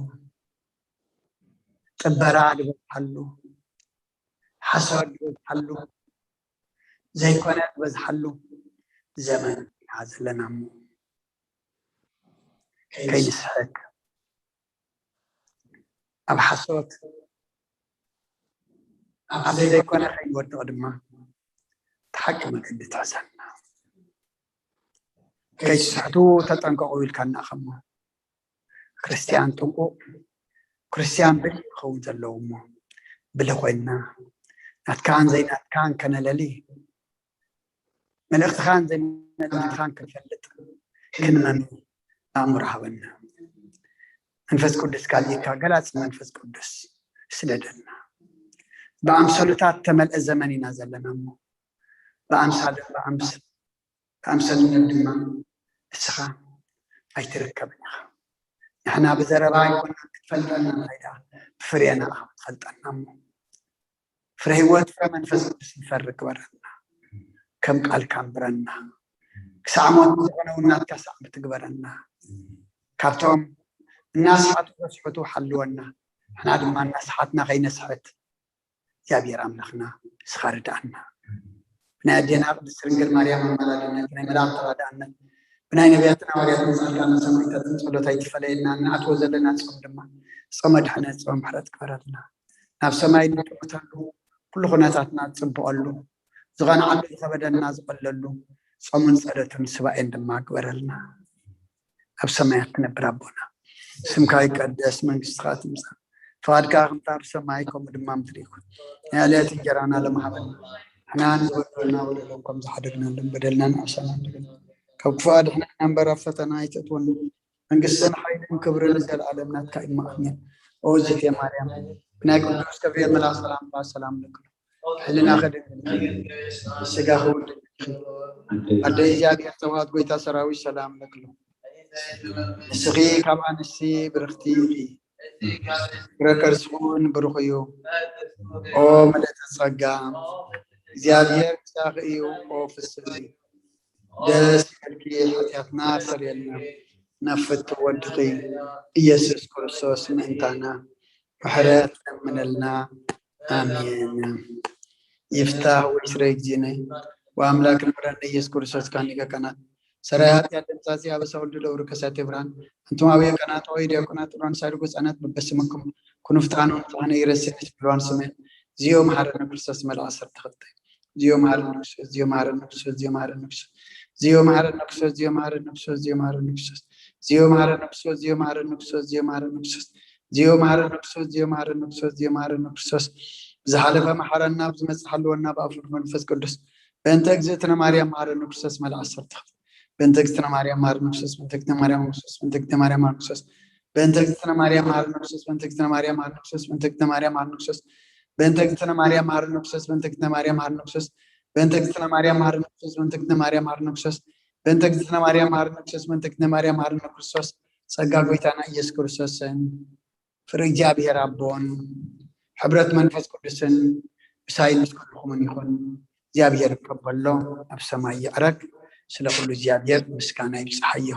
ጥበራ ዝበዝሓሉ፣ ሓሶት ዝበዝሓሉ፣ ዘይኮነ ዝበዝሓሉ ዘመን ኢና ዘለና እሞ ከይንስሕት፣ ኣብ ሓሶት ኣብ ዘይኮነ ከይንወድቕ ድማ እቲ ሓቂ መገዲ ትሕዘና። ከይትስሕቱ ተጠንቀቑ ኢልካና ከሞ ክርስቲያን ጥንቁቕ፣ ክርስቲያን ብልህ ክኸውን ዘለዎ እሞ ብልህ ኮይንና ናትካን ዘይናትካን ከነለሊ፣ መልእኽትኻን ዘይመልእኽትኻን ክንፈልጥ ክንመሚ ኣእምሮ ሃበና። መንፈስ ቅዱስ ካልኢካ ገላፂ መንፈስ ቅዱስ ስደደልና። ብኣምሰሉታት ተመልአ ዘመን ኢና ዘለና እሞ ብኣምሳልን ብኣምስ ብኣምሰልነት ድማ እስኻ ኣይትርከብን ኢኻ። ንሕና ብዘረባ ኣይኮና ክትፈልጠና እንታይ ደኣ ብፍሬና ኢኻ ክትፈልጠና እሞ ፍረ ህይወት ፍረ መንፈስ ቅዱስ ንፈሪ ግበረና። ከም ቃልካ ንብረና። ክሳዕ ሞት ዝኾነ እውን ናትካ ሳዕቢ ትግበረና። ካብቶም እናስሓቱ ዘስሕቱ ሓልወና። ንሕና ድማ እናስሓትና ከይነስሕት እግዚኣብሔር ኣምላኽና እስኻ ርድኣና። ብናይ ኣዴና ቅድስት ድንግል ማርያም ኣማላድነት፣ ብናይ መላእክቲ ተራዳእነት፣ ብናይ ነቢያትን ሃዋርያትን ጻድቃንን ሰማዕታትን ጸሎት ኣይትፈለየና። እንኣትዎ ዘለና ጾም ድማ ጾመ ድሕነት ጾመ ምሕረት ግበረልና። ናብ ሰማይ እንጥምተሉ፣ ኩሉ ኩነታትና ዝጽብቐሉ፣ ዝቐንዓሉ ዝኸበደና ዝቐለሉ ጾምን ጸሎትን ስባኤን ድማ ግበረልና። ኣብ ሰማያት ትነብር ኣቦና፣ ስምካ ይቀደስ፣ መንግስትኻ ትምጻእ፣ ፍቓድካ ከምታ ኣብ ሰማይ ከምኡ ድማ ምድሪ ይኹን። ናይ ዕለት እንጀራና ሎም ሃበና፣ ንሕና ንዝበደሉና በደሎም ከም ዝሓደግናሎም በደልና ንዕሰና፣ ካብ ክፉእ ኣድሕነና እምበር ኣብ ፈተና ኣይተእትወና፣ መንግስትን ሓይልን ክብርን ንዘለኣለም ናትካ እዩ። ኣሜን። ኦ እግዝእትየ ማርያም፣ ብናይ ቅዱስ ገብርኤል መልኣክ ሰላምታ ሰላም ለኪ፣ ሕልናኺ ድንግል፣ ስጋኺ እውን ድንግል። ኣደ እግዚኣብሔር፣ ተዋህዶ ጎይታ ሰራዊት ሰላም ለኪ። ንስኺ ካብ ኣንስቲ ብርኽቲ ኢኺ፣ ፍረ ከርስኺ እውን ብሩኽ እዩ። ኦ ምልእተ ጸጋ፣ እግዚኣብሔር ምሳኺ እዩ። ኦ ፍስሕቲ፣ ደስ ይበልኪ፣ ሓጢኣትና ኣስተሰርየልና፣ ናብ ፍትው ወድኺ ኢየሱስ ክርስቶስ ምእንታና ምሕረት ለምነልና። ኣሜን። ይፍታህ ወይስረይ እግዚእነ ወአምላክ ምረነ ኢየሱስ ክርስቶስ ካኒገ ካህናት ሰራይ ኃጢአት ደምሳሲ አበሳ ወልድ ደውር ከሳቴ ብርሃን። አንቱም አብየ ካህናት ወይ ዲያቆናት ጥሩን ሳድጎ ህጻናት በበስምኩም ኩኑ ፍትሐነ ወንጽሐነ ይረስን ስብሏን ስሜን ዚዮ መሐረነ ክርስቶስ መልአ ዐሰርተ ክልተ ዚዮ መሐረነ ክርስቶስ ዚዮ መሐረነ ክርስቶስ ዚዮ መሐረነ ክርስቶስ ዚዮ መሐረነ ክርስቶስ ዚዮ መሐረነ ክርስቶስ ዚዮ መሐረነ ክርስቶስ ዚዮ መሐረነ ክርስቶስ ዚዮ መሐረነ ክርስቶስ ዚዮ መሐረነ ክርስቶስ ዚዮ መሐረነ ክርስቶስ ዚዮ መሐረነ ክርስቶስ ብዝሓለፈ መሐረና ብዝመጽእ ሓልወና ብኣፉ መንፈስ ቅዱስ በእንተ እግዝእትነ ማርያም መሐረነ ክርስቶስ መልአ ዐሰርተ ክልተ በእንተ እግዝእትነ ማርያም መሐረነ ክርስቶስ በእንተ እግዝእትነ ማርያም መሐረነ ክርስቶስ በእንተ እግዝእትነ ማርያም መሐረነ ክርስቶስ በእንተ እግዝእትነ ማርያም መሐረነ ክርስቶስ በእንተ እግዝእትነ ማርያም መሐረነ ክርስቶስ በእንተ እግዝእትነ ማርያም መሐረነ ክርስቶስ በእንተ እግዝእትነ ማርያም መሐረነ ክርስቶስ በእንተ እግዝእትነ ማርያም መሐረነ ክርስቶስ በእንተ እግዝእትነ ማርያም መሐረነ ክርስቶስ በእንተ እግዝእትነ ማርያም መሐረነ ክርስቶስ ጸጋ ጎይታና ኢየሱስ ክርስቶስን ፍቅሪ እግዚኣብሔር ኣቦን ሕብረት መንፈስ ቅዱስን ምሳይን ምስ ኩልኹምን ይኹን። እግዚኣብሔር ይቀበሎ፣ ኣብ ሰማይ ይዕረግ። ስለ ኩሉ እግዚኣብሔር ምስጋና ይብጽሓዮ።